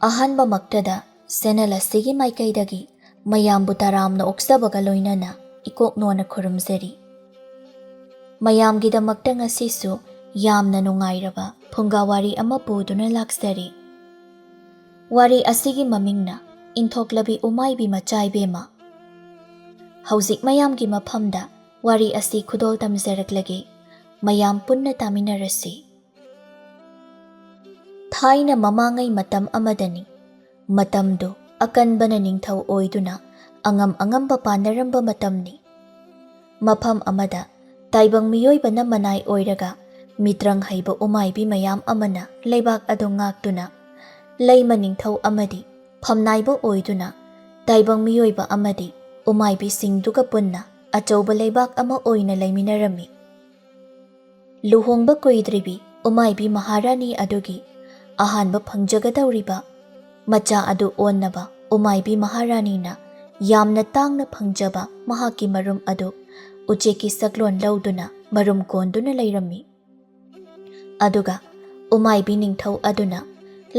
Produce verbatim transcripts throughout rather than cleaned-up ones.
ꯑꯍꯥꯟꯕꯃꯛꯇꯗ ꯁꯦꯅꯦꯜ ꯑꯁꯤꯒꯤ ꯃꯥꯏꯀꯩꯗꯒꯤ ꯃꯌꯥꯝꯕꯨ ꯇꯔꯥꯝꯅ ꯑꯣꯛꯆꯕꯒ ꯂꯣꯏꯅꯅ ꯏꯀꯣꯛꯅꯣꯅ ꯈꯨꯔꯨꯝꯖꯔꯤ꯫ ꯃꯌꯥꯝꯒꯤꯗꯃꯛꯇ ꯉꯁꯤꯁꯨ ꯌꯥꯝꯅ ꯅꯨꯡꯉꯥꯏꯔꯕ ꯐꯨꯡꯒꯥ ꯋꯥꯔꯤ ꯑꯃ ꯄꯨꯗꯨꯅ ꯂꯥꯛꯆꯔꯤ꯫ ꯋꯥꯔꯤ ꯑꯁꯤꯒꯤ ꯃꯃꯤꯡꯅ ꯏꯟꯊꯣꯛꯂꯕꯤ ꯎꯃꯥꯏꯕꯤ ꯃꯆꯥ ꯏꯕꯦꯝꯃ꯫ ꯍꯧꯖꯤꯛ ꯃꯌꯥꯝꯒꯤ ꯃꯐꯝꯗ ꯋꯥꯔꯤ ꯑꯁꯤ ꯈꯨꯗꯣꯜ ꯇꯝꯖꯔꯛꯂꯒꯦ꯫ ꯃꯌꯥꯝ ꯄꯨꯟꯅ ꯇꯥꯃꯤꯟꯅꯔꯁꯤ꯫ ꯊꯥꯏꯅ ꯃꯃꯥꯡꯉꯩ ꯃꯇꯝ ꯑꯃꯗꯅꯤ꯫ ꯃꯇꯝꯗꯨ ꯑꯀꯟꯕꯅ ꯅꯤꯡꯊꯧ ꯑꯣꯏꯗꯨꯅ ꯑꯉꯝ ꯑꯉꯝꯕ ꯄꯥꯟꯅꯔꯝꯕ ꯃꯇꯝꯅꯤ꯫ ꯃꯐꯝ ꯑꯃꯗ ꯇꯥꯏꯕꯪ ꯃꯤꯑꯣꯏꯕꯅ ꯃꯅꯥꯏ ꯑꯣꯏꯔꯒ ꯃꯤꯇ꯭ꯔꯪ ꯍꯩꯕ ꯎꯃꯥꯏꯕꯤ ꯃꯌꯥꯝ ꯑꯃꯅ ꯂꯩꯕꯥꯛ ꯑꯗꯨ ꯉꯥꯛꯇꯨꯅ ꯂꯩꯃ ꯅꯤꯡꯊꯧ ꯑꯃꯗꯤ ꯐꯝꯅꯥꯏꯕ ꯑꯣꯏꯗꯨꯅ ꯇꯥꯏꯕꯪ ꯃꯤꯑꯣꯏꯕ ꯑꯃꯗꯤ ꯎꯃꯥꯏꯕꯤꯁꯤꯡꯗꯨꯒ ꯄꯨꯟꯅ ꯑꯆꯧꯕ ꯂꯩꯕꯥꯛ ꯑꯃ ꯑꯣꯏꯅ ꯂꯩꯃꯤꯟꯅꯔꯝꯃꯤ꯫ ꯂꯨꯍꯣꯡꯕ ꯀꯨꯏꯗ꯭ꯔꯤꯕꯤ ꯎꯃꯥꯏꯕꯤ ꯃꯍꯥꯔꯥꯅꯤ ꯑꯗꯨꯒꯤ ꯑꯍꯥꯟꯕ ꯐꯪꯖꯒꯗꯧꯔꯤꯕ ꯃꯆꯥ ꯑꯗꯨ ꯑꯣꯟꯅꯕ ꯎꯃꯥꯏꯕꯤ ꯃꯍꯥꯔꯥꯅꯤꯅ ꯌꯥꯝꯅ ꯇꯥꯡꯅ ꯐꯪꯖꯕ ꯃꯍꯥꯛꯀꯤ ꯃꯔꯨꯝ ꯑꯗꯨ ꯎꯆꯦꯛꯀꯤ ꯁꯛꯂꯣꯟ ꯂꯧꯗꯨꯅ ꯃꯔꯨꯝ ꯀꯣꯟꯗꯨꯅ ꯂꯩꯔꯝꯃꯤ꯫ ꯑꯗꯨꯒ ꯎꯃꯥꯏꯕꯤ ꯅꯤꯡꯊꯧ ꯑꯗꯨꯅ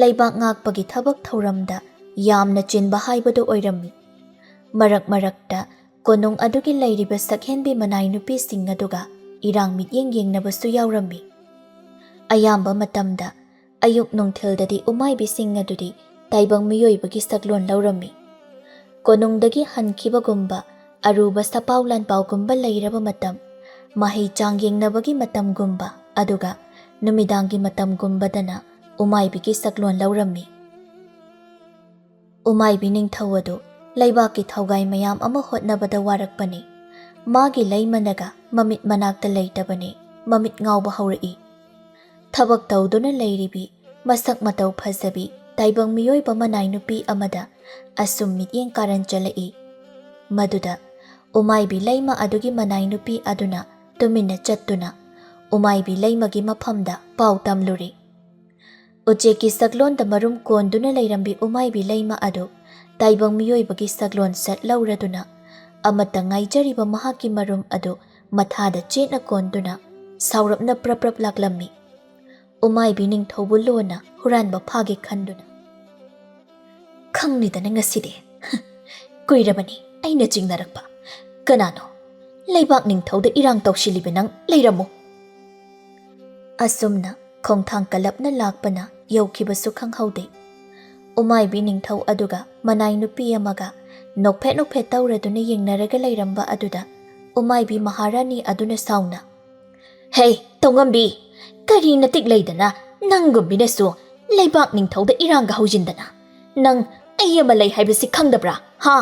ꯂꯩꯕꯥꯛ ꯉꯥꯛꯄꯒꯤ ꯊꯕꯛ ꯊꯧꯔꯝꯗ ꯌꯥꯝꯅ ꯆꯤꯟꯕ ꯍꯥꯏꯕꯗꯨ ꯑꯣꯏꯔꯝꯃꯤ꯫ ꯃꯔꯛ ꯃꯔꯛꯇ ꯀꯣꯅꯨꯡ ꯑꯗꯨꯒꯤ ꯂꯩꯔꯤꯕ ꯁꯛꯍꯦꯟꯕꯤ ꯃꯅꯥꯏ ꯅꯨꯄꯤꯁꯤꯡ ꯑꯗꯨꯒ ꯏꯔꯥꯡ ꯃꯤꯠꯌꯦꯡ ꯌꯦꯡꯅꯕꯁꯨ ꯌꯥꯎꯔꯝꯃꯤ꯫ ꯑꯌꯥꯝꯕ ꯃꯇꯝꯗ ꯑꯌꯨꯛ ꯅꯨꯡꯊꯤꯜꯗꯗꯤ ꯎꯃꯥꯏꯕꯤꯁꯤꯡ ꯑꯗꯨꯗꯤ ꯇꯥꯏꯕꯪ ꯃꯤꯑꯣꯏꯕꯒꯤ ꯁꯛꯂꯣꯟ ꯂꯧꯔꯝꯃꯤ꯫ ꯀꯣꯅꯨꯡꯗꯒꯤ ꯍꯟꯈꯤꯕꯒꯨꯝꯕ, ꯑꯔꯨꯕ ꯁꯄꯥꯎ ꯂꯥꯟꯄꯥꯎꯒꯨꯝꯕ ꯂꯩꯔꯕ ꯃꯇꯝ, ꯃꯍꯩ ꯆꯥꯡ ꯌꯦꯡꯅꯕꯒꯤ ꯃꯇꯝꯒꯨꯝꯕ, ꯑꯗꯨꯒ ꯅꯨꯃꯤꯗꯥꯡꯒꯤ ꯃꯇꯝꯒꯨꯝꯕꯗꯅ ꯎꯃꯥꯏꯕꯤꯒꯤ ꯁꯛꯂꯣꯟ ꯂꯧꯔꯝꯃꯤ꯫ ꯎꯃꯥꯏꯕꯤ ꯅꯤꯡꯊꯧ ꯑꯗꯨ ꯂꯩꯕꯥꯛꯀꯤ ꯊꯧꯒꯥꯏ ꯃꯌꯥꯝ ꯑꯃ ꯍꯣꯠꯅꯕꯗ ꯋꯥꯔꯛꯄꯅꯤ꯫ ꯃꯥꯒꯤ ꯂꯩꯃꯅꯒ ꯃꯃꯤꯠ ꯃꯅꯥꯛꯇ ꯂꯩꯇꯕꯅꯤ, ꯃꯃꯤꯠ ꯉꯥꯎꯕ ꯍꯧꯔꯛꯏ꯫ ꯊꯕꯛ ꯇꯧꯗꯨꯅ ꯂꯩꯔꯤꯕꯤ, ꯃꯁꯛ ꯃꯇꯧ ꯐꯖꯕꯤ ꯇꯥꯏꯕꯪ ꯃꯤꯑꯣꯏꯕ ꯃꯅꯥꯏ ꯅꯨꯄꯤ ꯑꯃꯗ ꯑꯁꯨꯝ ꯃꯤꯠꯌꯦꯡ ꯀꯥꯔꯟ ꯆꯠꯂꯛꯏ꯫ ꯃꯗꯨꯗ ꯎꯃꯥꯏꯕꯤ ꯂꯩꯃ ꯑꯗꯨꯒꯤ ꯃꯅꯥꯏ ꯅꯨꯄꯤ ꯑꯗꯨꯅ ꯇꯨꯃꯤꯟꯅ ꯆꯠꯇꯨꯅ ꯎꯃꯥꯏꯕꯤ ꯂꯩꯃꯒꯤ ꯃꯐꯝꯗ ꯄꯥꯎ ꯇꯝꯂꯨꯔꯦ꯫ ꯎꯆꯦꯛꯀꯤ ꯁꯛꯂꯣꯟꯗ ꯃꯔꯨꯝ ꯀꯣꯟꯗꯨꯅ ꯂꯩꯔꯝꯕꯤ ꯎꯃꯥꯏꯕꯤ ꯂꯩꯃ ꯑꯗꯨ ꯇꯥꯏꯕꯪ ꯃꯤꯑꯣꯏꯕꯒꯤ ꯁꯛꯂꯣꯟ ꯁꯠ ꯂꯧꯔꯗꯨꯅ ꯑꯃꯠꯇ ꯉꯥꯏꯖꯔꯤꯕ ꯃꯍꯥꯛꯀꯤ ꯃꯔꯨꯝ ꯑꯗꯨ ꯃꯊꯥꯗ ꯆꯦꯠꯅ ꯀꯣꯟꯗꯨꯅ ꯁꯥꯎꯔꯞꯅ ꯄ꯭ꯔꯞ ꯄ꯭ꯔꯞ ꯂꯥꯛꯂꯝꯃꯤ꯫ ꯎꯃꯥꯏꯕꯤ ꯅꯤꯡꯊꯧꯕꯨ ꯂꯣꯟꯅ ꯍꯨꯔꯥꯟꯕ ꯐꯥꯒꯦ ꯈꯟꯗꯨꯅ꯫ ꯈꯪꯂꯤꯗꯅ ꯉꯁꯤꯗꯤ꯫ ꯀꯨꯏꯔꯕꯅꯤ ꯑꯩꯅ ꯆꯤꯡꯅꯔꯛꯄ꯫ ꯀꯅꯥꯅꯣ? ꯂꯩꯕꯥꯛ ꯅꯤꯡꯊꯧꯗ ꯏꯔꯥꯡ ꯇꯧꯁꯤꯜꯂꯤꯕ ꯅꯪ ꯂꯩꯔꯝꯃꯨ꯫ ꯑꯁꯨꯝꯅ ꯈꯣꯡꯊꯥꯡ ꯀꯜꯂꯞꯅ ꯂꯥꯛꯄꯅ ꯌꯧꯈꯤꯕꯁꯨ ꯈꯪꯍꯧꯗꯦ꯫ ꯎꯃꯥꯏꯕꯤ ꯅꯤꯡꯊꯧ ꯑꯗꯨꯒ ꯃꯅꯥꯏ ꯅꯨꯄꯤ ꯑꯃꯒ ꯅꯣꯛꯐꯦꯠ ꯅꯣꯛꯐꯦꯠ ꯇꯧꯔꯗꯨꯅ ꯌꯦꯡꯅꯔꯒ ꯂꯩꯔꯝꯕ ꯑꯗꯨꯗ ꯎꯃꯥꯏꯕꯤ ꯃꯍꯥꯔꯥꯅꯤ ꯑꯗꯨꯅ ꯁꯥꯎꯅ, "ꯍꯦ, ꯇꯧꯉꯝꯕꯤ, ꯀꯔꯤ ꯅꯇꯤꯛ ꯂꯩꯗꯅ ꯅꯪꯒꯨꯝꯕꯤꯅꯁꯨ ꯂꯩꯕꯥꯛ ꯅꯤꯡꯊꯧꯗ ꯏꯔꯥꯡꯒ ꯍꯧꯖꯤꯟꯗꯅ? ꯅꯪ ꯑꯩ ꯑꯃ ꯂꯩ ꯍꯥꯏꯕꯁꯤ ꯈꯪꯗꯕ꯭ꯔꯥ, ꯍꯥ?"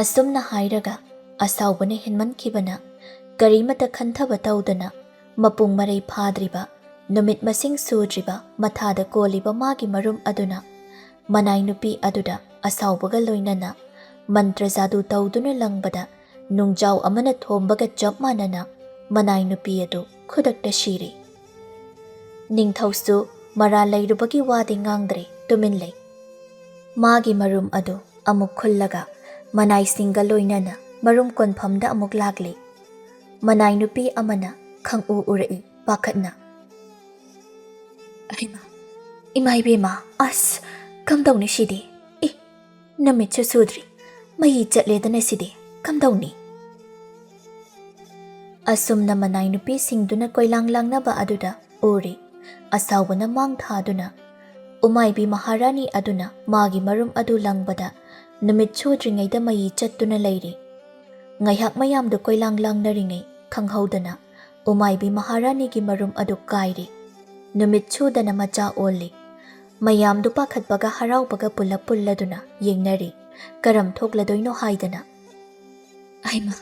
ꯑꯁꯨꯝꯅ ꯍꯥꯏꯔꯒ ꯑꯁꯥꯎꯕꯅ ꯍꯦꯟꯃꯟꯈꯤꯕꯅ ꯀꯔꯤꯃꯇ ꯈꯟꯊꯕ ꯇꯧꯗꯅ ꯃꯄꯨꯡ ꯃꯔꯩ ꯐꯥꯗ꯭ꯔꯤꯕ, ꯅꯨꯃꯤꯠ ꯃꯁꯤꯡ ꯁꯨꯗ꯭ꯔꯤꯕ ꯃꯊꯥꯗ ꯀꯣꯜꯂꯤꯕ ꯃꯥꯒꯤ ꯃꯔꯨꯝ ꯑꯗꯨꯅ ꯃꯅꯥꯏ ꯅꯨꯄꯤ ꯑꯗꯨꯗ ꯑꯁꯥꯎꯕꯒ ꯂꯣꯏꯅꯅ ꯃꯟꯇ꯭ꯔ ꯖꯥꯗꯨ ꯇꯧꯗꯨꯅ ꯂꯪꯕꯗ ꯅꯨꯡꯖꯥꯎ ꯑꯃꯅ ꯊꯣꯝꯕꯒ ꯆꯞ ꯃꯥꯟꯅꯅ ꯃꯅꯥꯏ ꯅꯨꯄꯤ ꯑꯗꯨ ꯈꯨꯗꯛꯇ ꯁꯤꯔꯦ꯫ ꯅꯤꯡꯊꯧꯁꯨ ꯃꯔꯥꯜ ꯂꯩꯔꯨꯕꯒꯤ ꯋꯥꯗꯤ ꯉꯥꯡꯗ꯭ꯔꯦ, ꯇꯨꯃꯤꯟ ꯂꯩ꯫ ꯃꯥꯒꯤ ꯃꯔꯨꯝ ꯑꯗꯨ ꯑꯃꯨꯛ ꯈꯨꯜꯂꯒ ꯃꯅꯥꯏꯁꯤꯡꯒ ꯂꯣꯏꯅꯅ ꯃꯔꯨꯝ ꯀꯣꯟꯐꯝꯗ ꯑꯃꯨꯛ ꯂꯥꯛꯂꯦ꯫ ꯃꯅꯥꯏ ꯅꯨꯄꯤ ꯑꯃꯅ ꯈꯪꯎ ꯎꯔꯛꯏ ꯄꯥꯈꯠꯅ꯫ "ꯑꯍꯩꯃꯥ, ꯏꯃꯥ ꯏꯕꯦꯝꯃ, ꯑꯁ, ꯀꯝꯗꯧꯅꯤ ꯁꯤꯗꯤ? ꯑꯦ, ꯅꯨꯃꯤꯠꯁꯨ ꯁꯨꯗ꯭ꯔꯤ, ꯃꯩ ꯆꯠꯂꯦꯗꯅ ꯁꯤꯗꯤ, ꯀꯝꯗꯧꯅꯤ?" ꯑꯁꯨꯝꯅ ꯃꯅꯥꯏ ꯅꯨꯄꯤꯁꯤꯡꯗꯨꯅ ꯀꯣꯏꯂꯥꯡ ꯂꯥꯡꯅꯕ ꯑꯗꯨꯗ ꯎꯔꯦ꯫ ꯑꯁꯥꯎꯕꯅ ꯃꯥꯡ ꯊꯥꯗꯨꯅ, "ꯎꯃꯥꯏꯕꯤ ꯃꯍꯥꯔꯥꯅꯤ ꯑꯗꯨꯅ ꯃꯥꯒꯤ ꯃꯔꯨꯝ ꯑꯗꯨ ꯂꯪꯕꯗ ꯅꯨꯃꯤꯠ ꯁꯨꯗ꯭ꯔꯤꯉꯩꯗ ꯃꯩ ꯆꯠꯇꯨꯅ ꯂꯩꯔꯦ꯫" ꯉꯥꯏꯍꯥꯛ ꯃꯌꯥꯝꯗꯨ ꯀꯣꯏꯂꯥꯡ ꯂꯥꯡꯅꯔꯤꯉꯩ ꯈꯪꯍꯧꯗꯅ ꯎꯃꯥꯏꯕꯤ ꯃꯍꯥꯔꯥꯅꯤꯒꯤ ꯃꯔꯨꯝ ꯑꯗꯨ ꯀꯥꯏꯔꯦ꯫ ꯅꯨꯃꯤꯠ ꯁꯨꯗꯅ ꯃꯆꯥ ꯑꯣꯜꯂꯦ꯫ ꯃꯌꯥꯝꯗꯨ ꯄꯥꯈꯠꯄꯒ ꯍꯔꯥꯎꯕꯒ ꯄꯨꯜꯂꯞ ꯄꯨꯜꯂꯗꯨꯅ ꯌꯦꯡꯅꯔꯤ, ꯀꯔꯝ ꯊꯣꯛꯂꯗꯣꯏꯅꯣ ꯍꯥꯏꯗꯅ꯫ "ꯑꯩꯃ,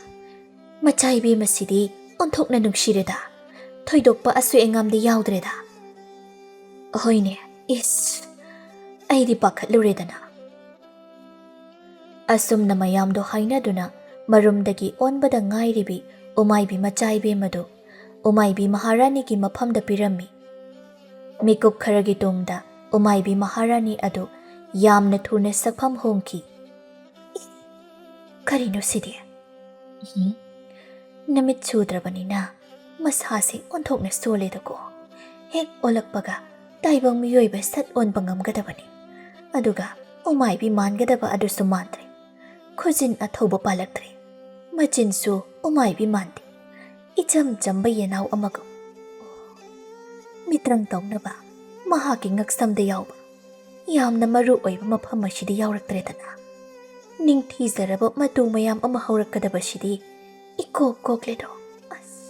ꯃꯆꯥ ꯏꯕꯦꯝꯃꯁꯤꯗꯤ ꯑꯣꯟꯊꯣꯛꯅ ꯅꯨꯡꯁꯤꯔꯦꯗ, ꯊꯣꯏꯗꯣꯛꯄ ꯑꯁꯣꯏ ꯑꯉꯥꯝꯗꯤ ꯌꯥꯎꯗ꯭ꯔꯦꯗ꯫ ꯍꯣꯏꯅꯦ, ꯏꯁ, ꯑꯩꯗꯤ ꯄꯥꯈꯠꯂꯨꯔꯦꯗꯅ꯫" ꯑꯁꯨꯝꯅ ꯃꯌꯥꯝꯗꯣ ꯍꯥꯏꯅꯗꯨꯅ ꯃꯔꯨꯝꯗꯒꯤ ꯑꯣꯟꯕꯗ ꯉꯥꯏꯔꯤꯕꯤ ꯎꯃꯥꯏꯕꯤ ꯃꯆꯥ ꯏꯕꯦꯝꯃꯗꯨ ꯎꯃꯥꯏꯕꯤ ꯃꯍꯥꯔꯥꯅꯤꯒꯤ ꯃꯐꯝꯗ ꯄꯤꯔꯝꯃꯤ꯫ ꯃꯤꯀꯨꯞ ꯈꯔꯒꯤ ꯇꯨꯡꯗ ꯎꯃꯥꯏꯕꯤ ꯃꯍꯥꯔꯥꯅꯤ ꯑꯗꯨ ꯌꯥꯝꯅ ꯊꯨꯅ ꯁꯛꯐꯝ ꯍꯣꯡꯈꯤ꯫ "ꯏ, ꯀꯔꯤꯅꯣ ꯁꯤꯗꯤ? ꯎꯝ, ꯅꯨꯃꯤꯠ ꯁꯨꯗ꯭ꯔꯕꯅꯤꯅ ꯃꯁꯥꯁꯦ ꯑꯣꯟꯊꯣꯛꯅ ꯁꯣꯜꯂꯦꯗꯀꯣ꯫ ꯍꯦꯛ ꯑꯣꯜꯂꯛꯄꯒ ꯇꯥꯏꯕꯪ ꯃꯤꯑꯣꯏꯕ ꯁꯠ ꯑꯣꯟꯕ ꯉꯝꯒꯗꯕꯅꯤ꯫ ꯑꯗꯨꯒ ꯎꯃꯥꯏꯕꯤ ꯃꯥꯟꯒꯗꯕ ꯑꯗꯨꯁꯨ ꯃꯥꯟꯗ꯭ꯔꯦ꯫ ꯈꯨꯖꯤꯟ ꯑꯊꯧꯕ ꯄꯥꯜꯂꯛꯇ꯭ꯔꯦ꯫ ꯃꯆꯤꯟꯁꯨ ꯎꯃꯥꯏꯕꯤ ꯃꯥꯟꯗꯦ꯫ ꯏꯆꯝ ꯆꯝꯕ ꯌꯦꯅꯥꯎ ꯑꯃꯒꯨꯝ꯫ ꯃꯤꯇ꯭ꯔꯪ ꯇꯧꯅꯕ ꯃꯍꯥꯛꯀꯤ ꯉꯛꯁꯝꯗ ꯌꯥꯎꯕ ꯌꯥꯝꯅ ꯃꯔꯨ ꯑꯣꯏꯕ ꯃꯐꯝ ꯑꯁꯤꯗ ꯌꯥꯎꯔꯛꯇ꯭ꯔꯦꯗꯅ꯫ ꯅꯤꯡꯊꯤꯖꯔꯕ ꯃꯇꯨ ꯃꯌꯥꯝ ꯑꯃ ꯍꯧꯔꯛꯀꯗꯕꯁꯤꯗꯤ ꯏꯀꯣꯛ ꯀꯣꯛꯂꯦꯗꯣ꯫ ꯑꯁ!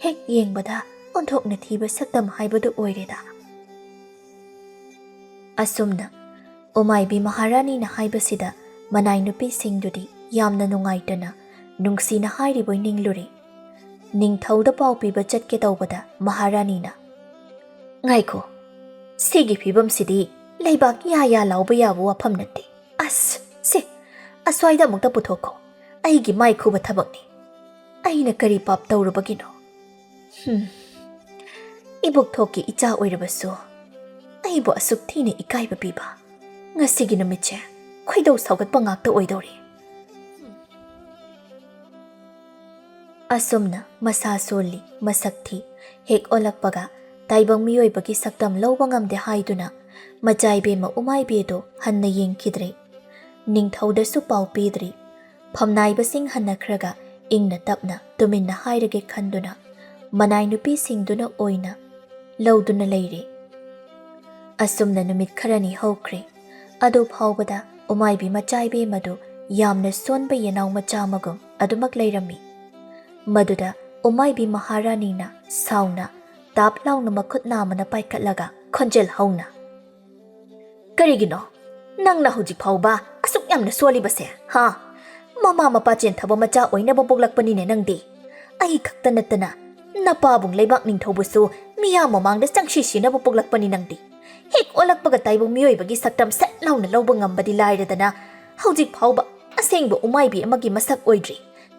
ꯍꯦꯛ ꯌꯦꯡꯕꯗ ꯑꯣꯟꯊꯣꯛꯅ ꯊꯤꯕ ꯁꯛꯇꯝ ꯍꯥꯏꯕꯗꯨ ꯑꯣꯏꯔꯦꯗ꯫ ꯑꯁꯨꯝꯅ ꯎꯃꯥꯏꯕꯤ ꯃꯍꯥꯔꯥꯅꯤꯅ ꯍꯥꯏꯕꯁꯤꯗ ꯃꯅꯥꯏ ꯅꯨꯄꯤꯁꯤꯡꯗꯨꯗꯤ ꯌꯥꯝꯅ ꯅꯨꯡꯉꯥꯏꯇꯅ, ꯅꯨꯡꯁꯤꯅ ꯍꯥꯏꯔꯤꯕꯣꯏ ꯅꯤꯡꯂꯨꯔꯦ꯫ ꯅꯤꯡꯊꯧꯗ ꯄꯥꯎ ꯄꯤꯕ ꯆꯠꯀꯦ ꯇꯧꯕꯗ ꯃꯍꯥꯔꯥꯅꯤꯅ, "ꯉꯥꯏꯈꯣ, ꯁꯤꯒꯤ ꯐꯤꯕꯝꯁꯤꯗꯤ ꯂꯩꯕꯥꯛ ꯌꯥ ꯌꯥ ꯂꯥꯎꯕ ꯌꯥꯕ ꯋꯥꯐꯝ ꯅꯠꯇꯦ꯫ ꯑꯁ, ꯁꯦ, ꯑꯁ꯭ꯋꯥꯏꯗ ꯑꯃꯨꯛꯇ ꯄꯨꯊꯣꯛꯈꯣ꯫ ꯑꯩꯒꯤ ꯃꯥꯏ ꯈꯨꯕ ꯊꯕꯛꯅꯤ꯫ ꯑꯩꯅ ꯀꯔꯤ ꯄꯥꯞ ꯇꯧꯔꯨꯕꯒꯤꯅꯣ? ꯍꯨꯝ, ꯏꯕꯨꯛꯊꯣꯛꯀꯤ ꯏꯆꯥ ꯑꯣꯏꯔꯕꯁꯨ ꯑꯩꯕꯨ ꯑꯁꯨꯛ ꯊꯤꯅ ꯏꯀꯥꯏꯕ ꯄꯤꯕ꯫ ꯉꯁꯤꯒꯤ ꯅꯨꯃꯤꯠꯁꯦ ꯈꯣꯏꯗꯧ ꯁꯥꯎꯒꯠꯄ ꯉꯥꯛꯇ ꯑꯣꯏꯗꯧꯔꯤ꯫" ꯑꯁꯨꯝꯅ ꯃꯁꯥ ꯁꯣꯜꯂꯤ, ꯃꯁꯛ ꯊꯤ, ꯍꯦꯛ ꯑꯣꯜꯂꯛꯄꯒ ꯇꯥꯏꯕꯪ ꯃꯤꯑꯣꯏꯕꯒꯤ ꯁꯛꯇꯝ ꯂꯧꯕ ꯉꯝꯗꯦ ꯍꯥꯏꯗꯨꯅ ꯃꯆꯥꯏꯕꯦꯝꯃ ꯎꯃꯥꯏꯕꯦꯗꯨ ꯍꯟꯅ ꯌꯦꯡꯈꯤꯗ꯭ꯔꯦ꯫ ꯅꯤꯡꯊꯧꯗꯁꯨ ꯄꯥꯎ ꯄꯤꯗ꯭ꯔꯤ꯫ ꯐꯝꯅꯥꯏꯕꯁꯤꯡ ꯍꯟꯅꯈ꯭ꯔꯒ ꯏꯪꯅ ꯇꯞꯅ ꯇꯨꯃꯤꯟꯅ ꯍꯥꯏꯔꯒꯦ ꯈꯟꯗꯨꯅ ꯃꯅꯥꯏ ꯅꯨꯄꯤꯁꯤꯡꯗꯨꯅ ꯑꯣꯏꯅ ꯂꯧꯗꯨꯅ ꯂꯩꯔꯦ꯫ ꯑꯁꯨꯝꯅ ꯅꯨꯃꯤꯠ ꯈꯔꯅꯤ ꯍꯧꯈ꯭ꯔꯦ꯫ ꯑꯗꯨ ꯐꯥꯎꯕꯗ ꯎꯃꯥꯏꯕꯤ ꯃꯆꯥꯏꯕꯦꯝ ꯑꯗꯨ ꯌꯥꯝꯅ ꯁꯣꯟꯕ ꯌꯦꯅꯥꯎ ꯃꯆꯥ ꯑꯃꯒꯨꯝ ꯑꯗꯨꯃꯛ ꯂꯩꯔꯝꯃꯤ꯫ ꯃꯗꯨꯗ ꯎꯃꯥꯏꯕꯤ ꯃꯍꯥꯔꯥꯅꯤꯅ ꯁꯥꯎꯅ ꯇꯥꯞ ꯂꯥꯎꯅ ꯃꯈꯨꯠ ꯅꯥꯝꯃꯅ ꯄꯥꯏꯈꯠꯂꯒ ꯈꯣꯟꯖꯦꯜ ꯍꯧꯅ, "ꯀꯔꯤꯒꯤꯅꯣ ꯅꯪꯅ ꯍꯧꯖꯤꯛ ꯐꯥꯎꯕ ꯑꯁꯨꯛ ꯌꯥꯝꯅ ꯁꯣꯜꯂꯤꯕꯁꯦ, ꯍꯥ? ꯃꯃꯥ ꯃꯄꯥ ꯆꯦꯟꯊꯕ ꯃꯆꯥ ꯑꯣꯏꯅꯕ ꯄꯣꯛꯂꯛꯄꯅꯤꯅꯦ ꯅꯪꯗꯤ꯫ ꯑꯩ ꯈꯛꯇ ꯅꯠꯇꯅ ꯅꯄꯥꯕꯨꯡ ꯂꯩꯕꯥꯛ ꯅꯤꯡꯊꯧꯕꯨꯁꯨ ꯃꯤꯌꯥꯝ ꯃꯃꯥꯡꯗ ꯆꯪꯁꯤ ꯁꯤꯅꯕ ꯄꯣꯛꯂꯛꯄꯅꯤ ꯅꯪꯗꯤ꯫ ꯍꯦꯛ ꯑꯣꯜꯂꯛꯄꯒ ꯇꯥꯏꯕꯪ ꯃꯤꯑꯣꯏꯕꯒꯤ ꯁꯛꯇꯝ ꯁꯠ ꯂꯥꯎꯅ ꯂꯧꯕ ꯉꯝꯕꯗꯤ ꯂꯥꯏꯔꯗꯅ, ꯍꯧꯖꯤꯛ ꯐꯥꯎꯕ ꯑꯁꯦꯡꯕ ꯎꯃꯥꯏꯕꯤ ꯑꯃꯒꯤ ꯃꯁꯛ ꯑꯣꯏꯗ꯭ꯔꯤ꯫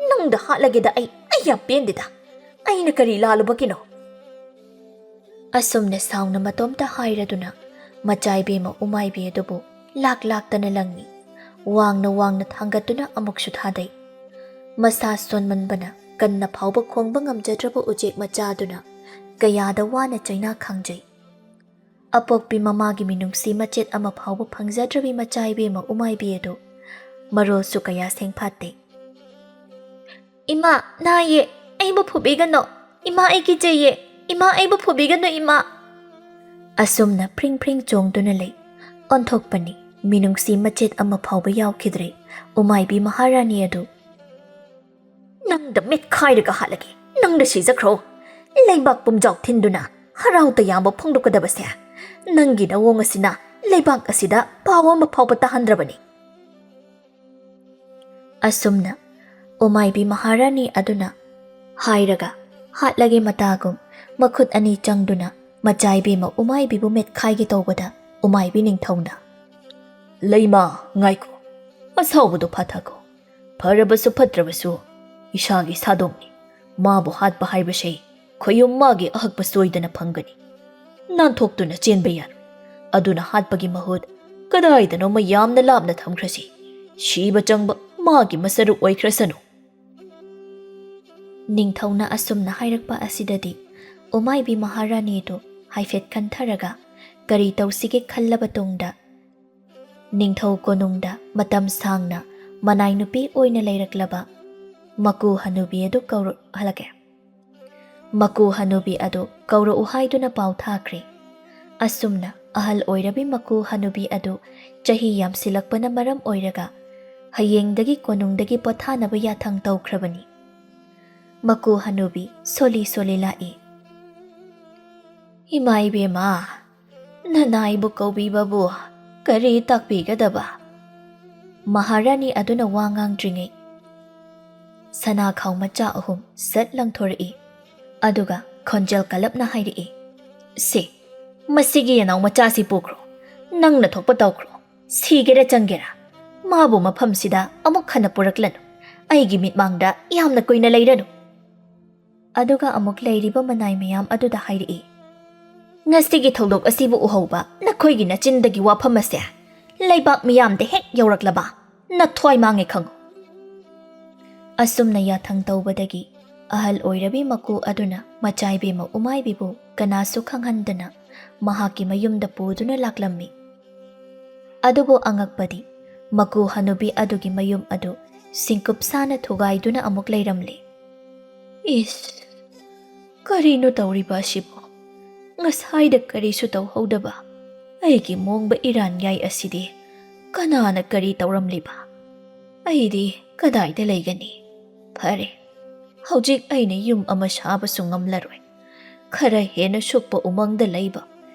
ꯅꯪꯗ ꯍꯥꯠꯂꯒꯦꯗ ꯑꯩ, ꯑꯩ ꯌꯥꯝ ꯄꯦꯟꯗꯦꯗ꯫ ꯑꯩꯅ ꯀꯔꯤ ꯂꯥꯜꯂꯨꯕꯒꯤꯅꯣ?" ꯑꯁꯨꯝꯅ ꯁꯥꯎꯅ ꯃꯇꯣꯝꯇ ꯍꯥꯏꯔꯗꯨꯅ ꯃꯆꯥꯏꯕꯦꯝꯃ ꯎꯃꯥꯏꯕꯤ ꯑꯗꯨꯕꯨ ꯂꯥꯛ ꯂꯥꯛꯇꯅ ꯂꯪꯉꯤ꯫ ꯋꯥꯡꯅ ꯋꯥꯡꯅ ꯊꯥꯡꯒꯠꯇꯨꯅ ꯑꯃꯨꯛꯁꯨ ꯊꯥꯗꯩ꯫ ꯃꯁꯥ ꯁꯣꯟꯃꯟꯕꯅ ꯀꯟꯅ ꯐꯥꯎꯕ ꯈꯣꯡꯕ ꯉꯝꯖꯗ꯭ꯔꯕ ꯎꯆꯦꯛ ꯃꯆꯥꯗꯨꯅ ꯀꯌꯥꯗ ꯋꯥꯅ ꯆꯩꯅꯥ ꯈꯥꯡꯖꯩ꯫ ꯑꯄꯣꯛꯄꯤ ꯃꯃꯥꯒꯤ ꯃꯤꯅꯨꯡꯁꯤ ꯃꯆꯦꯠ ꯑꯃ ꯐꯥꯎꯕ ꯐꯪꯖꯗ꯭ꯔꯕꯤ ꯃꯆꯥ ꯏꯕꯦꯝꯃ ꯎꯃꯥꯏꯕꯤ ꯑꯗꯨ ꯃꯔꯣꯜꯁꯨ ꯀꯌꯥ ꯁꯦꯡꯐꯥꯠꯇꯦ꯫ "ꯏꯃꯥ, ꯅꯥꯏꯌꯦ, ꯑꯩꯕꯨ ꯐꯨꯕꯤꯒꯅꯨ꯫ ꯏꯃꯥ, ꯑꯩ ꯀꯤꯖꯩꯌꯦ꯫ ꯏꯃꯥ, ꯑꯩꯕꯨ ꯐꯨꯕꯤꯒꯅꯨ, ꯏꯃꯥ!" ꯑꯁꯨꯝꯅ ꯐ꯭ꯔꯤꯡ ꯐ꯭ꯔꯤꯡ ꯆꯣꯡꯗꯨꯅ ꯂꯩ꯫ ꯑꯣꯟꯊꯣꯛꯄꯅꯤ, ꯃꯤꯅꯨꯡꯁꯤ ꯃꯆꯦꯠ ꯑꯃ ꯐꯥꯎꯕ ꯌꯥꯎꯈꯤꯗ꯭ꯔꯦ ꯎꯃꯥꯏꯕꯤ ꯃꯍꯥꯔꯥꯅꯤ ꯑꯗꯨ꯫ "ꯅꯪꯗ ꯃꯤꯠꯈꯥꯏꯔꯒ ꯍꯥꯠꯂꯒꯦ, ꯅꯪꯗ ꯁꯤꯖꯈ꯭ꯔꯣ꯫ ꯂꯩꯕꯥꯛ ꯄꯨꯝꯖꯥꯎ ꯊꯤꯟꯗꯨꯅ ꯍꯔꯥꯎ ꯇꯌꯥꯝꯕ ꯐꯣꯡꯗꯣꯛꯀꯗꯕꯁꯦ, ꯅꯪꯒꯤ ꯅꯋꯣꯡ ꯑꯁꯤꯅ ꯂꯩꯕꯥꯛ ꯑꯁꯤꯗ ꯄꯥꯎ ꯑꯃ ꯐꯥꯎꯕ ꯇꯥꯍꯟꯗ꯭ꯔꯕꯅꯤ꯫" ꯑꯁꯨꯝꯅ ꯎꯃꯥꯏꯕꯤ ꯃꯍꯥꯔꯥꯅꯤ ꯑꯗꯨꯅ ꯍꯥꯏꯔꯒ ꯍꯥꯠꯂꯒꯦ ꯃꯇꯥꯒꯨꯝ ꯃꯈꯨꯠ ꯑꯅꯤ ꯆꯪꯗꯨꯅ ꯃꯆꯥ ꯏꯕꯦꯝꯃ ꯎꯃꯥꯏꯕꯤꯕꯨ ꯃꯦꯠꯈꯥꯏꯒꯦ ꯇꯧꯕꯗ, ꯎꯃꯥꯏꯕꯤ ꯅꯤꯡꯊꯧꯅ, "ꯂꯩꯃ, ꯉꯥꯏꯈꯣ, ꯑꯁꯥꯎꯕꯗꯨ ꯐꯥꯊꯈꯣ꯫ ꯐꯔꯕꯁꯨ ꯐꯠꯇ꯭ꯔꯕꯁꯨ ꯏꯁꯥꯒꯤ ꯁꯥꯗꯣꯡꯅꯤ꯫ ꯃꯥꯕꯨ ꯍꯥꯠꯄ ꯍꯥꯏꯕꯁꯤ ꯈꯣꯌꯨꯝ ꯃꯥꯒꯤ ꯑꯍꯛꯄ ꯁꯣꯏꯗꯅ ꯐꯪꯒꯅꯤ꯫ ꯅꯥꯟꯊꯣꯛꯇꯨꯅ ꯆꯦꯟꯕ ꯌꯥꯔꯣꯏ꯫ ꯑꯗꯨꯅ ꯍꯥꯠꯄꯒꯤ ꯃꯍꯨꯠ ꯀꯗꯥꯏꯗꯅꯣꯃ ꯌꯥꯝꯅ ꯂꯥꯞꯅ ꯊꯝꯈ꯭ꯔꯁꯤ꯫ ꯁꯤꯕ ꯆꯪꯕ ꯃꯥꯒꯤ ꯃꯁꯔꯨꯛ ꯑꯣꯏꯈ꯭ꯔꯁꯅꯨ꯫" ꯅꯤꯡꯊꯧꯅ ꯑꯁꯨꯝꯅ ꯍꯥꯏꯔꯛꯄ ꯑꯁꯤꯗꯗꯤ ꯎꯃꯥꯏꯕꯤ ꯃꯍꯥꯔꯥꯅꯤꯗꯨ ꯍꯥꯏꯐꯦꯠ ꯈꯟꯊꯔꯒ ꯀꯔꯤ ꯇꯧꯁꯤꯒꯦ ꯈꯜꯂꯕ ꯇꯨꯡꯗ, ꯅꯤꯡꯊꯧ ꯀꯣꯅꯨꯡꯗ ꯃꯇꯝ ꯁꯥꯡꯅ ꯃꯅꯥꯏ ꯅꯨꯄꯤ ꯑꯣꯏꯅ ꯂꯩꯔꯛꯂꯕ ꯃꯀꯨ ꯍꯅꯨꯕꯤ ꯑꯗꯨ ꯀꯧꯔꯛꯍꯜꯂꯒꯦ꯫ ꯃꯀꯨ ꯍꯅꯨꯕꯤ ꯑꯗꯨ ꯀꯧꯔꯛꯎ ꯍꯥꯏꯗꯨꯅ ꯄꯥꯎ ꯊꯥꯈ꯭ꯔꯦ꯫ ꯑꯁꯨꯝꯅ ꯑꯍꯜ ꯑꯣꯏꯔꯕꯤ ꯃꯀꯨ ꯍꯅꯨꯕꯤ ꯑꯗꯨ ꯆꯍꯤ ꯌꯥꯝꯁꯤꯜꯂꯛꯄꯅ ꯃꯔꯝ ꯑꯣꯏꯔꯒ ꯍꯌꯦꯡꯗꯒꯤ ꯀꯣꯅꯨꯡꯗꯒꯤ ꯄꯣꯊꯥꯅꯕ ꯌꯥꯊꯪ ꯇꯧꯈ꯭ꯔꯕꯅꯤ꯫ ꯃꯀꯨ ꯍꯅꯨꯕꯤ ꯁꯣꯜꯂꯤ ꯁꯣꯜꯂꯤ ꯂꯥꯛꯏ꯫ "ꯏꯃꯥ ꯏꯕꯦꯝꯃ, ꯅꯅꯥꯏꯕꯨ ꯀꯧꯕꯤꯕꯕꯨ ꯀꯔꯤ ꯇꯥꯛꯄꯤꯒꯗꯕ?" ꯃꯍꯥꯔꯥꯅꯤ ꯑꯗꯨꯅ ꯋꯥ ꯉꯥꯡꯗ꯭ꯔꯤꯉꯩ ꯁꯅꯥ ꯈꯥꯎ ꯃꯆꯥ ꯑꯍꯨꯝ ꯁꯠ ꯂꯪꯊꯣꯔꯛꯏ꯫ ꯑꯗꯨꯒ ꯈꯣꯟꯖꯦꯜ ꯀꯜꯂꯞꯅ ꯍꯥꯏꯔꯛꯏ, "ꯁꯦ, ꯃꯁꯤꯒꯤ ꯌꯦꯅꯥꯎ ꯃꯆꯥꯁꯤ ꯄꯨꯈ꯭ꯔꯣ꯫ ꯅꯪꯅ ꯊꯣꯛꯄ ꯇꯧꯈ꯭ꯔꯣ꯫ ꯁꯤꯒꯦꯔꯥ ꯆꯪꯒꯦꯔꯥ, ꯃꯥꯕꯨ ꯃꯐꯝꯁꯤꯗ ꯑꯃꯨꯛ ꯍꯟꯅ ꯄꯨꯔꯛꯂꯅꯨ꯫ ꯑꯩꯒꯤ ꯃꯤꯠꯃꯥꯡꯗ ꯌꯥꯝꯅ ꯀꯨꯏꯅ ꯂꯩꯔꯅꯨ꯫" ꯑꯗꯨꯒ ꯑꯃꯨꯛ ꯂꯩꯔꯤꯕ ꯃꯅꯥꯏ ꯃꯌꯥꯝ ꯑꯗꯨꯗ ꯍꯥꯏꯔꯛꯏ, "ꯉꯁꯤꯒꯤ ꯊꯧꯗꯣꯛ ꯑꯁꯤꯕꯨ ꯎꯍꯧꯕ ꯅꯈꯣꯏꯒꯤ ꯅꯆꯤꯟꯗꯒꯤ ꯋꯥꯐꯝ ꯑꯁꯦ ꯂꯩꯕꯥꯛ ꯃꯤꯌꯥꯝꯗ ꯍꯦꯛ ꯌꯧꯔꯛꯂꯕ, ꯅꯊ꯭ꯋꯥꯏ ꯃꯥꯡꯉꯦ ꯈꯪꯉꯨ꯫" ꯑꯁꯨꯝꯅ ꯌꯥꯊꯪ ꯇꯧꯕꯗꯒꯤ ꯑꯍꯜ ꯑꯣꯏꯔꯕꯤ ꯃꯀꯨ ꯑꯗꯨꯅ ꯃꯆꯥꯏꯕꯦꯝꯃ ꯎꯃꯥꯏꯕꯤꯕꯨ ꯀꯅꯥꯁꯨ ꯈꯪꯍꯟꯗꯅ ꯃꯍꯥꯛꯀꯤ ꯃꯌꯨꯝꯗ ꯄꯨꯗꯨꯅ ꯂꯥꯛꯂꯝꯃꯤ꯫ ꯑꯗꯨꯕꯨ ꯑꯉꯛꯄꯗꯤ, ꯃꯀꯨ ꯍꯅꯨꯕꯤ ꯑꯗꯨꯒꯤ ꯃꯌꯨꯝ ꯑꯗꯨ ꯁꯤꯡꯀꯨꯞ ꯁꯥꯅ ꯊꯨꯒꯥꯏꯗꯨꯅ ꯑꯃꯨꯛ ꯂꯩꯔꯝꯂꯦ꯫ "ꯏꯁ, ꯀꯔꯤꯅꯣ ꯇꯧꯔꯤꯕ ꯑꯁꯤꯕꯨ? ꯉꯁꯥꯏꯗ ꯀꯔꯤꯁꯨ ꯇꯧꯍꯧꯗꯕ ꯑꯩꯒꯤ ꯃꯣꯡꯕ ꯏꯔꯥꯟꯌꯥꯏ ꯑꯁꯤꯗꯤ ꯀꯅꯥꯅ ꯀꯔꯤ ꯇꯧꯔꯝꯂꯤꯕ? ꯑꯩꯗꯤ ꯀꯗꯥꯏꯗ ꯂꯩꯒꯅꯤ? ꯐꯔꯦ, ꯍꯧꯖꯤꯛ ꯑꯩꯅ ꯌꯨꯝ ꯑꯃ ꯁꯥꯕꯁꯨ ꯉꯝꯂꯔꯣꯏ꯫ ꯈꯔ ꯍꯦꯟꯅ ꯁꯨꯛꯄ ꯎꯃꯪꯗ ꯂꯩꯕ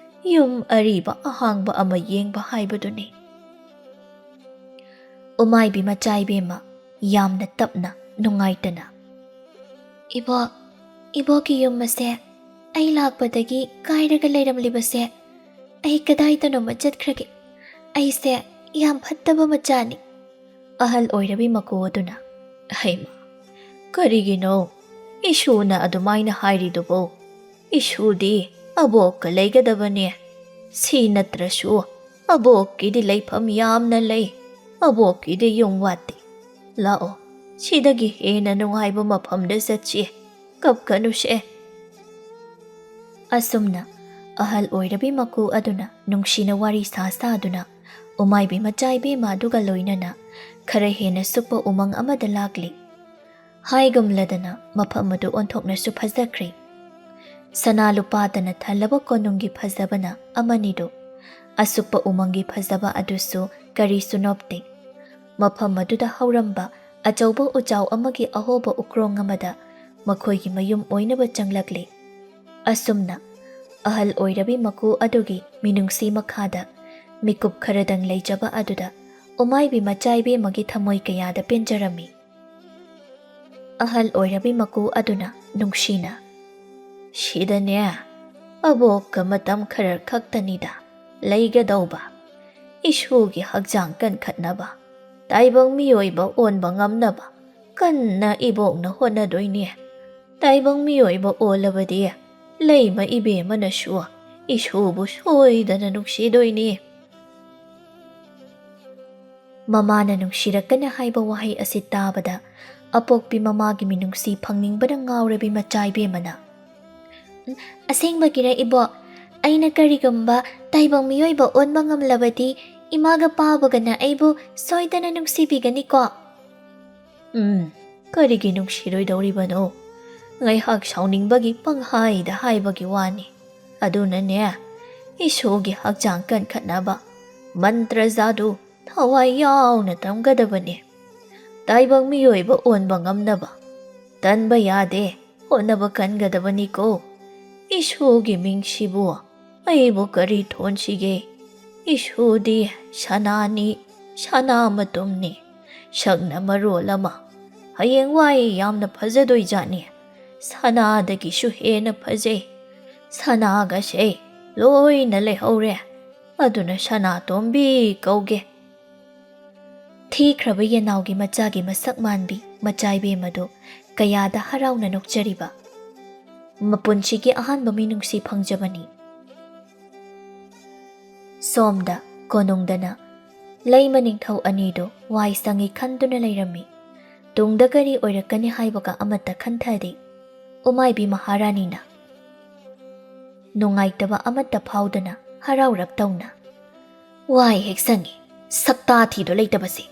ꯌꯨꯝ ꯑꯔꯤꯕ ꯑꯍꯥꯡꯕ ꯑꯃ ꯌꯦꯡꯕ ꯍꯥꯏꯕꯗꯨꯅꯤ꯫" ꯎꯃꯥꯏꯕꯤ ꯃꯆꯥ ꯏꯕꯦꯝꯃ ꯌꯥꯝꯅ ꯇꯞꯅ, ꯅꯨꯡꯉꯥꯏꯇꯅ, "ꯏꯕꯣꯛ, ꯏꯕꯣꯛꯀꯤ ꯌꯨꯝ ꯑꯁꯦ ꯑꯩ ꯂꯥꯛꯄꯗꯒꯤ ꯀꯥꯏꯔꯒ ꯂꯩꯔꯝꯂꯤꯕꯁꯦ ꯑꯩ ꯀꯗꯥꯏꯗꯅꯣꯃ ꯆꯠꯈ꯭ꯔꯒꯦ꯫ ꯑꯩꯁꯦ ꯌꯥꯝ ꯐꯠꯇꯕ ꯃꯆꯥꯅꯤ꯫" ꯑꯍꯜ ꯑꯣꯏꯔꯕꯤ ꯃꯀꯨ ꯑꯗꯨꯅ, "ꯍꯩꯃ, ꯀꯔꯤꯒꯤꯅꯣ ꯏꯁꯨꯅ ꯑꯗꯨꯃꯥꯏꯅ ꯍꯥꯏꯔꯤꯗꯨꯕꯨ? ꯏꯁꯨꯗꯤ ꯑꯕꯣꯛꯀ ꯂꯩꯒꯗꯕꯅꯦ꯫ ꯁꯤ ꯅꯠꯇ꯭ꯔꯁꯨ ꯑꯕꯣꯛꯀꯤꯗꯤ ꯂꯩꯐꯝ ꯌꯥꯝꯅ ꯂꯩ꯫ ꯑꯕꯣꯛꯀꯤꯗꯤ ꯌꯨꯝ ꯋꯥꯠꯇꯦ꯫ ꯂꯥꯛꯑꯣ, ꯁꯤꯗꯒꯤ ꯍꯦꯟꯅ ꯅꯨꯡꯉꯥꯏꯕ ꯃꯐꯝꯗ ꯆꯠꯁꯤ꯫ ꯀꯞꯀꯅꯨꯁꯦ꯫" ꯑꯁꯨꯝꯅ ꯑꯍꯜ ꯑꯣꯏꯔꯕꯤ ꯃꯀꯨ ꯑꯗꯨꯅ ꯅꯨꯡꯁꯤꯅ ꯋꯥꯔꯤ ꯁꯥ ꯁꯥꯗꯨꯅ ꯎꯃꯥꯏꯕꯤ ꯃꯆꯥ ꯏꯕꯦꯝꯃ ꯑꯗꯨꯒ ꯂꯣꯏꯅꯅ ꯈꯔ ꯍꯦꯟꯅ ꯁꯨꯛꯄ ꯎꯃꯪ ꯑꯃꯗ ꯂꯥꯛꯂꯤ꯫ ꯍꯥꯏꯒꯨꯝꯂꯗꯅ ꯃꯐꯝ ꯑꯗꯨ ꯑꯣꯟꯊꯣꯛꯅꯁꯨ ꯐꯖꯈ꯭ꯔꯦ꯫ ꯁꯅꯥ ꯂꯨꯄꯥꯇꯅ ꯊꯜꯂꯕ ꯀꯣꯅꯨꯡꯒꯤ ꯐꯖꯕꯅ ꯑꯃꯅꯤꯗꯣ, ꯑꯁꯨꯛꯄ ꯎꯃꯪꯒꯤ ꯐꯖꯕ ꯑꯗꯨꯁꯨ ꯀꯔꯤꯁꯨ ꯅꯣꯞꯇꯦ꯫ ꯃꯐꯝ ꯑꯗꯨꯗ ꯍꯧꯔꯝꯕ ꯑꯆꯧꯕ ꯎꯆꯥꯎ ꯑꯃꯒꯤ ꯑꯍꯣꯕ ꯎꯀ꯭ꯔꯣꯡ ꯑꯃꯗ ꯃꯈꯣꯏꯒꯤ ꯃꯌꯨꯝ ꯑꯣꯏꯅꯕ ꯆꯪꯂꯛꯂꯤ꯫ ꯑꯁꯨꯝꯅ ꯑꯍꯜ ꯑꯣꯏꯔꯕꯤ ꯃꯀꯨ ꯑꯗꯨꯒꯤ ꯃꯤꯅꯨꯡꯁꯤ ꯃꯈꯥꯗ ꯃꯤꯀꯨꯞ ꯈꯔꯗꯪ ꯂꯩꯖꯕ ꯑꯗꯨꯗ ꯎꯃꯥꯏꯕꯤ ꯃꯆꯥ ꯏꯕꯦꯝꯃꯒꯤ ꯊꯃꯣꯏ ꯀꯌꯥꯗ ꯄꯦꯟꯖꯔꯝꯃꯤ꯫ ꯑꯍꯜ ꯑꯣꯏꯔꯕꯤ ꯃꯀꯨ ꯑꯗꯨꯅ ꯅꯨꯡꯁꯤꯅ, "ꯁꯤꯗꯅꯦ ꯑꯕꯣꯛꯀ ꯃꯇꯝ ꯈꯔ ꯈꯛꯇꯅꯤꯗ ꯂꯩꯒꯗꯧꯕ꯫ ꯏꯁꯨꯒꯤ ꯍꯛꯆꯥꯡ ꯀꯟꯈꯠꯅꯕ, ꯇꯥꯏꯕꯪ ꯃꯤꯑꯣꯏꯕ ꯑꯣꯟꯕ ꯉꯝꯅꯕ ꯀꯟꯅ ꯏꯕꯣꯛꯅ ꯍꯣꯠꯅꯗꯣꯏꯅꯤ꯫ ꯇꯥꯏꯕꯪ ꯃꯤꯑꯣꯏꯕ ꯑꯣꯜꯂꯕꯗꯤ ꯂꯩꯃ ꯏꯕꯦꯝꯃꯅꯁꯨ ꯏꯁꯨꯕꯨ ꯁꯣꯏꯗꯅ ꯅꯨꯡꯁꯤꯗꯣꯏꯅꯤ꯫" ꯃꯃꯥꯅ ꯅꯨꯡꯁꯤꯔꯛꯀꯅ ꯍꯥꯏꯕ ꯋꯥꯍꯩ ꯑꯁꯤ ꯇꯥꯕꯗ ꯑꯄꯣꯛꯄꯤ ꯃꯃꯥꯒꯤ ꯃꯤꯅꯨꯡꯁꯤ ꯐꯪꯅꯤꯡꯕꯅ ꯉꯥꯎꯔꯕꯤ ꯃꯆꯥ ꯏꯕꯦꯝꯃꯅ, "ꯎꯝ, ꯑꯁꯦꯡꯕꯒꯤꯔ ꯏꯕꯣꯛ? ꯑꯩꯅ ꯀꯔꯤꯒꯨꯝꯕ ꯇꯥꯏꯕꯪ ꯃꯤꯑꯣꯏꯕ ꯑꯣꯟꯕ ꯉꯝꯂꯕꯗꯤ, ꯏꯃꯥꯒ ꯄꯥꯕꯒꯅ ꯑꯩꯕꯨ ꯁꯣꯏꯗꯅ ꯅꯨꯡꯁꯤꯕꯤꯒꯅꯤꯀꯣ? ꯎꯝ, ꯀꯔꯤꯒꯤ ꯅꯨꯡꯁꯤꯔꯣꯏꯗꯧꯔꯤꯕꯅꯣ? ꯉꯥꯏꯍꯥꯛ ꯁꯥꯎꯅꯤꯡꯕꯒꯤ ꯄꯪꯍꯥꯏꯗ ꯍꯥꯏꯕꯒꯤ ꯋꯥꯅꯤ꯫ ꯑꯗꯨꯅꯅꯦ, ꯏꯁꯨꯒꯤ ꯍꯛꯆꯥꯡ ꯀꯟꯈꯠꯅꯕ ꯃꯟꯇ꯭ꯔ ꯖꯥꯗꯨ ꯊꯋꯥꯏ ꯌꯥꯎꯅ ꯇꯝꯒꯗꯕꯅꯤ꯫ ꯇꯥꯏꯕꯪ ꯃꯤꯑꯣꯏꯕ ꯑꯣꯟꯕ ꯉꯝꯅꯕ ꯇꯟꯕ ꯌꯥꯗꯦ, ꯍꯣꯠꯅꯕ ꯀꯟꯒꯗꯕꯅꯤꯀꯣ꯫ ꯏꯁꯨꯒꯤ ꯃꯤꯡꯁꯤꯕꯨ ꯑꯩꯕꯨ ꯀꯔꯤ ꯊꯣꯟꯁꯤꯒꯦ? ꯏꯁꯨꯗꯤ ꯁꯅꯥꯅꯤ, ꯁꯅꯥ ꯃꯇꯨꯝꯅꯤ꯫ ꯁꯛꯅ ꯃꯔꯣꯜ ꯑꯃ ꯍꯌꯦꯡꯋꯥꯏ ꯌꯥꯝꯅ ꯐꯖꯗꯣꯏꯖꯥꯠꯅꯤ꯫ ꯁꯅꯥꯗꯒꯤꯁꯨ ꯍꯦꯟꯅ ꯐꯖꯩ꯫ ꯁꯅꯥꯒꯁꯦ ꯂꯣꯏꯅ ꯂꯩꯍꯧꯔꯦ꯫ ꯑꯗꯨꯅ ꯁꯅꯥꯇꯣꯝꯕꯤ ꯀꯧꯒꯦ꯫ ꯊꯤꯈ꯭ꯔꯕ ꯌꯦꯅꯥꯎꯒꯤ ꯃꯆꯥꯒꯤ ꯃꯁꯛ ꯃꯥꯟꯕꯤ ꯃꯆꯥ ꯏꯕꯦꯝ ꯑꯗꯨ ꯀꯌꯥꯗ ꯍꯔꯥꯎꯅ ꯅꯣꯛꯆꯔꯤꯕ꯫ ꯃꯄꯨꯟꯁꯤꯒꯤ ꯑꯍꯥꯟꯕ ꯃꯤꯅꯨꯡꯁꯤ ꯐꯪꯖꯕꯅꯤ꯫ ꯁꯣꯝꯗ ꯀꯣꯅꯨꯡꯗꯅ ꯂꯩꯃ ꯅꯤꯡꯊꯧ ꯑꯅꯤꯗꯨ ꯋꯥꯏ ꯁꯪꯉꯤ ꯈꯟꯗꯨꯅ ꯂꯩꯔꯝꯃꯤ꯫ ꯇꯨꯡꯗ ꯀꯔꯤ ꯑꯣꯏꯔꯛꯀꯅꯤ ꯍꯥꯏꯕꯒ ꯑꯃꯠꯇ ꯈꯟꯊꯗꯦ꯫ ꯎꯃꯥꯏꯕꯤ ꯃꯍꯥꯔꯥꯅꯤꯅ ꯅꯨꯡꯉꯥꯏꯇꯕ ꯑꯃꯠꯇ ꯐꯥꯎꯗꯅ ꯍꯔꯥꯎꯔꯞ ꯇꯧꯅ, "ꯋꯥꯏ ꯍꯦꯛ ꯁꯪꯉꯤ, ꯁꯛꯇꯥ ꯊꯤꯗꯣ ꯂꯩꯇꯕꯁꯦ꯫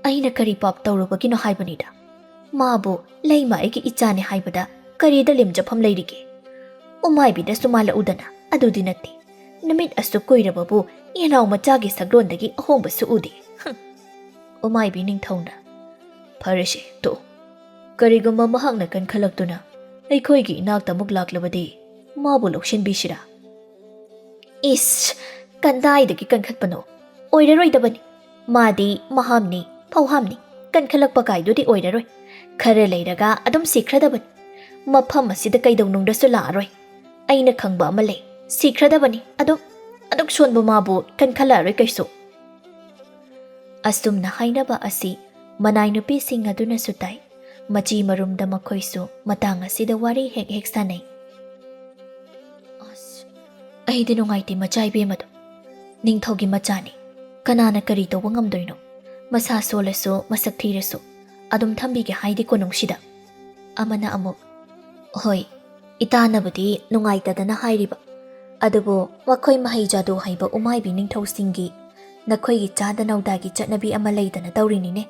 ꯑꯩꯅ ꯀꯔꯤ ꯄꯥꯞ ꯇꯧꯔꯨꯕꯒꯤꯅꯣ ꯍꯥꯏꯕꯅꯤꯗ꯫ ꯃꯥꯕꯨ ꯂꯩꯃ ꯑꯩꯒꯤ ꯏꯆꯥꯅꯤ ꯍꯥꯏꯕꯗ ꯀꯔꯤꯗ ꯂꯦꯝꯖꯐꯝ ꯂꯩꯔꯤꯒꯦ? ꯎꯃꯥꯏꯕꯤꯗꯁꯨ ꯃꯥꯜꯂꯛꯎꯗꯅ, ꯑꯗꯨꯗꯤ ꯅꯠꯇꯦ꯫ ꯅꯨꯃꯤꯠ ꯑꯁꯨꯛ ꯀꯨꯏꯔꯕꯕꯨ ꯌꯦꯅꯥꯎ ꯃꯆꯥꯒꯤ ꯁꯛꯂꯣꯟꯗꯒꯤ ꯑꯍꯣꯡꯕꯁꯨ ꯎꯗꯦ꯫ ꯍꯨꯝ!" ꯎꯃꯥꯏꯕꯤ ꯅꯤꯡꯊꯧꯅ, "ꯐꯔꯦꯁꯦ, ꯇꯣꯛꯎ꯫ ꯀꯔꯤꯒꯨꯝꯕ ꯃꯍꯥꯛꯅ ꯀꯟꯈꯠꯂꯛꯇꯨꯅ ꯑꯩꯈꯣꯏꯒꯤ ꯏꯅꯥꯛꯇ ꯑꯃꯨꯛ ꯂꯥꯛꯂꯕꯗꯤ ꯃꯥꯕꯨ ꯂꯧꯁꯤꯟꯕꯤꯁꯤꯔꯥ?" "ꯏꯁ, ꯀꯗꯥꯏꯗꯒꯤ ꯀꯟꯈꯠꯄꯅꯣ? ꯑꯣꯏꯔꯔꯣꯏꯗꯕꯅꯤ꯫ ꯃꯥꯗꯤ ꯃꯍꯥꯝꯅꯤ, ꯐꯧꯍꯥꯝꯅꯤ꯫ ꯀꯟꯈꯠꯂꯛꯄ ꯀꯥꯏꯗꯨꯗꯤ ꯑꯣꯏꯔꯔꯣꯏ꯫ ꯈꯔ ꯂꯩꯔꯒ ꯑꯗꯨꯝ ꯁꯤꯈ꯭ꯔꯗꯕꯅꯤ꯫ ꯃꯐꯝ ꯑꯁꯤꯗ ꯀꯩꯗꯧꯅꯨꯡꯗꯁꯨ ꯂꯥꯛꯑꯔꯣꯏ꯫ ꯑꯩꯅ ꯈꯪꯕ ꯑꯃ ꯂꯩ, ꯁꯤꯈ꯭ꯔꯗꯕꯅꯤ꯫ ꯑꯗꯨꯛ, ꯑꯗꯨꯛ ꯁꯣꯟꯕ ꯃꯥꯕꯨ ꯀꯟꯈꯠꯂꯛꯑꯔꯣꯏ ꯀꯩꯁꯨ꯫" ꯑꯁꯨꯝꯅ ꯍꯥꯏꯅꯕ ꯑꯁꯤ ꯃꯅꯥꯏ ꯅꯨꯄꯤꯁꯤꯡ ꯑꯗꯨꯅꯁꯨ ꯇꯥꯏ꯫ ꯃꯆꯤ ꯃꯔꯨꯝꯗ ꯃꯈꯣꯏꯁꯨ ꯃꯇꯥꯡ ꯑꯁꯤꯗ ꯋꯥꯔꯤ ꯍꯦꯛ ꯍꯦꯛ ꯁꯥꯟꯅꯩ꯫ "ꯑꯁ, ꯑꯩꯗꯤ ꯅꯨꯡꯉꯥꯏꯇꯦ ꯃꯆꯥ ꯏꯕꯦꯝꯃꯗꯣ꯫ ꯅꯤꯡꯊꯧꯒꯤ ꯃꯆꯥꯅꯤ꯫ ꯀꯅꯥꯅ ꯀꯔꯤ ꯇꯧꯕ ꯉꯝꯗꯣꯏꯅꯣ? ꯃꯁꯥ ꯁꯣꯜꯂꯁꯨ, ꯃꯁꯛ ꯊꯤꯔꯁꯨ, ꯑꯗꯨꯝ ꯊꯝꯕꯤꯒꯦ ꯍꯥꯏꯗꯦ ꯀꯣꯅꯨꯡꯁꯤꯗ꯫" ꯑꯃꯅ ꯑꯃꯨꯛ, "ꯍꯣꯏ, ꯏꯇꯥꯅꯕꯨꯗꯤ ꯅꯨꯡꯉꯥꯏꯇꯗꯅ ꯍꯥꯏꯔꯤꯕ꯫ ꯑꯗꯨꯕꯨ ꯃꯈꯣꯏ ꯃꯍꯩ ꯖꯥꯗꯨ ꯍꯩꯕ ꯎꯃꯥꯏꯕꯤ ꯅꯤꯡꯊꯧꯁꯤꯡꯒꯤ ꯅꯈꯣꯏꯒꯤ ꯆꯥꯗ ꯅꯧꯗꯥꯒꯤ ꯆꯠꯅꯕꯤ ꯑꯃ ꯂꯩꯗꯅ ꯇꯧꯔꯤꯅꯤꯅꯦ꯫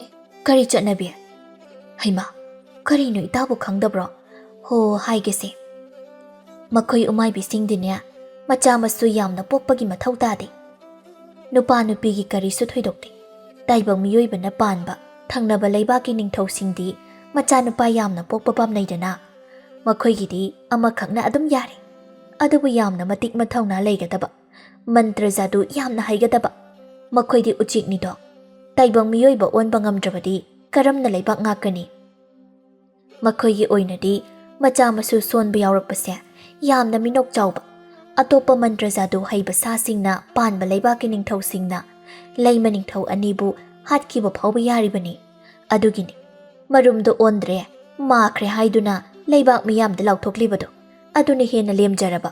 "ꯑꯦ, ꯀꯔꯤ ꯆꯠꯅꯕꯤ? ꯍꯩꯃꯥ, ꯀꯔꯤꯅꯣ, ꯏꯇꯥꯕꯨ ꯈꯪꯗꯕ꯭ꯔꯣ? ꯍꯣ, ꯍꯥꯏꯒꯦꯁꯦ꯫ ꯃꯈꯣꯏ ꯎꯃꯥꯏꯕꯤꯁꯤꯡꯗꯤꯅꯦ, ꯃꯆꯥ ꯃꯁꯨ ꯌꯥꯝꯅ ꯄꯣꯛꯄꯒꯤ ꯃꯊꯧ ꯇꯥꯗꯦ꯫ ꯅꯨꯄꯥ ꯅꯨꯄꯤꯒꯤ ꯀꯔꯤꯁꯨ ꯊꯣꯏꯗꯣꯛꯇꯦ꯫ ꯇꯥꯏꯕꯪ ꯃꯤꯑꯣꯏꯕꯅ ꯄꯥꯟꯕ ꯊꯪꯅꯕ ꯂꯩꯕꯥꯛꯀꯤ ꯅꯤꯡꯊꯧꯁꯤꯡꯗꯤ ꯃꯆꯥꯅꯨꯄꯥ ꯌꯥꯝꯅ ꯄꯣꯛꯄ ꯄꯥꯝꯅꯩꯗꯅ꯫ ꯃꯈꯣꯏꯒꯤꯗꯤ ꯑꯃꯈꯛꯅ ꯑꯗꯨꯝ ꯌꯥꯔꯦ꯫ ꯑꯗꯨꯕꯨ ꯌꯥꯝꯅ ꯃꯇꯤꯛ ꯃꯊꯧꯅꯥ ꯂꯩꯒꯗꯕ, ꯃꯟꯇ꯭ꯔ ꯖꯥꯗꯨ ꯌꯥꯝꯅ ꯍꯩꯒꯗꯕ꯫ ꯃꯈꯣꯏꯗꯤ ꯎꯆꯦꯛꯅꯤꯗꯣ꯫ ꯇꯥꯏꯕꯪ ꯃꯤꯑꯣꯏꯕ ꯑꯣꯟꯕ ꯉꯝꯗ꯭ꯔꯕꯗꯤ ꯀꯔꯝꯅ ꯂꯩꯕꯥꯛ ꯉꯥꯛꯀꯅꯤ?" ꯃꯈꯣꯏꯒꯤ ꯑꯣꯏꯅꯗꯤ ꯃꯆꯥ ꯃꯁꯨ ꯁꯣꯟꯕ ꯌꯥꯎꯔꯛꯄꯁꯦ ꯌꯥꯝꯅ ꯃꯤꯅꯣꯛ ꯆꯥꯎꯕ, ꯑꯇꯣꯞꯄ ꯃꯟꯇ꯭ꯔ ꯖꯥꯗꯨ ꯍꯩꯕ ꯁꯥꯁꯤꯡꯅ ꯄꯥꯟꯕ ꯂꯩꯕꯥꯛꯀꯤ ꯅꯤꯡꯊꯧꯁꯤꯡꯅ ꯂꯩꯃ ꯅꯤꯡꯊꯧ ꯑꯅꯤꯕꯨ ꯍꯥꯠꯈꯤꯕ ꯐꯥꯎꯕ ꯌꯥꯔꯤꯕꯅꯤ꯫ ꯑꯗꯨꯒꯤꯅꯤ ꯃꯔꯨꯝꯗꯣ ꯑꯣꯟꯗ꯭ꯔꯦ, ꯃꯥꯈ꯭ꯔꯦ ꯍꯥꯏꯗꯨꯅ ꯂꯩꯕꯥꯛ ꯃꯤꯌꯥꯝꯗ ꯂꯥꯎꯊꯣꯛꯂꯤꯕꯗꯣ꯫ ꯑꯗꯨꯅ ꯍꯦꯟꯅ ꯂꯦꯝꯖꯔꯕ꯫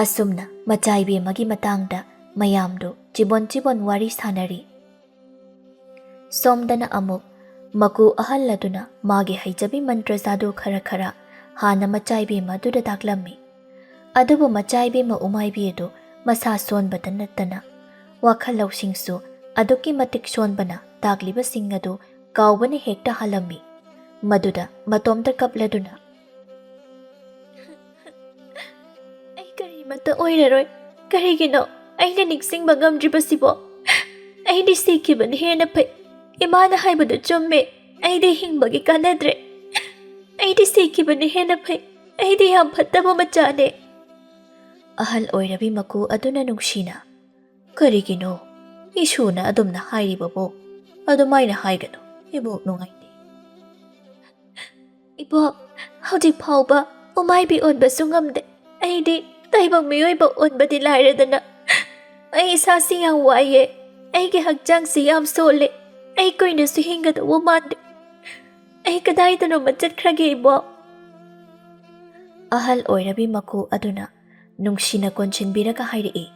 ꯑꯁꯨꯝꯅ ꯃꯆꯥ ꯏꯕꯦꯝꯃꯒꯤ ꯃꯇꯥꯡꯗ ꯃꯌꯥꯝꯗꯨ ꯆꯤꯕꯣꯟ ꯆꯤꯕꯣꯟ ꯋꯥꯔꯤ ꯁꯥꯅꯔꯤ꯫ ꯁꯣꯝꯗꯅ ꯑꯃꯨꯛ ꯃꯀꯨ ꯑꯍꯜ ꯑꯗꯨꯅ ꯃꯥꯒꯤ ꯍꯩꯖꯕꯤ ꯃꯟꯇ꯭ꯔ ꯖꯥꯗꯨ ꯈꯔ ꯈꯔ ꯍꯥꯟꯅ ꯃꯆꯥ ꯏꯕꯦꯝꯃ ꯑꯗꯨꯗ ꯇꯥꯛꯂꯝꯃꯤ꯫ ꯑꯗꯨꯕꯨ ꯃꯆꯥ ꯏꯕꯦꯝꯃ ꯎꯃꯥꯏꯕꯤ ꯑꯗꯨ ꯃꯁꯥ ꯁꯣꯟꯕꯇ ꯅꯠꯇꯅ ꯋꯥꯈꯜ ꯂꯧꯁꯤꯡꯁꯨ ꯑꯗꯨꯛꯀꯤ ꯃꯇꯤꯛ ꯁꯣꯟꯕꯅ ꯇꯥꯛꯂꯤꯕꯁꯤꯡ ꯑꯗꯨ ꯀꯥꯎꯕꯅ ꯍꯦꯛꯇ ꯍꯥꯜꯂꯝꯃꯤ꯫ ꯃꯗꯨꯗ ꯃꯇꯣꯝꯇ ꯀꯞꯂꯗꯨꯅ, "ꯑꯩ ꯀꯔꯤꯃꯠꯇ ꯑꯣꯏꯔꯔꯣꯏ꯫ ꯀꯔꯤꯒꯤꯅꯣ ꯑꯩꯅ ꯅꯤꯡꯁꯤꯡꯕ ꯉꯝꯗ꯭ꯔꯤꯕꯁꯤꯕꯣ? ꯑꯩꯗꯤ ꯁꯤꯈꯤꯕꯅ ꯍꯦꯟꯅ ꯐꯩ꯫ ꯏꯃꯥꯅ ꯍꯥꯏꯕꯗꯨ ꯆꯨꯝꯃꯦ꯫ ꯑꯩꯗꯤ ꯍꯤꯡꯕꯒꯤ ꯀꯥꯟꯅꯗ꯭ꯔꯦ꯫ ꯑꯩꯗꯤ ꯁꯤꯈꯤꯕꯅ ꯍꯦꯟꯅ ꯐꯩ꯫ ꯑꯩꯗꯤ ꯌꯥꯝ ꯐꯠꯇꯕ ꯃꯆꯥꯅꯦ꯫" ꯑꯍꯜ ꯑꯣꯏꯔꯕꯤ ꯃꯀꯨ ꯑꯗꯨꯅ ꯅꯨꯡꯁꯤꯅ, "ꯀꯔꯤꯒꯤꯅꯣ ꯏꯁꯨꯅ ꯑꯗꯨꯝꯅ ꯍꯥꯏꯔꯤꯕꯕꯨ? ꯑꯗꯨꯃꯥꯏꯅ ꯍꯥꯏꯒꯅꯨ, ꯏꯕꯣꯛ ꯅꯨꯡꯉꯥꯏꯇꯦ꯫" "ꯏꯕꯣꯛ, ꯍꯧꯖꯤꯛ ꯐꯥꯎꯕ ꯎꯃꯥꯏꯕꯤ ꯑꯣꯟꯕꯁꯨ ꯉꯝꯗꯦ꯫ ꯑꯩꯗꯤ ꯇꯥꯏꯕꯪ ꯃꯤꯑꯣꯏꯕ ꯑꯣꯟꯕꯗꯤ ꯂꯥꯏꯔꯗꯅ꯫ ꯑꯩ ꯏꯁꯥꯁꯤ ꯌꯥꯝ ꯋꯥꯏꯌꯦ꯫ ꯑꯩꯒꯤ ꯍꯛꯆꯥꯡꯁꯤ ꯌꯥꯝ ꯁꯣꯜꯂꯦ꯫ ꯑꯩ ꯀꯨꯏꯅꯁꯨ ꯍꯤꯡꯒꯗꯧꯕ ꯃꯥꯟꯗꯦ꯫ ꯑꯩ ꯀꯗꯥꯏꯗꯅꯣꯃ ꯆꯠꯈ꯭ꯔꯒꯦ, ꯏꯕꯣꯛ?" ꯑꯍꯜ ꯑꯣꯏꯔꯕꯤ ꯃꯀꯨ ꯑꯗꯨꯅ ꯅꯨꯡꯁꯤꯅ ꯀꯣꯟꯁꯤꯟꯕꯤꯔꯒ ꯍꯥꯏꯔꯛꯏ,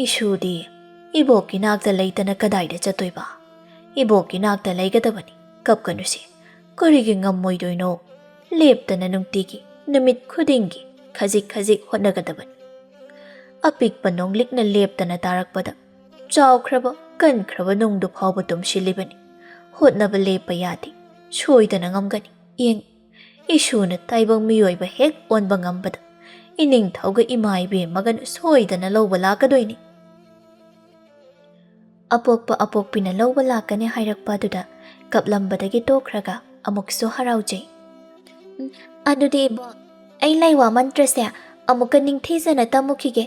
"ꯏꯁꯨꯗꯤ ꯏꯕꯣꯛꯀꯤ ꯅꯥꯛꯇ ꯂꯩꯇꯅ ꯀꯗꯥꯏꯗ ꯆꯠꯇꯣꯏꯕ? ꯏꯕꯣꯛꯀꯤ ꯅꯥꯛꯇ ꯂꯩꯒꯗꯕꯅꯤ, ꯀꯞꯀꯅꯨꯁꯦ꯫ ꯀꯔꯤꯒꯤ ꯉꯝꯃꯣꯏꯗꯣꯏꯅꯣ? ꯂꯦꯞꯇꯅ ꯅꯨꯡꯇꯤꯒꯤ ꯅꯨꯃꯤꯠ ꯈꯨꯗꯤꯡꯒꯤ ꯈꯖꯤꯛ ꯈꯖꯤꯛ ꯍꯣꯠꯅꯒꯗꯕꯅꯤ꯫ ꯑꯄꯤꯛꯄ ꯅꯣꯡꯂꯤꯛꯅ ꯂꯦꯞꯇꯅ ꯇꯥꯔꯛꯄꯗ ꯆꯥꯎꯈ꯭ꯔꯕ ꯀꯟꯈ꯭ꯔꯕ ꯅꯨꯡꯗꯨ ꯐꯥꯎꯕ ꯇꯨꯝꯁꯤꯜꯂꯤꯕꯅꯤ꯫ ꯍꯣꯠꯅꯕ ꯂꯦꯞꯄ ꯌꯥꯗꯦ꯫ ꯁꯣꯏꯗꯅ ꯉꯝꯒꯅꯤ꯫ ꯌꯦꯡ, ꯏꯁꯨꯅ ꯇꯥꯏꯕꯪ ꯃꯤꯑꯣꯏꯕ ꯍꯦꯛ ꯑꯣꯟꯕ ꯉꯝꯕꯗ ꯏꯅꯤꯡꯊꯧꯒ ꯏꯃꯥ ꯏꯕꯦꯝꯃꯒꯅ ꯁꯣꯏꯗꯅ ꯂꯧꯕ ꯂꯥꯛꯀꯗꯣꯏꯅꯤ꯫ ꯑꯄꯣꯛꯄ ꯑꯄꯣꯛꯄꯤꯅ ꯂꯧꯕ ꯂꯥꯛꯀꯅꯤ ꯍꯥꯏꯔꯛꯄ ꯑꯗꯨꯗ ꯀꯞꯂꯝꯕꯗꯒꯤ ꯇꯣꯛꯈ꯭ꯔꯒ ꯑꯃꯨꯛꯁꯨ ꯍꯔꯥꯎꯖꯩ꯫ "ꯎꯝ, ꯑꯗꯨꯗꯤ ꯏꯕꯣꯛ, ꯑꯩ ꯂꯩꯋꯥ ꯃꯟꯇ꯭ꯔꯁꯦ ꯑꯃꯨꯛꯀ ꯅꯤꯡꯊꯤꯖꯅ ꯇꯝꯃꯨꯈꯤꯒꯦ꯫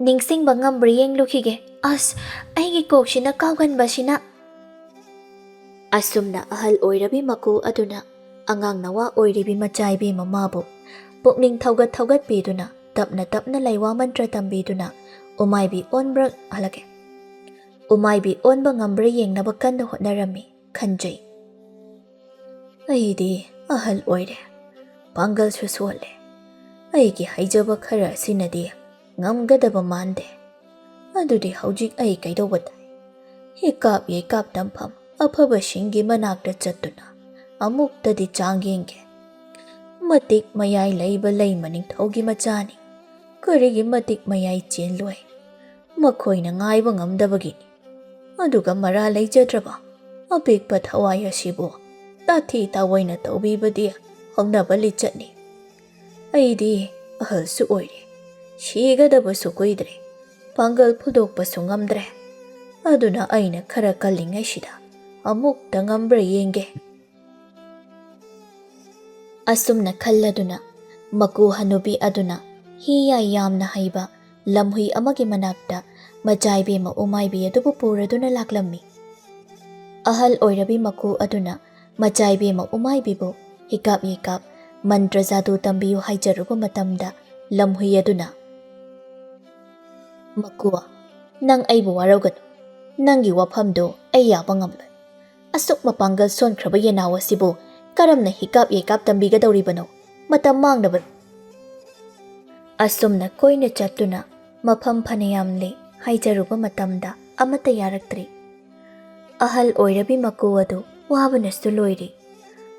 ꯅꯤꯡꯁꯤꯡꯕ ꯉꯝꯕ꯭ꯔꯥ ꯌꯦꯡꯂꯨꯈꯤꯒꯦ꯫ ꯑꯁ, ꯑꯩꯒꯤ ꯀꯣꯛꯁꯤꯅ ꯀꯥꯎꯒꯟꯕꯁꯤꯅ!" ꯑꯁꯨꯝꯅ ꯑꯍꯜ ꯑꯣꯏꯔꯕꯤ ꯃꯀꯨ ꯑꯗꯨꯅ ꯑꯉꯥꯡ ꯅꯋꯥ ꯑꯣꯏꯔꯤꯕꯤ ꯃꯆꯥꯏꯕꯤ ꯃꯃꯥꯕꯨ ꯄꯨꯛꯅꯤꯡ ꯊꯧꯒꯠ ꯊꯧꯒꯠꯄꯤꯗꯨꯅ, ꯇꯞꯅ ꯇꯞꯅ ꯂꯩꯋꯥ ꯃꯟꯇ꯭ꯔ ꯇꯝꯕꯤꯗꯨꯅ, ꯎꯃꯥꯏꯕꯤ ꯑꯣꯟꯕ꯭ꯔꯥ ꯍꯜꯂꯛꯀꯦ꯫ ꯎꯃꯥꯏꯕꯤ ꯑꯣꯟꯕ ꯉꯝꯕ꯭ꯔꯥ ꯌꯦꯡꯅꯕ ꯀꯟꯅ ꯍꯣꯠꯅꯔꯝꯃꯤ ꯈꯟꯖꯩ꯫ "ꯑꯩꯗꯤ ꯑꯍꯜ ꯑꯣꯏꯔꯦ, ꯄꯥꯡꯒꯜꯁꯨ ꯁꯣꯜꯂꯦ꯫ ꯑꯩꯒꯤ ꯍꯩꯖꯕ ꯈꯔ ꯑꯁꯤꯅꯗꯤ ꯉꯝꯒꯗꯕ ꯃꯥꯟꯗꯦ꯫ ꯑꯗꯨꯗꯤ ꯍꯧꯖꯤꯛ ꯑꯩ ꯀꯩꯗꯧꯕ ꯇꯥꯏ? ꯍꯤꯀꯥꯞ ꯌꯩꯀꯥꯞ ꯇꯝꯐꯝ ꯑꯐꯕꯁꯤꯡꯒꯤ ꯃꯅꯥꯛꯇ ꯆꯠꯇꯨꯅ ꯑꯃꯨꯛꯇꯗꯤ ꯆꯥꯡ ꯌꯦꯡꯒꯦ꯫ ꯃꯇꯤꯛ ꯃꯌꯥꯏ ꯂꯩꯕ ꯂꯩꯃ ꯅꯤꯡꯊꯧꯒꯤ ꯃꯆꯥꯅꯤ꯫ ꯀꯔꯤꯒꯤ ꯃꯇꯤꯛ ꯃꯌꯥꯏ ꯆꯦꯜꯂꯣꯏ? ꯃꯈꯣꯏꯅ ꯉꯥꯏꯕ ꯉꯝꯗꯕꯒꯤꯅꯤ꯫ ꯑꯗꯨꯒ ꯃꯔꯥ ꯂꯩꯖꯗ꯭ꯔꯕ ꯑꯄꯤꯛꯄ ꯊꯋꯥꯏ ꯑꯁꯤꯕꯨ ꯇꯥꯊꯤ ꯇꯥꯑꯣꯏꯅ ꯇꯧꯕꯤꯕꯗꯤ ꯍꯧꯅꯕ ꯂꯤꯆꯠꯅꯤ꯫ ꯑꯩꯗꯤ ꯑꯍꯜꯁꯨ ꯑꯣꯏꯔꯦ, ꯁꯤꯒꯗꯕꯁꯨ ꯀꯨꯏꯗ꯭ꯔꯦ, ꯄꯥꯡꯒꯜ ꯐꯨꯗꯣꯛꯄꯁꯨ ꯉꯝꯗ꯭ꯔꯦ꯫ ꯑꯗꯨꯅ ꯑꯩꯅ ꯈꯔ ꯀꯜꯂꯤꯉꯩꯁꯤꯗ ꯑꯃꯨꯛꯇ ꯉꯝꯕ꯭ꯔꯥ ꯌꯦꯡꯒꯦ꯫" ꯑꯁꯨꯝꯅ ꯈꯜꯂꯗꯨꯅ ꯃꯀꯨ ꯍꯅꯨꯕꯤ ꯑꯗꯨꯅ ꯍꯤ ꯌꯥꯏ ꯌꯥꯝꯅ ꯍꯩꯕ ꯂꯝꯍꯨꯏ ꯑꯃꯒꯤ ꯃꯅꯥꯛꯇ ꯃꯆꯥꯏꯕꯦꯝꯃ ꯎꯃꯥꯏꯕꯤ ꯑꯗꯨꯕꯨ ꯄꯨꯔꯗꯨꯅ ꯂꯥꯛꯂꯝꯃꯤ꯫ ꯑꯍꯜ ꯑꯣꯏꯔꯕꯤ ꯃꯀꯨ ꯑꯗꯨꯅ ꯃꯆꯥꯏꯕꯦꯝꯃ ꯎꯃꯥꯏꯕꯤꯕꯨ ꯍꯤꯀꯥꯞ ꯌꯩꯀꯥꯞ ꯃꯟꯇ꯭ꯔ ꯖꯥꯗꯨ ꯇꯝꯕꯤꯌꯨ ꯍꯥꯏꯖꯔꯨꯕ ꯃꯇꯝꯗ ꯂꯝꯍꯨꯏ ꯑꯗꯨꯅ, "ꯃꯀꯨ, ꯅꯪ ꯑꯩꯕꯨ ꯋꯥꯔꯧꯒꯅꯨ꯫ ꯅꯪꯒꯤ ꯋꯥꯐꯝꯗꯨ ꯑꯩ ꯌꯥꯕ ꯉꯝꯂꯣꯏ꯫ ꯑꯁꯨꯛ ꯃꯄꯥꯡꯒꯜ ꯁꯣꯟꯈ꯭ꯔꯕ ꯌꯦꯅꯥꯎ ꯑꯁꯤꯕꯨ ꯀꯔꯝꯅ ꯍꯤꯀꯥꯞ ꯌꯩꯀꯥꯞ ꯇꯝꯕꯤꯒꯗꯧꯔꯤꯕꯅꯣ? ꯃꯇꯝ ꯃꯥꯡꯅꯕꯅꯤ꯫" ꯑꯁꯨꯝꯅ ꯀꯣꯏꯅ ꯆꯠꯇꯨꯅ ꯃꯐꯝ ꯐꯅꯌꯥꯝ ꯂꯦꯛ ꯍꯥꯏꯖꯔꯨꯕ ꯃꯇꯝꯗ ꯑꯃꯠꯇ ꯌꯥꯔꯛꯇ꯭ꯔꯦ꯫ ꯑꯍꯜ ꯑꯣꯏꯔꯕꯤ ꯃꯀꯨ ꯑꯗꯨ ꯋꯥꯕꯅꯁꯨ ꯂꯣꯏꯔꯦ꯫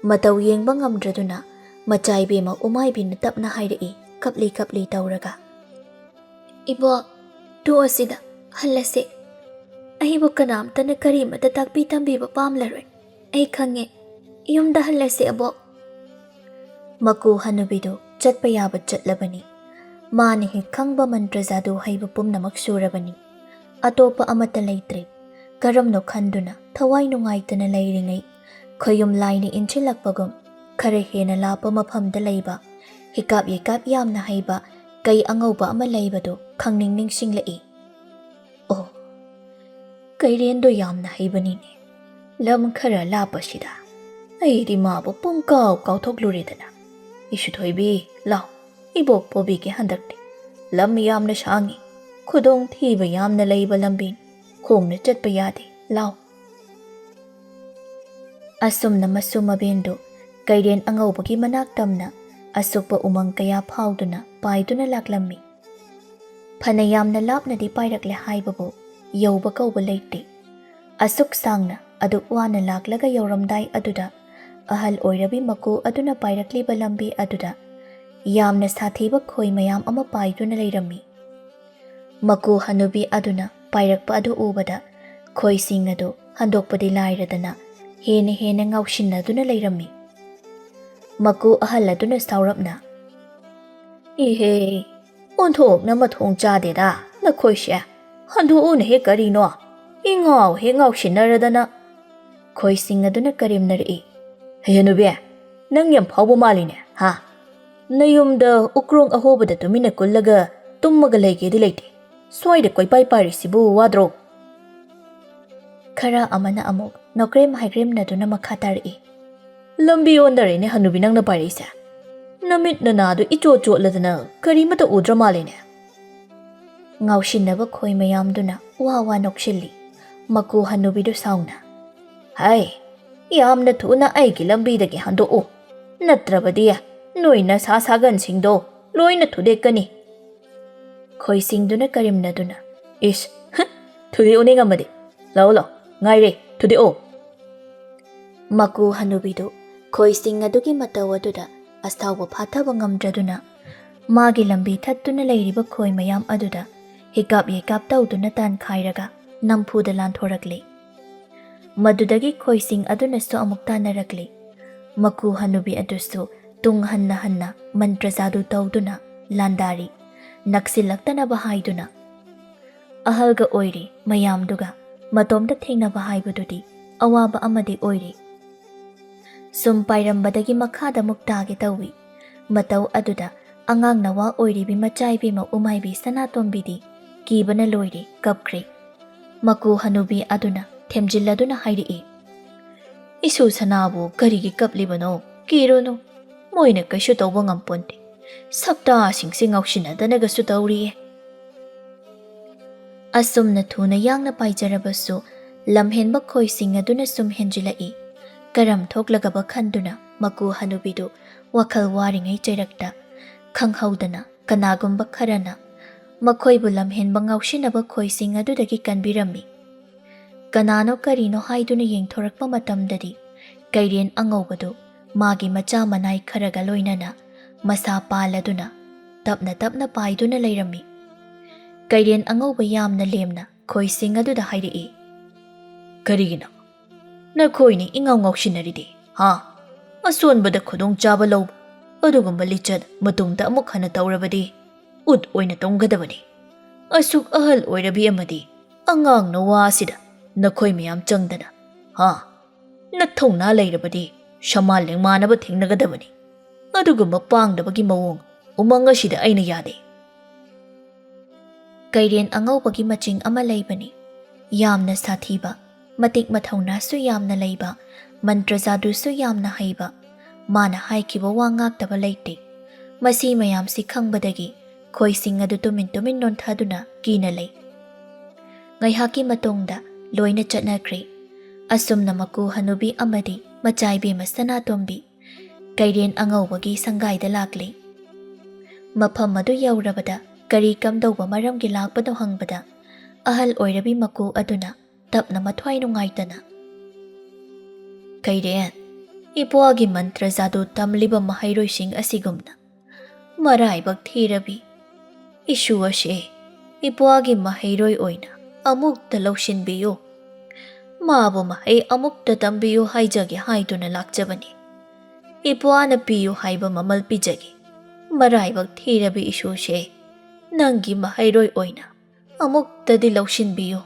ꯃꯇꯧ ꯌꯦꯡꯕ ꯉꯝꯗ꯭ꯔꯗꯨꯅ ꯃꯆꯥꯏꯕꯦꯝꯃ ꯎꯃꯥꯏꯕꯤꯅ ꯇꯞꯅ ꯍꯥꯏꯔꯛꯏ, ꯀꯞꯂꯤ ꯀꯞꯂꯤ ꯇꯧꯔꯒ꯫ "ꯏꯕꯣꯛ, ꯇꯣꯛꯑꯁꯤꯗ, ꯍꯜꯂꯁꯦ꯫ ꯑꯩꯕꯨ ꯀꯅꯥꯝꯇꯅ ꯀꯔꯤꯃꯇ ꯇꯥꯛꯄꯤ ꯇꯝꯕꯤꯕ ꯄꯥꯝꯂꯔꯣꯏ꯫ ꯑꯩ ꯈꯪꯉꯦ꯫ ꯌꯨꯝꯗ ꯍꯜꯂꯁꯦ, ꯑꯕꯣꯛ꯫" ꯃꯀꯨ ꯍꯅꯨꯕꯤꯗꯨ ꯆꯠꯄ ꯌꯥꯕ ꯆꯠꯂꯕꯅꯤ꯫ ꯃꯥꯅ ꯍꯦꯛ ꯈꯪꯕ ꯃꯟꯇ꯭ꯔ ꯖꯥꯗꯨ ꯍꯩꯕ ꯄꯨꯝꯅꯃꯛ ꯁꯨꯔꯕꯅꯤ꯫ ꯑꯇꯣꯞꯄ ꯑꯃꯠꯇ ꯂꯩꯇ꯭ꯔꯦ꯫ ꯀꯔꯝꯅꯣ ꯈꯟꯗꯨꯅ ꯊꯋꯥꯏ ꯅꯨꯡꯉꯥꯏꯇꯅ ꯂꯩꯔꯤꯉꯩ, ꯈꯣꯌꯨꯝ ꯂꯥꯏꯅ ꯏꯟꯁꯤꯜꯂꯛꯄꯒꯨꯝ ꯈꯔ ꯍꯦꯟꯅ ꯂꯥꯞꯄ ꯃꯐꯝꯗ ꯂꯩꯕ, ꯍꯤꯀꯥꯞ ꯌꯩꯀꯥꯞ ꯌꯥꯝꯅ ꯍꯩꯕ ꯀꯩ ꯑꯉꯧꯕ ꯑꯃ ꯂꯩꯕꯗꯨ ꯈꯪꯅꯤꯡ ꯅꯤꯡꯁꯤꯡꯂꯛꯏ꯫ ꯑꯣ, ꯀꯩꯔꯦꯟꯗꯣ ꯌꯥꯝꯅ ꯍꯩꯕꯅꯤꯅꯦ꯫ ꯂꯝ ꯈꯔ ꯂꯥꯞꯄꯁꯤꯗ ꯑꯩꯗꯤ ꯃꯥꯕꯨ ꯄꯨꯡꯀꯥꯎ ꯀꯥꯎꯊꯣꯛꯂꯨꯔꯦꯗꯅ꯫ ꯏꯁꯨ ꯊꯣꯏꯕꯤ, ꯂꯥꯎ, ꯏꯕꯣꯛ ꯄꯣꯕꯤꯒꯦ ꯍꯟꯗꯛꯇꯤ꯫ ꯂꯝ ꯌꯥꯝꯅ ꯁꯥꯡꯉꯤ, ꯈꯨꯗꯣꯡ ꯊꯤꯕ ꯌꯥꯝꯅ ꯂꯩꯕ ꯂꯝꯕꯤꯅꯤ, ꯈꯣꯡꯅ ꯆꯠꯄ ꯌꯥꯗꯦ, ꯂꯥꯎ꯫ ꯑꯁꯨꯝꯅ ꯃꯁꯨ ꯃꯕꯦꯟꯗꯨ ꯀꯩꯔꯦꯟ ꯑꯉꯧꯕꯒꯤ ꯃꯅꯥꯛ ꯇꯝꯅ ꯑꯁꯨꯛꯄ ꯎꯃꯪ ꯀꯌꯥ ꯐꯥꯎꯗꯨꯅ ꯄꯥꯏꯗꯨꯅ ꯂꯥꯛꯂꯝꯃꯤ꯫ ꯐꯅ ꯌꯥꯝꯅ ꯂꯥꯞꯅꯗꯤ ꯄꯥꯏꯔꯛꯂꯦ ꯍꯥꯏꯕꯕꯨ ꯌꯧꯕ ꯀꯧꯕ ꯂꯩꯇꯦ꯫ ꯑꯁꯨꯛ ꯁꯥꯡꯅ ꯑꯗꯨꯛ ꯋꯥꯅ ꯂꯥꯛꯂꯒ ꯌꯧꯔꯝꯗꯥꯏ ꯑꯗꯨꯗ ꯑꯍꯜ ꯑꯣꯏꯔꯕꯤ ꯃꯀꯨ ꯑꯗꯨꯅ ꯄꯥꯏꯔꯛꯂꯤꯕ ꯂꯝꯕꯤ ꯑꯗꯨꯗ ꯌꯥꯝꯅ ꯁꯥꯊꯤꯕ ꯈꯣꯏ ꯃꯌꯥꯝ ꯑꯃ ꯄꯥꯏꯗꯨꯅ ꯂꯩꯔꯝꯃꯤ꯫ ꯃꯀꯨ ꯍꯅꯨꯕꯤ ꯑꯗꯨꯅ ꯄꯥꯏꯔꯛꯄ ꯑꯗꯨ ꯎꯕꯗ ꯈꯣꯏꯁꯤꯡ ꯑꯗꯨ ꯍꯟꯗꯣꯛꯄꯗꯤ ꯂꯥꯏꯔꯗꯅ ꯍꯦꯟꯅ ꯍꯦꯟꯅ ꯉꯥꯎꯁꯤꯟꯅꯗꯨꯅ ꯂꯩꯔꯝꯃꯤ꯫ ꯃꯀꯨ ꯑꯍꯜ ꯑꯗꯨꯅ ꯁꯥꯎꯔꯞꯅ, "ꯏꯍꯦ, ꯑꯣꯟꯊꯣꯛꯅ ꯃꯊꯣꯡ ꯆꯥꯗꯦꯗ ꯅꯈꯣꯏꯁꯦ꯫ ꯍꯟꯗꯣꯛꯎꯅ ꯍꯦꯛ ꯀꯔꯤꯅꯣ? ꯏꯉꯥꯎ ꯍꯦꯛ ꯉꯥꯎꯁꯤꯟꯅꯔꯗꯅ꯫" ꯈꯣꯏꯁꯤꯡ ꯑꯗꯨꯅ ꯀꯔꯦꯝꯅꯔꯛꯏ꯫ "ꯍꯦ ꯍꯅꯨꯕꯤ, ꯅꯪ ꯌꯥꯝ ꯐꯥꯎꯕ ꯃꯥꯜꯂꯤꯅꯦ, ꯍꯥ? ꯅꯌꯨꯝꯗ ꯎꯀ꯭ꯔꯣꯡ ꯑꯍꯣꯕꯗ ꯇꯨꯃꯤꯟꯅ ꯀꯨꯜꯂꯒ ꯇꯨꯝꯃꯒ ꯂꯩꯒꯦꯗꯤ ꯂꯩꯇꯦ꯫ ꯁ꯭ꯋꯥꯏꯗ ꯀꯣꯏꯄꯥꯏ ꯄꯥꯏꯔꯤꯁꯤꯕꯨ ꯋꯥꯗ꯭ꯔꯣ?" ꯈꯔ ꯑꯃꯅ ꯑꯃꯨꯛ ꯅꯣꯀ꯭ꯔꯦꯝ ꯍꯥꯏꯒ꯭ꯔꯦꯝꯅꯗꯨꯅ ꯃꯈꯥ ꯇꯥꯔꯛꯏ꯫ "ꯂꯝꯕꯤ ꯑꯣꯟꯗꯔꯦꯅꯦ ꯍꯅꯨꯕꯤ ꯅꯪꯅ ꯄꯥꯏꯔꯛꯏꯁꯦ꯫ ꯅꯃꯤꯠ ꯅꯅꯥꯗꯨ ꯏꯆꯣꯠ ꯆꯣꯠꯂꯗꯅ ꯀꯔꯤꯃꯇ ꯎꯗ꯭ꯔ ꯃꯥꯜꯂꯦꯅꯦ꯫" ꯉꯥꯎꯁꯤꯟꯅꯕ ꯈꯣꯏ ꯃꯌꯥꯝꯗꯨꯅ ꯋꯥ ꯋꯥ ꯅꯣꯛꯁꯤꯜꯂꯤ꯫ ꯃꯀꯨ ꯍꯅꯨꯕꯤꯗꯨ ꯁꯥꯎꯅ, "ꯍꯥꯏ, ꯌꯥꯝꯅ ꯊꯨꯅ ꯑꯩꯒꯤ ꯂꯝꯕꯤꯗꯒꯤ ꯍꯟꯗꯣꯛꯎ, ꯅꯠꯇ꯭ꯔꯕꯗꯤ ꯅꯣꯏ ꯅꯁꯥ ꯁꯥꯒꯟꯁꯤꯡꯗꯣ ꯂꯣꯏꯅ ꯊꯨꯗꯦꯛꯀꯅꯤ꯫" ꯈꯣꯏꯁꯤꯡꯗꯨꯅ ꯀꯔꯦꯝꯅꯗꯨꯅ, "ꯏꯁ, ꯍ, ꯊꯨꯗꯦꯛꯎꯅꯦ ꯉꯝꯃꯗꯤ꯫ ꯂꯥꯛꯑꯣ, ꯂꯥꯛꯑꯣ, ꯉꯥꯏꯔꯦ, ꯊꯨꯗꯦꯛꯑꯣ꯫" ꯃꯀꯨ ꯍꯅꯨꯕꯤꯗꯨ ꯈꯣꯏꯁꯤꯡ ꯑꯗꯨꯒꯤ ꯃꯇꯧ ꯑꯗꯨꯗ ꯑꯁꯥꯎꯕ ꯐꯥꯊꯕ ꯉꯝꯗ꯭ꯔꯗꯨꯅ ꯃꯥꯒꯤ ꯂꯝꯕꯤ ꯊꯠꯇꯨꯅ ꯂꯩꯔꯤꯕ ꯈꯣꯏ ꯃꯌꯥꯝ ꯑꯗꯨꯗ ꯍꯤꯀꯥꯞ ꯌꯩꯀꯥꯞ ꯇꯧꯗꯨꯅ ꯇꯥꯟꯈꯥꯏꯔꯒ ꯅꯝꯐꯨꯗ ꯂꯥꯟꯊꯣꯔꯛꯂꯤ꯫ ꯃꯗꯨꯗꯒꯤ ꯈꯣꯏꯁꯤꯡ ꯑꯗꯨꯅꯁꯨ ꯑꯃꯨꯛ ꯇꯥꯟꯅꯔꯛꯂꯤ꯫ ꯃꯀꯨ ꯍꯅꯨꯕꯤ ꯑꯗꯨꯁꯨ ꯇꯨꯡ ꯍꯟꯅ ꯍꯟꯅ ꯃꯟꯇ꯭ꯔ ꯖꯥꯗꯨ ꯇꯧꯗꯨꯅ ꯂꯥꯟꯗꯥꯔꯤ꯫ ꯅꯛꯁꯤꯜꯂꯛꯇꯅꯕ ꯍꯥꯏꯗꯨꯅ꯫ ꯑꯍꯜꯒ ꯑꯣꯏꯔꯤ ꯃꯌꯥꯝꯗꯨꯒ ꯃꯇꯣꯝꯇ ꯊꯦꯡꯅꯕ ꯍꯥꯏꯕꯗꯨꯗꯤ ꯑꯋꯥꯕ ꯑꯃꯗꯤ ꯑꯣꯏꯔꯤ꯫ ꯁꯨꯝ ꯄꯥꯏꯔꯝꯕꯗꯒꯤ ꯃꯈꯥꯗ ꯑꯃꯨꯛ ꯇꯥꯒꯦ ꯇꯧꯏ꯫ ꯃꯇꯧ ꯑꯗꯨꯗ ꯑꯉꯥꯡ ꯅꯋꯥ ꯑꯣꯏꯔꯤꯕꯤ ꯃꯆꯥ ꯏꯕꯦꯝꯃ ꯎꯃꯥꯏꯕꯤ ꯁꯅꯥꯇꯣꯝꯕꯤꯗꯤ ꯀꯤꯕꯅ ꯂꯣꯏꯔꯦ, ꯀꯞꯈ꯭ꯔꯦ꯫ ꯃꯀꯨ ꯍꯅꯨꯕꯤ ꯑꯗꯨꯅ ꯊꯦꯝꯖꯤꯜꯂꯗꯨꯅ ꯍꯥꯏꯔꯛꯏ, "ꯏꯁꯨ ꯁꯅꯥꯕꯨ ꯀꯔꯤꯒꯤ ꯀꯞꯂꯤꯕꯅꯣ? ꯀꯤꯔꯨꯅꯨ, ꯃꯣꯏꯅ ꯀꯩꯁꯨ ꯇꯧꯕ ꯉꯝꯄꯣꯟꯇꯦ꯫ ꯁꯛꯇꯥꯁꯤꯡꯁꯤ ꯉꯥꯎꯁꯤꯟꯅꯗꯅꯒꯁꯨ ꯇꯧꯔꯤꯌꯦ꯫" ꯑꯁꯨꯝꯅ ꯊꯨꯅ ꯌꯥꯡꯅ ꯄꯥꯏꯖꯔꯕꯁꯨ ꯂꯝꯍꯦꯟꯕ ꯈꯣꯏꯁꯤꯡ ꯑꯗꯨꯅ ꯁꯨꯝ ꯍꯦꯟꯖꯤꯜꯂꯛꯏ꯫ ꯀꯔꯝ ꯊꯣꯛꯂꯒꯕ ꯈꯟꯗꯨꯅ ꯃꯀꯨ ꯍꯅꯨꯕꯤꯗꯨ ꯋꯥꯈꯜ ꯋꯥꯔꯤꯉꯩ ꯆꯩꯔꯛꯇ ꯈꯪꯍꯧꯗꯅ ꯀꯅꯥꯒꯨꯝꯕ ꯈꯔꯅ ꯃꯈꯣꯏꯕꯨ ꯂꯝꯍꯦꯟꯕ ꯉꯥꯎꯁꯤꯟꯅꯕ ꯈꯣꯏꯁꯤꯡ ꯑꯗꯨꯗꯒꯤ ꯀꯟꯕꯤꯔꯝꯃꯤ꯫ ꯀꯅꯥꯅꯣ ꯀꯔꯤꯅꯣ ꯍꯥꯏꯗꯨꯅ ꯌꯦꯡꯊꯣꯔꯛꯄ ꯃꯇꯝꯗꯗꯤ ꯀꯩꯔꯦꯟ ꯑꯉꯧꯕꯗꯨ ꯃꯥꯒꯤ ꯃꯆꯥ ꯃꯅꯥꯏ ꯈꯔꯒ ꯂꯣꯏꯅꯅ ꯃꯁꯥ ꯄꯥꯜꯂꯗꯨꯅ ꯇꯞꯅ ꯇꯞꯅ ꯄꯥꯏꯗꯨꯅ ꯂꯩꯔꯝꯃꯤ꯫ ꯀꯩꯔꯦꯟ ꯑꯉꯧꯕ ꯌꯥꯝꯅ ꯂꯦꯝꯅ ꯈꯣꯏꯁꯤꯡ ꯑꯗꯨꯗ ꯍꯥꯏꯔꯛꯏ, "ꯀꯔꯤꯒꯤꯅꯣ ꯅꯈꯣꯏꯅ ꯏꯉꯥꯎ ꯉꯥꯎꯁꯤꯟꯅꯔꯤꯗꯤ? ꯍꯥ? ꯑꯁꯣꯟꯕꯗ ꯈꯨꯗꯣꯡꯆꯥꯕ ꯂꯧꯕ ꯑꯗꯨꯒꯨꯝꯕ ꯂꯤꯆꯠ ꯃꯇꯨꯡꯗ ꯑꯃꯨꯛ ꯍꯟꯅ ꯇꯧꯔꯕꯗꯤ ꯎꯠ ꯑꯣꯏꯅ ꯇꯣꯡꯒꯗꯕꯅꯤ꯫ ꯑꯁꯨꯛ ꯑꯍꯜ ꯑꯣꯏꯔꯕꯤ ꯑꯃꯗꯤ ꯑꯉꯥꯡ ꯅꯋꯥ ꯑꯁꯤꯗ ꯅꯈꯣꯏ ꯃꯌꯥꯝ ꯆꯪꯗꯅ, ꯍꯥ? ꯅꯊꯧꯅꯥ ꯂꯩꯔꯕꯗꯤ ꯁꯃꯥꯟ ꯂꯦꯡꯃꯥꯟꯅꯕ ꯊꯦꯡꯅꯒꯗꯕꯅꯤ꯫ ꯑꯗꯨꯒꯨꯝꯕ ꯄꯥꯡꯗꯕꯒꯤ ꯃꯑꯣꯡ ꯎꯃꯪ ꯑꯁꯤꯗ ꯑꯩꯅ ꯌꯥꯗꯦ꯫" ꯀꯩꯔꯦꯟ ꯑꯉꯧꯕꯒꯤ ꯃꯆꯤꯡ ꯑꯃ ꯂꯩꯕꯅꯤ꯫ ꯌꯥꯝꯅ ꯁꯥꯊꯤꯕ, ꯃꯇꯤꯛ ꯃꯊꯧꯅꯥꯁꯨ ꯌꯥꯝꯅ ꯂꯩꯕ, ꯃꯟꯇ꯭ꯔ ꯖꯥꯗꯨꯁꯨ ꯌꯥꯝꯅ ꯍꯩꯕ꯫ ꯃꯥꯅ ꯍꯥꯏꯈꯤꯕ ꯋꯥ ꯉꯥꯛꯇꯕ ꯂꯩꯇꯦ꯫ ꯃꯁꯤ ꯃꯌꯥꯝꯁꯤ ꯈꯪꯕꯗꯒꯤ ꯈꯣꯏꯁꯤꯡ ꯑꯗꯨ ꯇꯨꯃꯤꯟ ꯇꯨꯃꯤꯟ ꯅꯣꯟꯊꯗꯨꯅ ꯀꯤꯅ ꯂꯩ꯫ ꯉꯥꯏꯍꯥꯛꯀꯤ ꯃꯇꯨꯡꯗ ꯂꯣꯏꯅ ꯆꯠꯅꯈ꯭ꯔꯦ꯫ ꯑꯁꯨꯝꯅ ꯃꯀꯨ ꯍꯅꯨꯕꯤ ꯑꯃꯗꯤ ꯃꯆꯥꯏꯕꯦꯝꯃ ꯁꯅꯥꯇꯣꯝꯕꯤ ꯀꯩꯔꯦꯟ ꯑꯉꯧꯕꯒꯤ ꯁꯪꯒꯥꯏꯗ ꯂꯥꯛꯂꯤ꯫ ꯃꯐꯝ ꯑꯗꯨ ꯌꯧꯔꯕꯗ ꯀꯔꯤ ꯀꯝꯗꯧꯕ ꯃꯔꯝꯒꯤ ꯂꯥꯛꯄꯅꯣ ꯍꯪꯕꯗ, ꯑꯍꯜ ꯑꯣꯏꯔꯕꯤ ꯃꯀꯨ ꯑꯗꯨꯅ ꯇꯞꯅ ꯃꯊ꯭ꯋꯥꯏ ꯅꯨꯡꯉꯥꯏꯇꯅ, "ꯀꯩꯔꯦꯟ, ꯏꯄ꯭ꯋꯥꯒꯤ ꯃꯟꯇ꯭ꯔ ꯖꯥꯗꯨ ꯇꯝꯂꯤꯕ ꯃꯍꯩꯔꯣꯏꯁꯤꯡ ꯑꯁꯤꯒꯨꯝꯅ ꯃꯔꯥꯏꯕꯛ ꯊꯤꯔꯕꯤ ꯏꯁꯨ ꯑꯁꯦ ꯏꯄ꯭ꯋꯥꯒꯤ ꯃꯍꯩꯔꯣꯏ ꯑꯣꯏꯅ ꯑꯃꯨꯛꯇ ꯂꯧꯁꯤꯟꯕꯤꯌꯨ꯫ ꯃꯥꯕꯨ ꯃꯍꯩ ꯑꯃꯨꯛꯇ ꯇꯝꯕꯤꯌꯨ ꯍꯥꯏꯖꯒꯦ ꯍꯥꯏꯗꯨꯅ ꯂꯥꯛꯆꯕꯅꯤ꯫ ꯏꯄ꯭ꯋꯥꯅ ꯄꯤꯌꯨ ꯍꯥꯏꯕ ꯃꯃꯜ ꯄꯤꯖꯒꯦ꯫ ꯃꯔꯥꯏꯕꯛ ꯊꯤꯔꯕꯤ ꯏꯁꯨꯁꯦ, ꯅꯪꯒꯤ ꯃꯍꯩꯔꯣꯏ ꯑꯣꯏꯅ ꯑꯃꯨꯛꯇꯗꯤ ꯂꯧꯁꯤꯟꯕꯤꯌꯨ꯫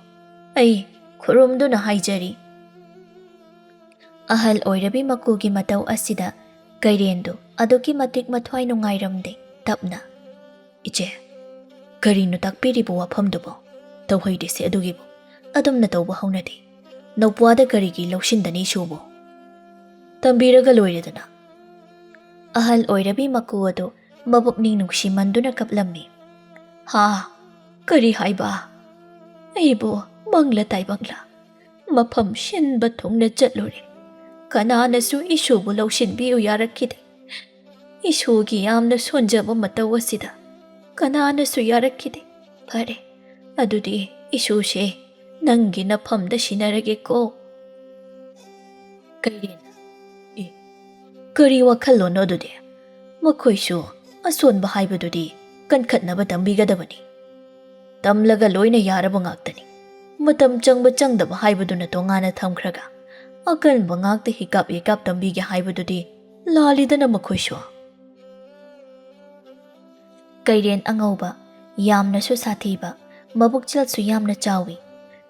ꯑꯩ ꯈꯨꯔꯨꯝꯗꯨꯅ ꯍꯥꯏꯖꯔꯤ꯫ ꯑꯍꯜ ꯑꯣꯏꯔꯕꯤ ꯃꯀꯨꯒꯤ ꯃꯇꯧ ꯑꯁꯤꯗ ꯀꯩꯔꯦꯟꯗꯨ ꯑꯗꯨꯛꯀꯤ ꯃꯇꯤꯛ ꯃꯊ꯭ꯋꯥꯏ ꯅꯨꯡꯉꯥꯏꯔꯝꯗꯦ꯫ ꯇꯞꯅ, "ꯏꯆꯦ, ꯀꯔꯤꯅꯣ ꯇꯥꯛꯄꯤꯔꯤꯕ ꯋꯥꯐꯝꯗꯨꯕꯣ? ꯇꯧꯍꯩꯗꯦꯁꯦ ꯑꯗꯨꯒꯤꯕꯨ꯫ ꯑꯗꯨꯝꯅ ꯇꯧꯕ ꯍꯧꯅꯗꯦ꯫ ꯅꯧꯄ꯭ꯋꯥꯗ ꯀꯔꯤꯒꯤ ꯂꯧꯁꯤꯟꯗꯅꯤ ꯏꯁꯨꯕꯨ? ꯇꯝꯕꯤꯔꯒ ꯂꯣꯏꯔꯦꯗꯅ꯫" ꯑꯍꯜ ꯑꯣꯏꯔꯕꯤ ꯃꯀꯨ ꯑꯗꯨ ꯃꯄꯨꯛꯅꯤꯡ ꯅꯨꯡꯁꯤꯃꯟꯗꯨꯅ ꯀꯞꯂꯝꯃꯤ꯫ "ꯍꯥ? ꯀꯔꯤ ꯍꯥꯏꯕ? ꯑꯩꯕꯨ ꯃꯪꯂ ꯇꯥꯏꯕꯪꯂ ꯃꯐꯝ ꯁꯤꯟꯕ ꯊꯨꯡꯅ ꯆꯠꯂꯨꯔꯦ꯫ ꯀꯅꯥꯅꯁꯨ ꯏꯁꯨꯕꯨ ꯂꯧꯁꯤꯟꯕꯤꯌꯨ ꯌꯥꯔꯛꯈꯤꯗꯦ꯫ ꯏꯁꯨꯒꯤ ꯌꯥꯝꯅ ꯁꯣꯟꯖꯕ ꯃꯇꯧ ꯑꯁꯤꯗ ꯀꯅꯥꯅꯁꯨ ꯌꯥꯔꯛꯈꯤꯗꯦ꯫ ꯐꯔꯦ, ꯑꯗꯨꯗꯤ ꯏꯁꯨꯁꯦ ꯅꯪꯒꯤ ꯅꯐꯝꯗ ꯁꯤꯟꯅꯔꯒꯦꯀꯣ꯫" ꯀꯩꯔꯦꯟ, "ꯑꯦ, ꯀꯔꯤ ꯋꯥꯈꯜꯂꯣꯟꯅꯣ ꯑꯗꯨꯗꯤ? ꯃꯈꯣꯏꯁꯨ ꯑꯁꯣꯟꯕ ꯍꯥꯏꯕꯗꯨꯗꯤ ꯀꯟꯈꯠꯅꯕ ꯇꯝꯕꯤꯒꯗꯕꯅꯤ꯫ ꯇꯝꯂꯒ ꯂꯣꯏꯅ ꯌꯥꯔꯕ ꯉꯥꯛꯇꯅꯤ꯫ ꯃꯇꯝ ꯆꯪꯕ ꯆꯪꯗꯕ ꯍꯥꯏꯕꯗꯨꯅ ꯇꯣꯉꯥꯟꯅ ꯊꯝꯈ꯭ꯔꯒ, ꯑꯀꯟꯕ ꯉꯥꯛꯇ ꯍꯤꯀꯥꯞ ꯍꯤꯀꯥꯞ ꯇꯝꯕꯤꯒꯦ ꯍꯥꯏꯕꯗꯨꯗꯤ ꯂꯥꯜꯂꯤꯗꯅ ꯃꯈꯣꯏꯁꯨ꯫" ꯀꯩꯔꯦꯟ ꯑꯉꯧꯕ, ꯌꯥꯝꯅꯁꯨ ꯁꯥꯊꯤꯕ, ꯃꯕꯨꯛꯆꯦꯜꯁꯨ ꯌꯥꯝꯅ ꯆꯥꯎꯏ꯫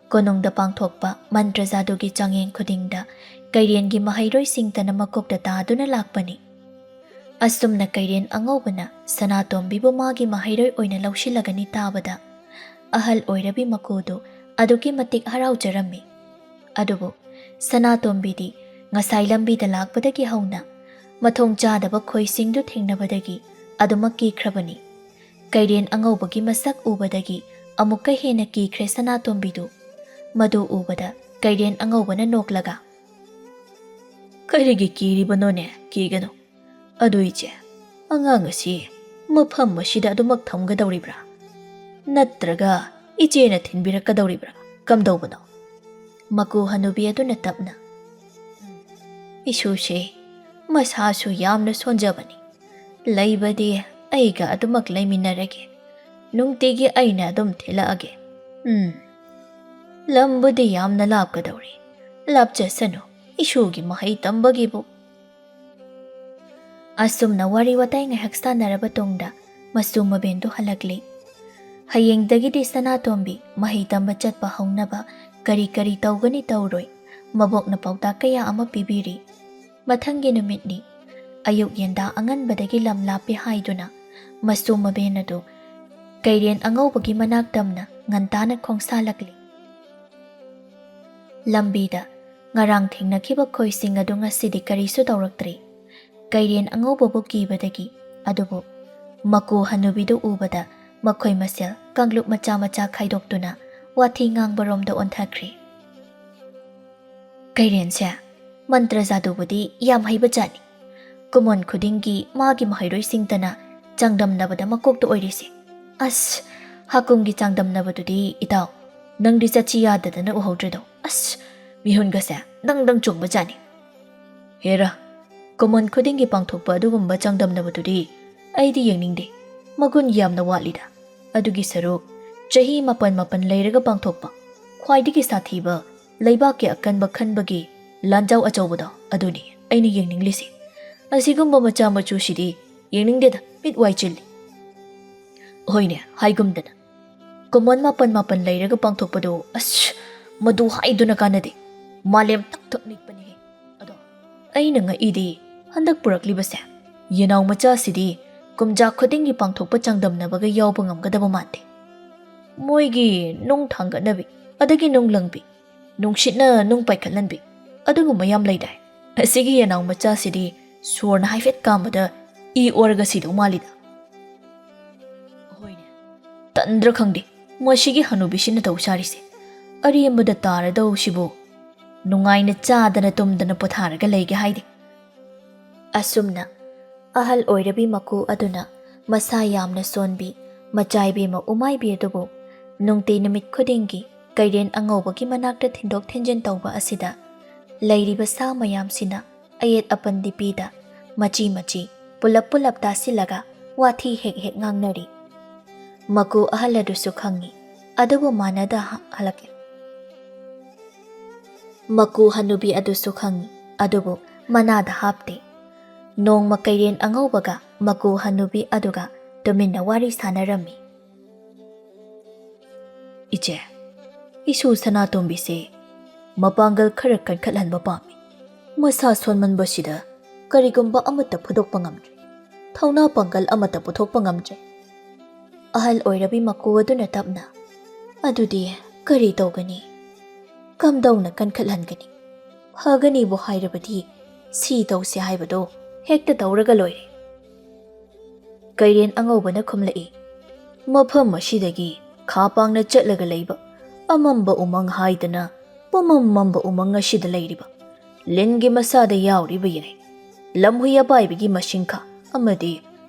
ꯀꯣꯅꯨꯡꯗ ꯄꯥꯡꯊꯣꯛꯄ ꯃꯟꯇ꯭ꯔ ꯖꯥꯗꯨꯒꯤ ꯆꯥꯡꯌꯦꯡ ꯈꯨꯗꯤꯡꯗ ꯀꯩꯔꯦꯟꯒꯤ ꯃꯍꯩꯔꯣꯏꯁꯤꯡꯇꯅ ꯃꯀꯣꯛꯇ ꯇꯥꯗꯨꯅ ꯂꯥꯛꯄꯅꯤ꯫ ꯑꯁꯨꯝꯅ ꯀꯩꯔꯦꯟ ꯑꯉꯧꯕꯅ ꯁꯅꯥꯇꯣꯝꯕꯤꯕꯨ ꯃꯥꯒꯤ ꯃꯍꯩꯔꯣꯏ ꯑꯣꯏꯅ ꯂꯧꯁꯤꯜꯂꯒꯅꯤ ꯇꯥꯕꯗ, ꯑꯍꯜ ꯑꯣꯏꯔꯕꯤ ꯃꯀꯨꯗꯨ ꯑꯗꯨꯛꯀꯤ ꯃꯇꯤꯛ ꯍꯔꯥꯎꯖꯔꯝꯃꯤ꯫ ꯑꯗꯨꯕꯨ ꯁꯅꯥꯇꯣꯝꯕꯤꯗꯤ ꯉꯁꯥꯏ ꯂꯝꯕꯤꯗ ꯂꯥꯛꯄꯗꯒꯤ ꯍꯧꯅ ꯃꯊꯣꯡ ꯆꯥꯗꯕ ꯈꯣꯏꯁꯤꯡꯗꯨ ꯊꯦꯡꯅꯕꯗꯒꯤ ꯑꯗꯨꯃꯛ ꯀꯤꯈ꯭ꯔꯕꯅꯤ꯫ ꯀꯩꯔꯦꯟ ꯑꯉꯧꯕꯒꯤ ꯃꯁꯛ ꯎꯕꯗꯒꯤ ꯑꯃꯨꯛꯀ ꯍꯦꯟꯅ ꯀꯤꯈ꯭ꯔꯦ ꯁꯅꯥꯇꯣꯝꯕꯤꯗꯨ꯫ ꯃꯗꯨ ꯎꯕꯗ ꯀꯩꯔꯦꯟ ꯑꯉꯧꯕꯅ ꯅꯣꯛꯂꯒ, "ꯀꯔꯤꯒꯤ ꯀꯤꯔꯤꯕꯅꯣꯅꯦ? ꯀꯤꯒꯅꯨ꯫ ꯑꯗꯨ ꯏꯆꯦ, ꯑꯉꯥꯡ ꯑꯁꯤ ꯃꯐꯝ ꯑꯁꯤꯗ ꯑꯗꯨꯃꯛ ꯊꯝꯒꯗꯧꯔꯤꯕ꯭ꯔꯥ? ꯅꯠꯇ꯭ꯔꯒ ꯏꯆꯦꯅ ꯊꯤꯟꯕꯤꯔꯛꯀꯗꯧꯔꯤꯕ꯭ꯔꯥ? ꯀꯝꯗꯧꯕꯅꯣ?" ꯃꯀꯨ ꯍꯅꯨꯕꯤ ꯑꯗꯨꯅ ꯇꯞꯅ, "ꯎꯝ, ꯏꯁꯨꯁꯦ ꯃꯁꯥꯁꯨ ꯌꯥꯝꯅ ꯁꯣꯟꯖꯕꯅꯤ꯫ ꯂꯩꯕꯗꯤ ꯑꯩꯒ ꯑꯗꯨꯃꯛ ꯂꯩꯃꯤꯟꯅꯔꯒꯦ꯫ ꯅꯨꯡꯇꯤꯒꯤ ꯑꯩꯅ ꯑꯗꯨꯝ ꯊꯤꯜꯂꯛꯑꯒꯦ꯫ ꯎꯝ, ꯂꯝꯕꯨꯗꯤ ꯌꯥꯝꯅ ꯂꯥꯞꯀꯗꯧꯔꯤ꯫ ꯂꯥꯞꯆꯁꯅꯨ, ꯏꯁꯨꯒꯤ ꯃꯍꯩ ꯇꯝꯕꯒꯤꯕꯨ꯫ ꯑꯁꯨꯝꯅ ꯋꯥꯔꯤ ꯋꯥꯇꯥꯏ ꯉꯥꯏꯍꯥꯛ ꯁꯥꯟꯅꯔꯕ ꯇꯨꯡꯗ ꯃꯁꯨ ꯃꯕꯦꯟꯗꯨ ꯍꯜꯂꯛꯂꯤ꯫ ꯍꯌꯦꯡꯗꯒꯤꯗꯤ ꯁꯅꯥꯇꯣꯝꯕꯤ ꯃꯍꯩ ꯇꯝꯕ ꯆꯠꯄ ꯍꯧꯅꯕ ꯀꯔꯤ ꯀꯔꯤ ꯇꯧꯒꯅꯤ ꯇꯧꯔꯣꯏ, ꯃꯕꯣꯛꯅ ꯄꯥꯎꯇꯥꯛ ꯀꯌꯥ ꯑꯃ ꯄꯤꯕꯤꯔꯤ꯫ ꯃꯊꯪꯒꯤ ꯅꯨꯃꯤꯠꯅꯤ꯫ ꯑꯌꯨꯛ ꯌꯦꯟꯗꯥ ꯑꯉꯟꯕꯗꯒꯤ ꯂꯝ ꯂꯥꯞꯄꯦ ꯍꯥꯏꯗꯨꯅ ꯃꯁꯨ ꯃꯕꯦꯟ ꯑꯗꯨ ꯀꯩꯔꯦꯟ ꯑꯉꯧꯕꯒꯤ ꯃꯅꯥꯛ ꯇꯝꯅ ꯉꯟꯇꯥꯅ ꯈꯣꯡꯁꯥꯜꯂꯛꯂꯤ꯫ ꯂꯝꯕꯤꯗ ꯉꯔꯥꯡ ꯊꯦꯡꯅꯈꯤꯕ ꯈꯣꯏꯁꯤꯡ ꯑꯗꯨ ꯉꯁꯤꯗꯤ ꯀꯔꯤꯁꯨ ꯇꯧꯔꯛꯇ꯭ꯔꯤ꯫ ꯀꯩꯔꯦꯟ ꯑꯉꯧꯕꯕꯨ ꯀꯤꯕꯗꯒꯤ꯫ ꯑꯗꯨꯕꯨ ꯃꯀꯨ ꯍꯅꯨꯕꯤꯗꯨ ꯎꯕꯗ ꯃꯈꯣꯏ ꯃꯁꯦꯜ ꯀꯥꯡꯂꯨꯞ ꯃꯆꯥ ꯃꯆꯥ ꯈꯥꯏꯗꯣꯛꯇꯨꯅ ꯋꯥꯊꯤ ꯉꯥꯡꯕꯔꯣꯝꯗ ꯑꯣꯟꯊꯈ꯭ꯔꯦ꯫ ꯀꯩꯔꯦꯟꯁꯦ ꯃꯟꯇ꯭ꯔ ꯖꯥꯗꯨꯕꯨꯗꯤ ꯌꯥꯝ ꯍꯩꯕ ꯖꯥꯠꯅꯤ꯫ ꯀꯨꯃꯣꯟ ꯈꯨꯗꯤꯡꯒꯤ ꯃꯥꯒꯤ ꯃꯍꯩꯔꯣꯏꯁꯤꯡꯇꯅ ꯆꯥꯡꯗꯝꯅꯕꯗ ꯃꯀꯣꯛꯇ ꯑꯣꯏꯔꯤꯁꯦ꯫ ꯑꯁ, ꯍꯥꯀꯨꯝꯒꯤ ꯆꯥꯡꯗꯝꯅꯕꯗꯨꯗꯤ ꯏꯇꯥꯎ, ꯅꯪꯗꯤ ꯆꯠꯁꯤ ꯌꯥꯗꯗꯅ ꯎꯍꯧꯗ꯭ꯔꯦꯗꯣ꯫ ꯑꯁ, ꯃꯤꯍꯨꯟꯒꯁꯦ ꯗꯪ ꯗꯪ ꯆꯣꯡꯕ ꯖꯥꯠꯅꯤ꯫ ꯍꯦꯔꯥ, ꯀꯨꯃꯣꯟ ꯈꯨꯗꯤꯡꯒꯤ ꯄꯥꯡꯊꯣꯛꯄ ꯑꯗꯨꯒꯨꯝꯕ ꯆꯥꯡꯗꯝꯅꯕꯗꯨꯗꯤ ꯑꯩꯗꯤ ꯌꯦꯡꯅꯤꯡꯗꯦ꯫ ꯃꯒꯨꯟ ꯌꯥꯝꯅ ꯋꯥꯠꯂꯤꯗ꯫ ꯑꯗꯨꯒꯤ ꯁꯔꯨꯛ ꯆꯍꯤ ꯃꯥꯄꯟ ꯃꯥꯄꯟ ꯂꯩꯔꯒ ꯄꯥꯡꯊꯣꯛꯄ ꯈ꯭ꯋꯥꯏꯗꯒꯤ ꯁꯥꯊꯤꯕ ꯂꯩꯕꯥꯛꯀꯤ ꯑꯀꯟꯕ ꯈꯟꯕꯒꯤ ꯂꯥꯟꯖꯥꯎ ꯑꯆꯧꯕꯗꯣ ꯑꯗꯨꯅꯤ ꯑꯩꯅ ꯌꯦꯡꯅꯤꯡꯂꯤꯁꯦ꯫ ꯑꯁꯤꯒꯨꯝꯕ ꯃꯆꯥ ꯃꯆꯨꯁꯤꯗꯤ ꯌꯦꯡꯅꯤꯡꯗꯦꯗ, ꯃꯤꯠ ꯋꯥꯏ ꯆꯤꯜꯂꯤ꯫ ꯍꯣꯏꯅꯦ, ꯍꯥꯏꯒꯨꯝꯗꯅ ꯀꯨꯃꯣꯟ ꯃꯥꯄꯟ ꯃꯥꯄꯟ ꯂꯩꯔꯒ ꯄꯥꯡꯊꯣꯛꯄꯗꯣ, ꯑꯁ, ꯃꯗꯨ ꯍꯥꯏꯗꯨꯅ ꯀꯥꯟꯅꯗꯦ꯫ ꯃꯥꯂꯦꯝ ꯊꯛ ꯊꯛ ꯅꯤꯛꯄꯅꯤꯍꯦ꯫ ꯑꯗꯣ ꯑꯩꯅ ꯉꯛꯏꯗꯤ ꯍꯟꯗꯛ ꯄꯨꯔꯛꯂꯤꯕꯁꯦ ꯌꯦꯅꯥꯎ ꯃꯆꯥꯁꯤꯗꯤ ꯀꯨꯝꯖꯥ ꯈꯨꯗꯤꯡꯒꯤ ꯄꯥꯡꯊꯣꯛꯄ ꯆꯥꯡꯗꯝꯅꯕꯒ ꯌꯥꯎꯕ ꯉꯝꯒꯗꯕ ꯃꯥꯟꯗꯦ꯫ ꯃꯣꯏꯒꯤ ꯅꯨꯡ ꯊꯥꯡꯒꯠꯅꯕꯤ, ꯑꯗꯒꯤ ꯅꯨꯡ ꯂꯪꯕꯤ, ꯅꯨꯡꯁꯤꯠꯅ ꯅꯨꯡ ꯄꯥꯏꯈꯠꯍꯟꯕꯤ, ꯑꯗꯨꯒꯨꯝꯕ ꯌꯥꯝ ꯂꯩꯗꯥꯏ? ꯑꯁꯤꯒꯤ ꯌꯦꯅꯥꯎ ꯃꯆꯥꯁꯤꯗꯤ ꯁꯣꯔꯅ ꯍꯥꯏꯐꯦꯠ ꯀꯥꯝꯕꯗ ꯏ ꯑꯣꯔꯒ ꯁꯤꯗꯧ ꯃꯥꯜꯂꯤꯗ꯫ ꯍꯣꯏꯅꯦ, ꯇꯟꯗ꯭ꯔ ꯈꯪꯗꯦ ꯃꯁꯤꯒꯤ ꯍꯅꯨꯕꯤꯁꯤꯅ ꯇꯧ ꯁꯥꯔꯤꯁꯦ꯫ ꯑꯔꯦꯝꯕꯗ ꯇꯥꯔꯗꯧꯁꯤꯕꯨ ꯅꯨꯡꯉꯥꯏꯅ ꯆꯥꯗꯅ ꯇꯨꯝꯗꯅ ꯄꯣꯊꯥꯔꯒ ꯂꯩꯒꯦ ꯍꯥꯏꯗꯦ꯫ ꯑꯁꯨꯝꯅ ꯑꯍꯜ ꯑꯣꯏꯔꯕꯤ ꯃꯀꯨ ꯑꯗꯨꯅ ꯃꯁꯥ ꯌꯥꯝꯅ ꯁꯣꯟꯕꯤ ꯃꯆꯥꯏꯕꯦꯝꯃ ꯎꯃꯥꯏꯕꯤ ꯑꯗꯨꯕꯨ ꯅꯨꯡꯇꯤ ꯅꯨꯃꯤꯠ ꯈꯨꯗꯤꯡꯒꯤ ꯀꯩꯔꯦꯟ ꯑꯉꯧꯕꯒꯤ ꯃꯅꯥꯛꯇ ꯊꯤꯟꯗꯣꯛ ꯊꯤꯟꯖꯤꯟ ꯇꯧꯕ ꯑꯁꯤꯗ ꯂꯩꯔꯤꯕ ꯁꯥ ꯃꯌꯥꯝꯁꯤꯅ ꯑꯌꯦꯠ ꯑꯄꯟꯗꯤ ꯄꯤꯗ, ꯃꯆꯤ ꯃꯆꯤ, ꯄꯨꯂꯞ ꯄꯨꯂꯞ ꯇꯥꯁꯤꯜꯂꯒ ꯋꯥꯊꯤ ꯍꯦꯛ ꯍꯦꯛ ꯉꯥꯡꯅꯔꯤ꯫ ꯃꯀꯨ ꯑꯍꯜ ꯑꯗꯨꯁꯨ ꯈꯪꯏ, ꯑꯗꯨꯕꯨ ꯃꯥꯟꯅꯗ ꯍ-, ꯍꯜꯂꯛꯏ꯫ ꯃꯀꯨ ꯍꯅꯨꯕꯤ ꯑꯗꯨꯁꯨ ꯈꯪꯏ, ꯑꯗꯨꯕꯨ ꯃꯅꯥꯗ ꯍꯥꯞꯇꯦ꯫ ꯅꯣꯡꯃ ꯀꯩꯔꯦꯟ ꯑꯉꯧꯕꯒ ꯃꯀꯨ ꯍꯅꯨꯕꯤ ꯑꯗꯨꯒ ꯇꯨꯃꯤꯟꯅ ꯋꯥꯔꯤ ꯁꯥꯟꯅꯔꯝꯃꯤ꯫ "ꯏꯆꯦ, ꯏꯁꯨ ꯁꯅꯥꯇꯣꯝꯕꯤꯁꯦ ꯃꯄꯥꯡꯒꯜ ꯈꯔ ꯀꯟꯈꯠꯍꯟꯕ ꯄꯥꯝꯃꯤ꯫ ꯃꯁꯥ ꯁꯣꯟꯃꯟꯕꯁꯤꯗ ꯀꯔꯤꯒꯨꯝꯕ ꯑꯃꯠꯇ ꯐꯨꯗꯣꯛꯄ ꯉꯝꯗ꯭ꯔꯦ꯫ ꯊꯧꯅꯥ ꯄꯥꯡꯒꯜ ꯑꯃꯠꯇ ꯄꯨꯊꯣꯛꯄ ꯉꯝꯗ꯭ꯔꯦ꯫" ꯑꯍꯜ ꯑꯣꯏꯔꯕꯤ ꯃꯀꯨ ꯑꯗꯨꯅ ꯇꯞꯅ, "ꯑꯗꯨꯗꯤ ꯀꯔꯤ ꯇꯧꯒꯅꯤ? ꯀꯝꯗꯧꯅ ꯀꯟꯈꯠꯍꯟꯒꯅꯤ? ꯐꯒꯅꯤꯕꯨ ꯍꯥꯏꯔꯕꯗꯤ ꯁꯤ ꯇꯧꯁꯦ ꯍꯥꯏꯕꯗꯣ ꯍꯦꯛꯇ ꯇꯧꯔꯒ ꯂꯣꯏꯔꯦ꯫" ꯀꯩꯔꯦꯟ ꯑꯉꯧꯕꯅ ꯈꯨꯝꯂꯛꯏ, "ꯃꯐꯝ ꯑꯁꯤꯗꯒꯤ ꯈꯥ ꯄꯥꯡꯅ ꯆꯠꯂꯒ ꯂꯩꯕ ꯑꯃꯝꯕ ꯎꯃꯪ ꯍꯥꯏꯗꯅ ꯄꯨꯃꯝ ꯃꯝꯕ ꯎꯃꯪ ꯑꯁꯤꯗ ꯂꯩꯔꯤꯕ ꯂꯤꯟꯒꯤ ꯃꯁꯥꯗ ꯌꯥꯎꯔꯤꯕ ꯌꯥꯏ꯫ ꯂꯝꯍꯨꯏ ꯑꯄꯥꯏꯕꯒꯤ ꯃꯁꯤꯡꯈꯥ ꯑꯃꯗꯤ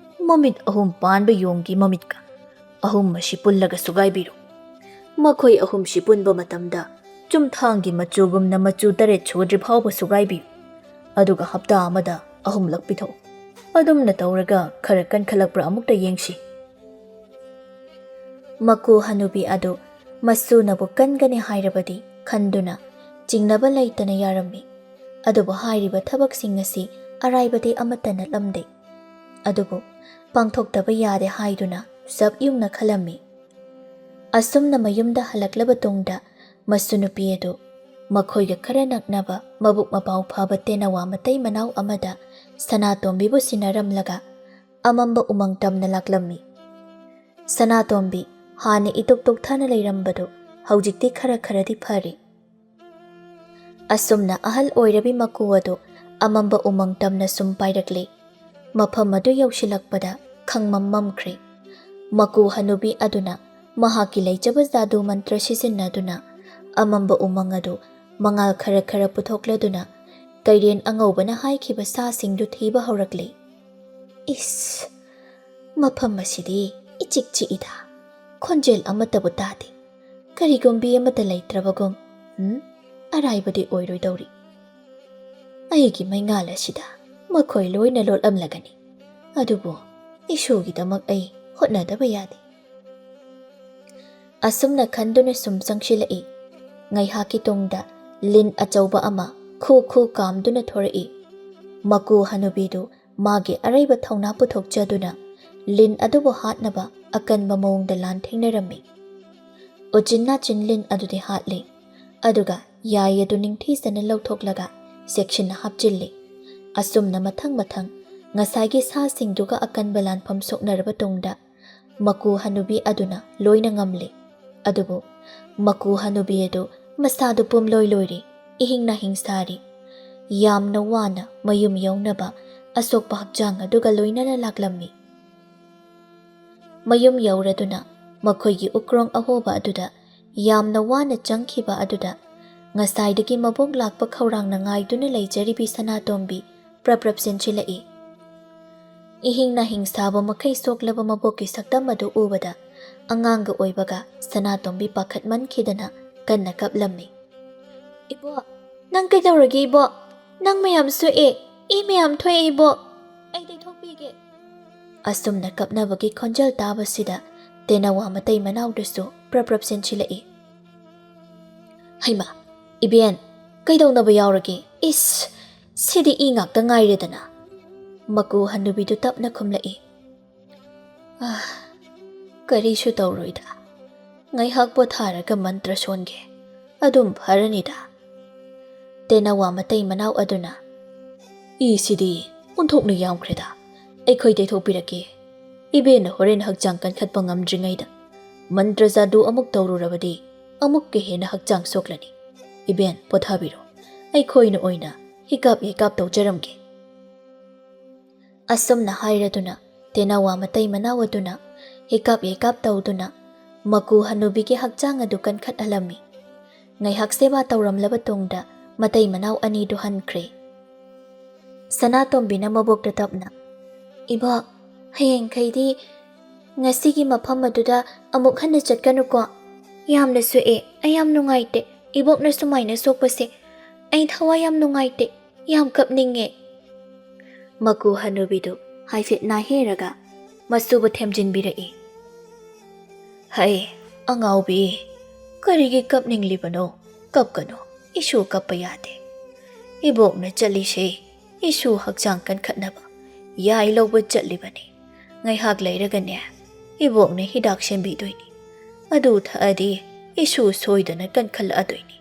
ꯃꯃꯤꯠ ꯑꯍꯨꯝ ꯄꯥꯟꯕ ꯌꯣꯡꯒꯤ ꯃꯃꯤꯠꯀ ꯑꯍꯨꯝ ꯑꯁꯤ ꯄꯨꯜꯂꯒ ꯁꯨꯒꯥꯏꯕꯤꯔꯣ꯫ ꯃꯈꯣꯏ ꯑꯍꯨꯝꯁꯤ ꯄꯨꯟꯕ ꯃꯇꯝꯗ ꯆꯨꯝꯊꯥꯡꯒꯤ ꯃꯆꯨꯒꯨꯝꯅ ꯃꯆꯨ ꯇꯔꯦꯠ ꯁꯨꯗ꯭ꯔꯤ ꯐꯥꯎꯕ ꯁꯨꯒꯥꯏꯕꯤꯌꯨ꯫ ꯑꯗꯨꯒ ꯍꯞꯇꯥ ꯑꯃꯗ ꯑꯍꯨꯝꯂꯛ ꯄꯤꯊꯣꯛꯎ꯫ ꯑꯗꯨꯝꯅ ꯇꯧꯔꯒ ꯈꯔ ꯀꯟꯈꯠꯂꯛꯄ꯭ꯔꯥ ꯑꯃꯨꯛꯇ ꯌꯦꯡꯁꯤ꯫" ꯃꯀꯨ ꯍꯅꯨꯕꯤ ꯑꯗꯨ ꯃꯁꯨꯅꯕꯨ ꯀꯟꯒꯅꯤ ꯍꯥꯏꯔꯕꯗꯤ ꯈꯟꯗꯨꯅ ꯆꯤꯡꯅꯕ ꯂꯩꯇꯅ ꯌꯥꯔꯝꯃꯤ꯫ ꯑꯗꯨꯕꯨ ꯍꯥꯏꯔꯤꯕ ꯊꯕꯛꯁꯤꯡ ꯑꯁꯤ ꯑꯔꯥꯏꯕꯗꯤ ꯑꯃꯠꯇ ꯅꯠꯂꯝꯗꯦ꯫ ꯑꯗꯨꯕꯨ ꯄꯥꯡꯊꯣꯛꯇꯕ ꯌꯥꯗꯦ ꯍꯥꯏꯗꯨꯅ ꯆꯞ ꯌꯨꯡꯅ ꯈꯜꯂꯝꯃꯤ꯫ ꯑꯁꯨꯝꯅ ꯃꯌꯨꯝꯗ ꯍꯜꯂꯛꯂꯕ ꯇꯨꯡꯗ ꯃꯁꯨ ꯅꯨꯄꯤ ꯑꯗꯨ ꯃꯈꯣꯏꯒ ꯈꯔ ꯅꯛꯅꯕ ꯃꯕꯨꯛ ꯃꯄꯥꯎ ꯐꯕ ꯇꯦꯅꯋꯥ ꯃꯇꯩ ꯃꯅꯥꯎ ꯑꯃꯗ ꯁꯅꯥꯇꯣꯝꯕꯤꯕꯨ ꯁꯤꯟꯅꯔꯝꯂꯒ ꯑꯃꯝꯕ ꯎꯃꯪ ꯇꯝꯅ ꯂꯥꯛꯂꯝꯃꯤ꯫ ꯁꯅꯥꯇꯣꯝꯕꯤ ꯍꯥꯟꯅ ꯏꯇꯨꯛ ꯇꯨꯛꯊꯅ ꯂꯩꯔꯝꯕꯗꯨ ꯍꯧꯖꯤꯛꯇꯤ ꯈꯔ ꯈꯔꯗꯤ ꯐꯔꯦ꯫ ꯑꯁꯨꯝꯅ ꯑꯍꯜ ꯑꯣꯏꯔꯕꯤ ꯃꯀꯨ ꯑꯗꯨ ꯑꯃꯝꯕ ꯎꯃꯪ ꯇꯝꯅ ꯁꯨꯝ ꯄꯥꯏꯔꯛꯂꯦ꯫ ꯃꯐꯝ ꯑꯗꯨ ꯌꯧꯁꯤꯜꯂꯛꯄꯗ ꯈꯪꯃꯝ ꯃꯝꯈ꯭ꯔꯦ꯫ ꯃꯀꯨ ꯍꯅꯨꯕꯤ ꯑꯗꯨꯅ ꯃꯍꯥꯛꯀꯤ ꯂꯩꯖꯕ ꯖꯥꯗꯨ ꯃꯟꯇ꯭ꯔ ꯁꯤꯖꯤꯟꯅꯗꯨꯅ ꯑꯃꯝꯕ ꯎꯃꯪ ꯑꯗꯨ ꯃꯉꯥꯜ ꯈꯔ ꯈꯔ ꯄꯨꯊꯣꯛꯂꯗꯨꯅ ꯀꯩꯔꯦꯟ ꯑꯉꯧꯕꯅ ꯍꯥꯏꯈꯤꯕ ꯁꯥꯁꯤꯡꯗꯨ ꯊꯤꯕ ꯍꯧꯔꯛꯂꯦ꯫ "ꯏꯁ, ꯃꯐꯝ ꯑꯁꯤꯗꯤ ꯏꯆꯤꯛ ꯆꯤꯛꯏꯗ, ꯈꯣꯟꯖꯦꯜ ꯑꯃꯠꯇꯕꯨ ꯇꯥꯗꯦ꯫ ꯀꯔꯤꯒꯨꯝꯕꯤ ꯑꯃꯠꯇ ꯂꯩꯇ꯭ꯔꯕꯒꯨꯝ꯫ ꯎꯝ, ꯑꯔꯥꯏꯕꯗꯤ ꯑꯣꯏꯔꯣꯏꯗꯧꯔꯤ꯫" ꯑꯩꯒꯤ ꯃꯩꯉꯥꯜ ꯑꯁꯤꯗ ꯃꯈꯣꯏ ꯂꯣꯏꯅ ꯂꯣꯠꯂꯝꯂꯒꯅꯤ꯫ ꯑꯗꯨꯕꯨ ꯏꯁꯨꯒꯤꯗꯃꯛ ꯑꯩ ꯍꯣꯠꯅꯗꯕ ꯌꯥꯗꯦ꯫ ꯑꯁꯨꯝꯅ ꯈꯟꯗꯨꯅ ꯁꯨꯝ ꯆꯪꯁꯤꯜꯂꯛꯏ꯫ ꯉꯥꯏꯍꯥꯛꯀꯤ ꯇꯨꯡꯗ ꯂꯤꯟ ꯑꯆꯧꯕ ꯑꯃ ꯈꯨ ꯈꯨ ꯀꯥꯝꯗꯨꯅ ꯊꯣꯔꯛꯏ꯫ ꯃꯀꯨ ꯍꯅꯨꯕꯤꯗꯨ ꯃꯥꯒꯤ ꯑꯔꯩꯕ ꯊꯧꯅꯥ ꯄꯨꯊꯣꯛꯆꯗꯨꯅ ꯂꯤꯟ ꯑꯗꯨꯕꯨ ꯍꯥꯠꯅꯕ ꯑꯀꯟꯕ ꯃꯑꯣꯡꯗ ꯂꯥꯟꯊꯦꯡꯅꯔꯝꯃꯤ꯫ ꯎꯆꯤꯟ ꯅꯥꯆꯤꯟ ꯂꯤꯟ ꯑꯗꯨꯗꯤ ꯍꯥꯠꯂꯤ꯫ ꯑꯗꯨꯒ ꯌꯥꯏ ꯑꯗꯨ ꯅꯤꯡꯊꯤꯖꯅ ꯂꯧꯊꯣꯛꯂꯒ ꯆꯦꯛꯁꯤꯟꯅ ꯍꯥꯞꯆꯤꯜꯂꯤ꯫ ꯑꯁꯨꯝꯅ ꯃꯊꯪ ꯃꯊꯪ ꯉꯁꯥꯏꯒꯤ ꯁꯥꯁꯤꯡꯗꯨꯒ ꯑꯀꯟꯕ ꯂꯥꯟꯐꯝ ꯁꯣꯛꯅꯔꯕ ꯇꯨꯡꯗ ꯃꯀꯨ ꯍꯅꯨꯕꯤ ꯑꯗꯨꯅ ꯂꯣꯏꯅ ꯉꯝꯂꯤ꯫ ꯑꯗꯨꯕꯨ ꯃꯀꯨ ꯍꯅꯨꯕꯤ ꯑꯗꯨ ꯃꯁꯥꯗꯨ ꯄꯨꯝꯂꯣꯏ ꯂꯣꯏꯔꯤ, ꯏꯍꯤꯡ ꯅꯥꯍꯤꯡ ꯁꯥꯔꯤ꯫ ꯌꯥꯝꯅ ꯋꯥꯅ ꯃꯌꯨꯝ ꯌꯧꯅꯕ ꯑꯁꯣꯛꯄ ꯍꯛꯆꯥꯡ ꯑꯗꯨꯒ ꯂꯣꯏꯅꯅ ꯂꯥꯛꯂꯝꯃꯤ꯫ ꯃꯌꯨꯝ ꯌꯧꯔꯗꯨꯅ ꯃꯈꯣꯏꯒꯤ ꯎꯀ꯭ꯔꯣꯡ ꯑꯍꯣꯕ ꯑꯗꯨꯗ ꯌꯥꯝꯅ ꯋꯥꯅ ꯆꯪꯈꯤꯕ ꯑꯗꯨꯗ ꯉꯁꯥꯏꯗꯒꯤ ꯃꯕꯣꯛ ꯂꯥꯛꯄ ꯈꯧꯔꯥꯡꯅ ꯉꯥꯏꯗꯨꯅ ꯂꯩꯖꯔꯤꯕꯤ ꯁꯅꯥꯇꯣꯝꯕꯤ ꯄ꯭ꯔꯞ ꯄ꯭ꯔꯞ ꯆꯦꯟꯁꯤꯜꯂꯛꯏ꯫ ꯏꯍꯤꯡ ꯅꯥꯍꯤꯡ ꯁꯥꯕ ꯃꯈꯩ ꯁꯣꯛꯂꯕ ꯃꯕꯣꯛꯀꯤ ꯁꯛꯇꯝ ꯑꯗꯨ ꯎꯕꯗ ꯑꯉꯥꯡꯒ ꯑꯣꯏꯕꯒ ꯁꯅꯥꯇꯣꯝꯕꯤ ꯄꯥꯈꯠꯃꯟꯈꯤꯗꯅ ꯀꯟꯅ ꯀꯞꯂꯝꯃꯤ꯫ "ꯏꯕꯣꯛ, ꯅꯪ ꯀꯩꯗꯧꯔꯒꯦ ꯏꯕꯣꯛ? ꯅꯪ ꯃꯌꯥꯝ ꯁꯣꯛꯑꯦ, ꯏ ꯃꯌꯥꯝ ꯊꯣꯛꯑꯦ ꯏꯕꯣꯛ, ꯑꯩ ꯇꯩꯊꯣꯛꯄꯤꯒꯦ꯫" ꯑꯁꯨꯝꯅ ꯀꯞꯅꯕꯒꯤ ꯈꯣꯟꯖꯦꯜ ꯇꯥꯕꯁꯤꯗ ꯇꯦꯅꯋꯥ ꯃꯇꯩ ꯃꯅꯥꯎꯗꯨꯁꯨ ꯄ꯭ꯔꯞ ꯄ꯭ꯔꯞ ꯆꯦꯟꯁꯤꯜꯂꯛꯏ꯫ "ꯍꯩꯃꯥ, ꯏꯕꯦꯟ, ꯀꯩꯗꯧꯅꯕ ꯌꯥꯎꯔꯒꯦ? ꯏꯁ, ꯁꯤꯗꯤ ꯏ ꯉꯥꯛꯇ ꯉꯥꯏꯔꯦꯗꯅ꯫" ꯃꯀꯨ ꯍꯟꯅꯨꯕꯤꯗꯨ ꯇꯞꯅ ꯈꯨꯝꯂꯛꯏ꯫ "ꯑꯥ, ꯀꯔꯤꯁꯨ ꯇꯧꯔꯣꯏꯗ꯫ ꯉꯥꯏꯍꯥꯛ ꯄꯣꯊꯥꯔꯒ ꯃꯟꯇ꯭ꯔ ꯁꯣꯟꯒꯦ꯫ ꯑꯗꯨꯝ ꯐꯔꯅꯤꯗ꯫" ꯇꯦꯅꯋꯥ ꯃꯇꯩ ꯃꯅꯥꯎ ꯑꯗꯨꯅ, "ꯏꯁꯤꯗꯤ ꯑꯣꯟꯊꯣꯛꯅ ꯌꯥꯝꯈ꯭ꯔꯦꯗ꯫ ꯑꯩꯈꯣꯏ ꯇꯩꯊꯣꯛꯄꯤꯔꯛꯀꯦ꯫ ꯏꯕꯦꯟꯅ ꯍꯣꯔꯦꯟ ꯍꯛꯆꯥꯡ ꯀꯟꯈꯠꯄ ꯉꯝꯗ꯭ꯔꯤꯉꯩꯗ ꯃꯟꯇ꯭ꯔ ꯖꯥꯗꯨ ꯑꯃꯨꯛ ꯇꯧꯔꯨꯔꯕꯗꯤ ꯑꯃꯨꯛꯀ ꯍꯦꯟꯅ ꯍꯛꯆꯥꯡ ꯁꯣꯛꯂꯅꯤ꯫ ꯏꯕꯦꯟ, ꯄꯣꯊꯥꯕꯤꯔꯣ꯫ ꯑꯩꯈꯣꯏꯅ ꯑꯣꯏꯅ ꯍꯤꯀꯥꯞ ꯍꯤꯀꯥꯞ ꯇꯧꯖꯔꯝꯒꯦ꯫" ꯑꯁꯨꯝꯅ ꯍꯥꯏꯔꯗꯨꯅ ꯇꯦꯅꯋꯥ ꯃꯇꯩ ꯃꯅꯥꯎ ꯑꯗꯨꯅ ꯍꯤꯀꯥꯞ ꯍꯤꯀꯥꯞ ꯇꯧꯗꯨꯅ ꯃꯀꯨ ꯍꯅꯨꯕꯤꯒꯤ ꯍꯛꯆꯥꯡ ꯑꯗꯨ ꯀꯟꯈꯠꯍꯜꯂꯝꯃꯤ꯫ ꯉꯥꯏꯍꯥꯛ ꯁꯦꯕꯥ ꯇꯧꯔꯝꯂꯕ ꯇꯨꯡꯗ ꯃꯇꯩ ꯃꯅꯥꯎ ꯑꯅꯤꯗꯨ ꯍꯟꯈ꯭ꯔꯦ꯫ ꯁꯅꯥꯇꯣꯝꯕꯤꯅ ꯃꯕꯣꯛꯇ ꯇꯞꯅ, "ꯏꯕꯣꯛ, ꯍꯌꯦꯡꯈꯩꯗꯤ ꯉꯁꯤꯒꯤ ꯃꯐꯝ ꯑꯗꯨꯗ ꯑꯃꯨꯛ ꯍꯟꯅ ꯆꯠꯀꯅꯨꯀꯣ꯫ ꯌꯥꯝꯅ ꯁꯣꯛꯑꯦ, ꯑꯩ ꯌꯥꯝ ꯅꯨꯡꯉꯥꯏꯇꯦ꯫ ꯏꯕꯣꯛꯅ ꯁꯨꯃꯥꯏꯅ ꯁꯣꯛꯄꯁꯦ ꯑꯩ ꯊꯋꯥꯏ ꯌꯥꯝ ꯅꯨꯡꯉꯥꯏꯇꯦ꯫ ꯌꯥꯝ ꯀꯞꯅꯤꯡꯉꯦ꯫ ꯃꯀꯨ ꯍꯅꯨꯕꯤꯗꯨ ꯍꯥꯏꯐꯦꯠ ꯅꯥꯍꯦꯔꯒ ꯃꯁꯨꯕꯨ ꯊꯦꯝꯖꯤꯟꯕꯤꯔꯛꯏ꯫ "ꯍꯩ, ꯑꯉꯥꯎꯕꯤ, ꯀꯔꯤꯒꯤ ꯀꯞꯅꯤꯡꯂꯤꯕꯅꯣ? ꯀꯞꯀꯅꯨ, ꯏꯁꯨ ꯀꯞꯄ ꯌꯥꯗꯦ꯫ ꯏꯕꯣꯛꯅ ꯆꯠꯂꯤꯁꯦ ꯏꯁꯨ ꯍꯛꯆꯥꯡ ꯀꯟꯈꯠꯅꯕ ꯌꯥꯏ ꯂꯧꯕ ꯆꯠꯂꯤꯕꯅꯤ꯫ ꯉꯥꯏꯍꯥꯛ ꯂꯩꯔꯒꯅꯦ, ꯏꯕꯣꯛꯅ ꯍꯤꯗꯥꯛ ꯁꯦꯝꯕꯤꯗꯣꯏꯅꯤ꯫ ꯑꯗꯨ ꯊꯛꯑꯗꯤ ꯏꯁꯨ ꯁꯣꯏꯗꯅ ꯀꯟꯈꯠꯂꯛꯑꯗꯣꯏꯅꯤ꯫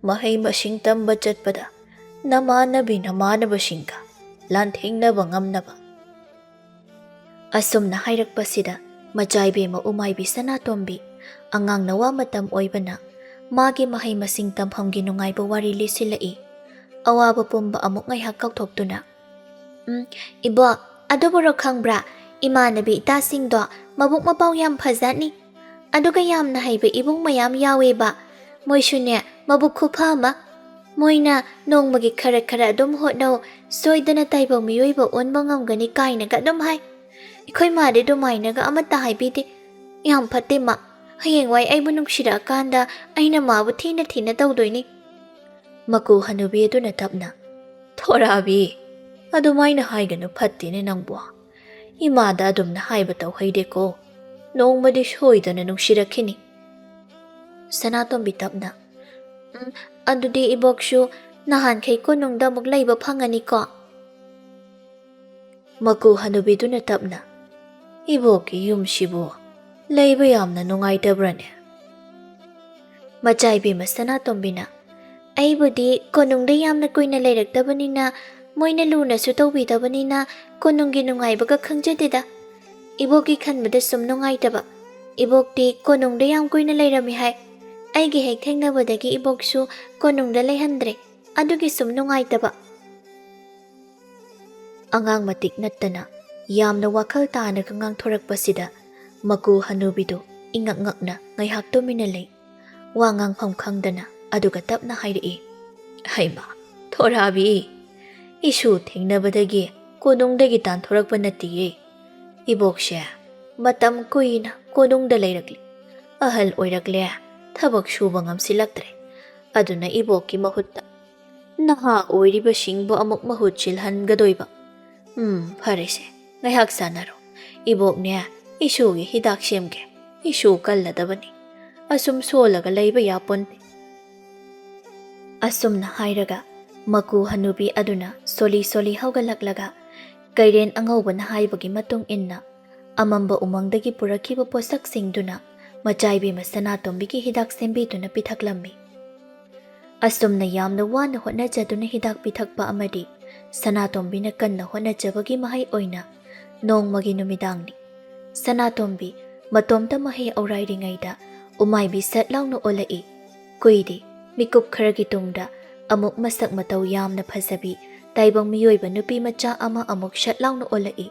ꯃꯍꯩ ꯃꯁꯤꯡ ꯇꯝꯕ ꯆꯠꯄꯗ ꯅꯃꯥꯟꯅꯕꯤ ꯅꯃꯥꯟꯅꯕꯁꯤꯡꯒ ꯂꯥꯟꯊꯦꯡꯅꯕ ꯉꯝꯅꯕ"꯫ ꯑꯁꯨꯝꯅ ꯍꯥꯏꯔꯛꯄꯁꯤꯗ ꯃꯆꯥꯏꯕꯦꯝꯃ ꯎꯃꯥꯏꯕꯤ ꯁꯅꯥꯇꯣꯝꯕꯤ, ꯑꯉꯥꯡ ꯅꯋꯥ ꯃꯇꯝ ꯑꯣꯏꯕꯅ ꯃꯥꯒꯤ ꯃꯍꯩ ꯃꯁꯤꯡ ꯇꯝꯐꯝꯒꯤ ꯅꯨꯡꯉꯥꯏꯕ ꯋꯥꯔꯤ ꯂꯤꯁꯤꯜꯂꯛꯏ꯫ ꯑꯋꯥꯕ ꯄꯨꯝꯕ ꯑꯃꯨꯛ ꯉꯥꯏꯍꯥꯛ ꯀꯥꯎꯊꯣꯛꯇꯨꯅ, "ꯎꯝ, ꯏꯕꯣꯛ, ꯑꯗꯨꯕꯨꯔꯣ ꯈꯪꯕ꯭ꯔꯥ? ꯏꯃꯥꯟꯅꯕꯤ ꯏꯇꯥꯁꯤꯡꯗꯣ ꯃꯕꯨꯛ ꯃꯄꯥꯎ ꯌꯥꯝ ꯐꯖꯥꯠꯅꯤ꯫ ꯑꯗꯨꯒ ꯌꯥꯝꯅ ꯍꯩꯕ ꯏꯕꯨꯡ ꯃꯌꯥꯝ ꯌꯥꯎꯋꯦꯕ꯫ ꯃꯣꯏꯁꯨꯅꯦ, ꯃꯕꯨꯛ ꯈꯨꯐ ꯑꯃ꯫ ꯃꯣꯏꯅ ꯅꯣꯡꯃꯒꯤ ꯈꯔ ꯈꯔ ꯑꯗꯨꯝ ꯍꯣꯠꯅꯧ, ꯁꯣꯏꯗꯅ ꯇꯥꯏꯕꯪ ꯃꯤꯑꯣꯏꯕ ꯑꯣꯟꯕ ꯉꯝꯒꯅꯤ" ꯀꯥꯏꯅꯒ ꯑꯗꯨꯝ ꯍꯥꯏ꯫ ꯑꯩꯈꯣꯏ ꯃꯥꯗꯤ ꯑꯗꯨꯃꯥꯏꯅꯒ ꯑꯃꯠꯇ ꯍꯥꯏꯕꯤꯗꯦ꯫ ꯌꯥꯝ ꯐꯠꯇꯦ ꯃꯥ꯫ ꯍꯌꯦꯡꯋꯥꯏ ꯑꯩꯕꯨ ꯅꯨꯡꯁꯤꯔꯛꯑꯀꯥꯟꯗ ꯑꯩꯅ ꯃꯥꯕꯨ ꯊꯤꯅ ꯊꯤꯅ ꯇꯧꯗꯣꯏꯅꯤ꯫ ꯃꯀꯨ ꯍꯅꯨꯕꯤ ꯑꯗꯨꯅ ꯇꯞꯅ, "ꯊꯣꯔꯥꯕꯤ, ꯑꯗꯨꯃꯥꯏꯅ ꯍꯥꯏꯒꯅꯨ, ꯐꯠꯇꯦꯅꯦ ꯅꯪꯕꯨ꯫ ꯏꯃꯥꯗ ꯑꯗꯨꯝꯅ ꯍꯥꯏꯕ ꯇꯧꯍꯩꯗꯦꯀꯣ꯫ ꯅꯣꯡꯃꯗꯤ ꯁꯣꯏꯗꯅ ꯅꯨꯡꯁꯤꯔꯛꯈꯤꯅꯤ"꯫ ꯁꯅꯥꯇꯣꯝꯕꯤ ꯇꯞꯅ, "ꯎꯝ, ꯑꯗꯨꯗꯤ ꯏꯕꯣꯛꯁꯨ ꯅꯍꯥꯟꯈꯩ ꯀꯣꯅꯨꯡꯗ ꯑꯃꯨꯛ ꯂꯩꯕ ꯐꯪꯉꯅꯤꯀꯣ"꯫ ꯃꯀꯨ ꯍꯅꯨꯕꯤꯗꯨꯅ ꯇꯞꯅ, "ꯏꯕꯣꯛꯀꯤ ꯌꯨꯝꯁꯤꯕꯨ ꯂꯩꯕ ꯌꯥꯝꯅ ꯅꯨꯡꯉꯥꯏꯇꯕ꯭ꯔꯅꯦ?" ꯃꯆꯥꯏꯕꯦꯝꯃ ꯁꯅꯥꯇꯣꯝꯕꯤꯅ, "ꯑꯩꯕꯨꯗꯤ ꯀꯣꯅꯨꯡꯗ ꯌꯥꯝꯅ ꯀꯨꯏꯅ ꯂꯩꯔꯛꯇꯕꯅꯤꯅ, ꯃꯣꯏꯅ ꯂꯨꯅꯁꯨ ꯇꯧꯕꯤꯗꯕꯅꯤꯅ ꯀꯣꯅꯨꯡꯒꯤ ꯅꯨꯡꯉꯥꯏꯕꯒ ꯈꯪꯖꯗꯦꯗ꯫ ꯏꯕꯣꯛꯀꯤ ꯈꯟꯕꯗ ꯁꯨꯝ ꯅꯨꯡꯉꯥꯏꯇꯕ꯫ ꯏꯕꯣꯛꯇꯤ ꯀꯣꯅꯨꯡꯗ ꯌꯥꯝ ꯀꯨꯏꯅ ꯂꯩꯔꯝꯃꯤ ꯍꯥꯏ꯫ ꯑꯩꯒ ꯍꯦꯛ ꯊꯦꯡꯅꯕꯗꯒꯤ ꯏꯕꯣꯛꯁꯨ ꯀꯣꯅꯨꯡꯗ ꯂꯩꯍꯟꯗ꯭ꯔꯦ꯫ ꯑꯗꯨꯒꯤ ꯁꯨꯝ ꯅꯨꯡꯉꯥꯏꯇꯕ"꯫ ꯑꯉꯥꯡ ꯃꯇꯤꯛ ꯅꯠꯇꯅ ꯌꯥꯝꯅ ꯋꯥꯈꯜ ꯇꯥꯅꯒ ꯉꯥꯡꯊꯣꯔꯛꯄꯁꯤꯗ ꯃꯀꯨ ꯍꯅꯨꯕꯤꯗꯨ ꯏꯉꯛ ꯉꯛꯅ ꯉꯥꯏꯍꯥꯛ ꯇꯨꯃꯤꯟꯅ ꯂꯩ꯫ ꯋꯥ ꯉꯥꯡꯐꯝ ꯈꯪꯗꯅ ꯑꯗꯨꯒ ꯇꯞꯅ ꯍꯥꯏꯔꯛꯏ, "ꯍꯩꯃꯥ, ꯊꯣꯔꯥꯕꯤ, ꯏꯁꯨ ꯊꯦꯡꯅꯕꯗꯒꯤ ꯀꯣꯅꯨꯡꯗꯒꯤ ꯇꯥꯟꯊꯣꯔꯛꯄ ꯅꯠꯇꯤꯌꯦ꯫ ꯏꯕꯣꯛꯁꯦ ꯃꯇꯝ ꯀꯨꯏꯅ ꯀꯣꯅꯨꯡꯗ ꯂꯩꯔꯛꯂꯦ꯫ ꯑꯍꯜ ꯑꯣꯏꯔꯛꯂꯦ, ꯊꯕꯛ ꯁꯨꯕ ꯉꯝꯁꯤꯜꯂꯛꯇ꯭ꯔꯦ꯫ ꯑꯗꯨꯅ ꯏꯕꯣꯛꯀꯤ ꯃꯍꯨꯠꯇ" ꯅꯍꯥ ꯑꯣꯏꯔꯤꯕꯁꯤꯡꯕꯨ ꯑꯃꯨꯛ ꯃꯍꯨꯠ ꯁꯤꯜꯍꯟꯒꯗꯣꯏꯕ꯫ ꯎꯝ, ꯐꯔꯦꯁꯦ, ꯉꯥꯏꯍꯥꯛ ꯁꯥꯟꯅꯔꯣ꯫ ꯏꯕꯣꯛꯅꯦ, ꯏꯁꯨꯒꯤ ꯍꯤꯗꯥꯛ ꯁꯦꯝꯒꯦ꯫ ꯏꯁꯨ ꯀꯜꯂꯗꯕꯅꯤ꯫ ꯑꯁꯨꯝ ꯁꯣꯜꯂꯒ ꯂꯩꯕ ꯌꯥꯄꯣꯟꯇꯦ꯫ ꯑꯁꯨꯝꯅ ꯍꯥꯏꯔꯒ ꯃꯀꯨ ꯍꯅꯨꯕꯤ ꯑꯗꯨꯅ ꯁꯣꯜꯂꯤ ꯁꯣꯜꯂꯤ ꯍꯧꯒꯠꯂꯛꯂꯒ ꯀꯩꯔꯦꯟ ꯑꯉꯧꯕꯅ ꯍꯥꯏꯕꯒꯤ ꯃꯇꯨꯡ ꯏꯟꯅ ꯑꯃꯝꯕ ꯎꯃꯪꯗꯒꯤ ꯄꯨꯔꯛꯈꯤꯕ ꯄꯣꯠꯁꯛꯁꯤꯡꯗꯨꯅ ꯃꯆꯥꯏꯕꯦꯝꯃ ꯁꯅꯥꯇꯣꯝꯕꯤꯒꯤ ꯍꯤꯗꯥꯛ ꯁꯦꯝꯕꯤꯗꯨꯅ ꯄꯤꯊꯛꯂꯝꯃꯤ꯫ ꯑꯁꯨꯝꯅ ꯌꯥꯝꯅ ꯋꯥꯅ ꯍꯣꯠꯅꯖꯗꯨꯅ ꯍꯤꯗꯥꯛ ꯄꯤꯊꯛꯄ ꯑꯃꯗꯤ ꯁꯅꯥꯇꯣꯝꯕꯤꯅ ꯀꯟꯅ ꯍꯣꯠꯅꯖꯕꯒꯤ ꯃꯍꯩ ꯑꯣꯏꯅ ꯅꯣꯡꯃꯒꯤ ꯅꯨꯃꯤꯗꯥꯡꯅꯤ꯫ ꯁꯅꯥꯇꯣꯝꯕꯤ ꯃꯇꯣꯝꯇ ꯃꯍꯩ ꯑꯧꯔꯥꯏꯔꯤꯉꯩꯗ ꯎꯃꯥꯏꯕꯤ ꯁꯠ ꯂꯥꯎꯅ ꯑꯣꯜꯂꯛꯏ꯫ ꯀꯨꯏꯗꯦ, ꯃꯤꯀꯨꯞ ꯈꯔꯒꯤ ꯇꯨꯡꯗ ꯑꯃꯨꯛ ꯃꯁꯛ ꯃꯇꯧ ꯌꯥꯝꯅ ꯐꯖꯕꯤ ꯇꯥꯏꯕꯪ ꯃꯤꯑꯣꯏꯕ ꯅꯨꯄꯤ ꯃꯆꯥ ꯑꯃ ꯑꯃꯨꯛ ꯁꯠ ꯂꯥꯎꯅ ꯑꯣꯜꯂꯛꯏ꯫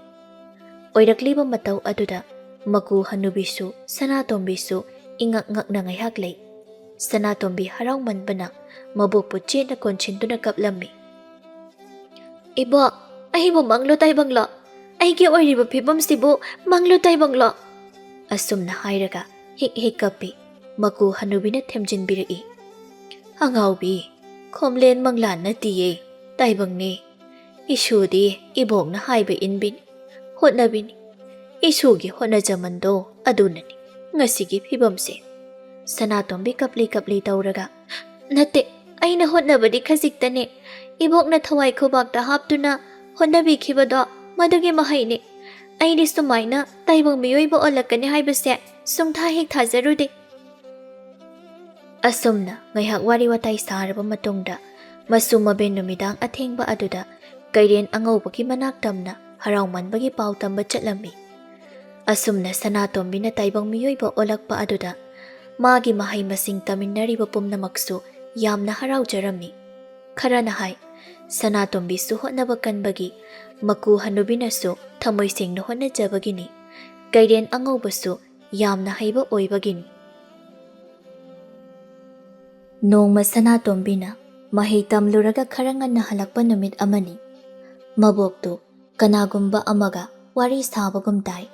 ꯑꯣꯏꯔꯛꯂꯤꯕ ꯃꯇꯧ ꯑꯗꯨꯗ ꯃꯀꯨ ꯍꯅꯨꯕꯤꯁꯨ ꯁꯅꯥꯇꯣꯝꯕꯤꯁꯨ ꯏꯉꯛ ꯉꯛꯅ ꯉꯥꯏꯍꯥꯛ ꯂꯩ꯫ ꯁꯅꯥꯇꯣꯝꯕꯤ ꯍꯔꯥꯎꯃꯟꯕꯅ ꯃꯕꯣꯛꯄꯨ ꯆꯦꯠꯅ ꯀꯣꯟꯁꯤꯟꯗꯨꯅ ꯀꯞꯂꯝꯃꯤ꯫ "ꯏꯕꯣꯛ, ꯑꯩꯕꯨ ꯃꯪꯂꯣ ꯇꯥꯏꯕꯪꯂꯣ? ꯑꯩꯒꯤ ꯑꯣꯏꯔꯤꯕ ꯐꯤꯕꯝꯁꯤꯕꯨ ꯃꯪꯂꯣ ꯇꯥꯏꯕꯪꯂꯣ?" ꯑꯁꯨꯝꯅ ꯍꯥꯏꯔꯒ ꯍꯤꯛ ꯍꯤꯛ ꯀꯞꯄꯤ꯫ ꯃꯀꯨ ꯍꯅꯨꯕꯤꯅ ꯊꯦꯝꯖꯤꯟꯕꯤꯔꯛꯏ꯫ "ꯑꯉꯥꯎꯕꯤ, ꯈꯣꯝꯂꯦꯟ ꯃꯪꯂꯥꯟ ꯅꯠꯇꯤꯌꯦ, ꯇꯥꯏꯕꯪꯅꯦ꯫ ꯏꯁꯨꯗꯤ ꯏꯕꯣꯛꯅ ꯍꯥꯏꯕ ꯏꯟꯕꯤꯅꯤ, ꯍꯣꯠꯅꯕꯤꯅꯤ꯫ ꯏꯁꯨꯒꯤ ꯍꯣꯠꯅꯖꯃꯟꯗꯣ ꯑꯗꯨꯅꯅꯤ ꯉꯁꯤꯒꯤ ꯐꯤꯕꯝꯁꯦ꯫" ꯁꯅꯥꯇꯣꯝꯕꯤ ꯀꯞꯂꯤ ꯀꯞꯂꯤ ꯇꯧꯔꯒ, "ꯅꯠꯇꯦ, ꯑꯩꯅ ꯍꯣꯠꯅꯕꯗꯤ ꯈꯖꯤꯛꯇꯅꯦ꯫ ꯏꯕꯣꯛꯅ ꯊꯋꯥꯏ ꯈꯨꯕꯥꯛꯇ ꯍꯥꯞꯇꯨꯅ ꯍꯣꯠꯅꯕꯤꯈꯤꯕꯗꯣ ꯃꯗꯨꯒꯤ ꯃꯍꯩꯅꯤ꯫ ꯑꯩꯗꯤ ꯁꯨꯃꯥꯏꯅ ꯇꯥꯏꯕꯪ ꯃꯤꯑꯣꯏꯕ ꯑꯣꯜꯂꯛꯀꯅꯤ ꯍꯥꯏꯕꯁꯦ ꯁꯨꯡꯊꯥ ꯍꯦꯛ ꯊꯥꯖꯔꯨꯗꯦ꯫" ꯑꯁꯨꯝꯅ ꯉꯥꯏꯍꯥꯛ ꯋꯥꯔꯤ ꯋꯥꯇꯥꯏ ꯁꯥꯔꯕ ꯃꯇꯨꯡꯗ ꯃꯁꯨ ꯃꯕꯦꯟ ꯅꯨꯃꯤꯗꯥꯡ ꯑꯊꯦꯡꯕ ꯑꯗꯨꯗ ꯀꯩꯔꯦꯟ ꯑꯉꯧꯕꯒꯤ ꯃꯅꯥꯛ ꯇꯝꯅ ꯍꯔꯥꯎꯃꯟꯕꯒꯤ ꯄꯥꯎ ꯇꯝꯕ ꯆꯠꯂꯝꯃꯤ꯫ ꯑꯁꯨꯝꯅ ꯁꯅꯥꯇꯣꯝꯕꯤꯅ ꯇꯥꯏꯕꯪ ꯃꯤꯑꯣꯏꯕ ꯑꯣꯜꯂꯛꯄ ꯑꯗꯨꯗ ꯃꯥꯒꯤ ꯃꯍꯩ ꯃꯁꯤꯡ ꯇꯝꯃꯤꯟꯅꯔꯤꯕ ꯄꯨꯝꯅꯃꯛꯁꯨ ꯌꯥꯝꯅ ꯍꯔꯥꯎꯖꯔꯝꯃꯤ꯫ ꯈꯔꯅ ꯍꯥꯏ, ꯁꯅꯥꯇꯣꯝꯕꯤꯁꯨ ꯍꯣꯠꯅꯕ ꯀꯟꯕꯒꯤ, ꯃꯀꯨ ꯍꯅꯨꯕꯤꯅꯁꯨ ꯊꯃꯣꯏ ꯁꯦꯡꯅ ꯍꯣꯠꯅꯖꯕꯒꯤꯅꯤ, ꯀꯩꯔꯦꯟ ꯑꯉꯧꯕꯁꯨ ꯌꯥꯝꯅ ꯍꯩꯕ ꯑꯣꯏꯕꯒꯤꯅꯤ꯫ ꯅꯣꯡꯃ ꯁꯅꯥꯇꯣꯝꯕꯤꯅ ꯃꯍꯩ ꯇꯝꯂꯨꯔꯒ ꯈꯔ ꯉꯟꯅ ꯍꯜꯂꯛꯄ ꯅꯨꯃꯤꯠ ꯑꯃꯅꯤ꯫ ꯃꯕꯣꯛꯇꯨ ꯀꯅꯥꯒꯨꯝꯕ ꯑꯃꯒ ꯋꯥꯔꯤ ꯁꯥꯕꯒꯨꯝ ꯇꯥꯏ꯫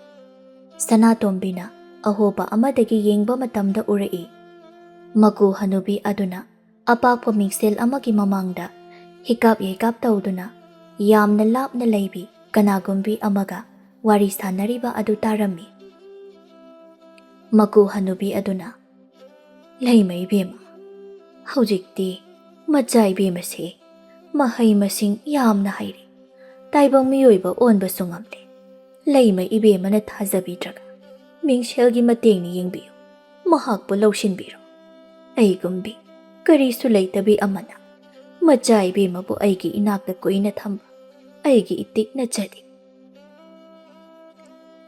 ꯁꯅꯥꯇꯣꯝꯕꯤꯅ ꯑꯍꯣꯕ ꯑꯃꯗꯒꯤ ꯌꯦꯡꯕ ꯃꯇꯝꯗ ꯎꯔꯛꯏ꯫ ꯃꯀꯨ ꯍꯅꯨꯕꯤ ꯑꯗꯨꯅ ꯑꯄꯥꯛꯄ ꯃꯤꯡꯁꯦꯜ ꯑꯃꯒꯤ ꯃꯃꯥꯡꯗ ꯍꯤꯀꯥꯞ ꯌꯩꯀꯥꯞ ꯇꯧꯗꯨꯅ ꯌꯥꯝꯅ ꯂꯥꯞꯅ ꯂꯩꯕꯤ ꯀꯅꯥꯒꯨꯝꯕꯤ ꯑꯃꯒ ꯋꯥꯔꯤ ꯁꯥꯟꯅꯔꯤꯕ ꯑꯗꯨ ꯇꯥꯔꯝꯃꯤ꯫ ꯃꯀꯨ ꯍꯅꯨꯕꯤ ꯑꯗꯨꯅ, "ꯂꯩꯃ ꯏꯕꯦꯝꯃ, ꯍꯧꯖꯤꯛꯇꯤ ꯃꯆꯥ ꯏꯕꯦꯝꯃꯁꯦ ꯃꯍꯩ ꯃꯁꯤꯡ ꯌꯥꯝꯅ ꯍꯩꯔꯦ꯫ ꯇꯥꯏꯕꯪ ꯃꯤꯑꯣꯏꯕ ꯑꯣꯟꯕꯁꯨ ꯉꯝꯂꯦ꯫ ꯂꯩꯃ ꯏꯕꯦꯝꯃꯅ ꯊꯥꯖꯕꯤꯗ꯭ꯔꯒ ꯃꯤꯡꯁꯦꯜꯒꯤ ꯃꯇꯦꯡꯅ ꯌꯦꯡꯕꯤꯌꯨ꯫ ꯃꯍꯥꯛꯄꯨ ꯂꯧꯁꯤꯟꯕꯤꯔꯣ꯫ ꯑꯩꯒꯨꯝꯕꯤ ꯀꯔꯤꯁꯨ ꯂꯩꯇꯕꯤ ꯑꯃꯅ ꯃꯆꯥ ꯏꯕꯦꯝꯃꯕꯨ ꯑꯩꯒꯤ ꯏꯅꯥꯛꯇ ꯀꯨꯏꯅ ꯊꯝꯕ ꯑꯩꯒꯤ ꯏꯇꯤꯛ ꯅꯠꯆꯗꯦ꯫"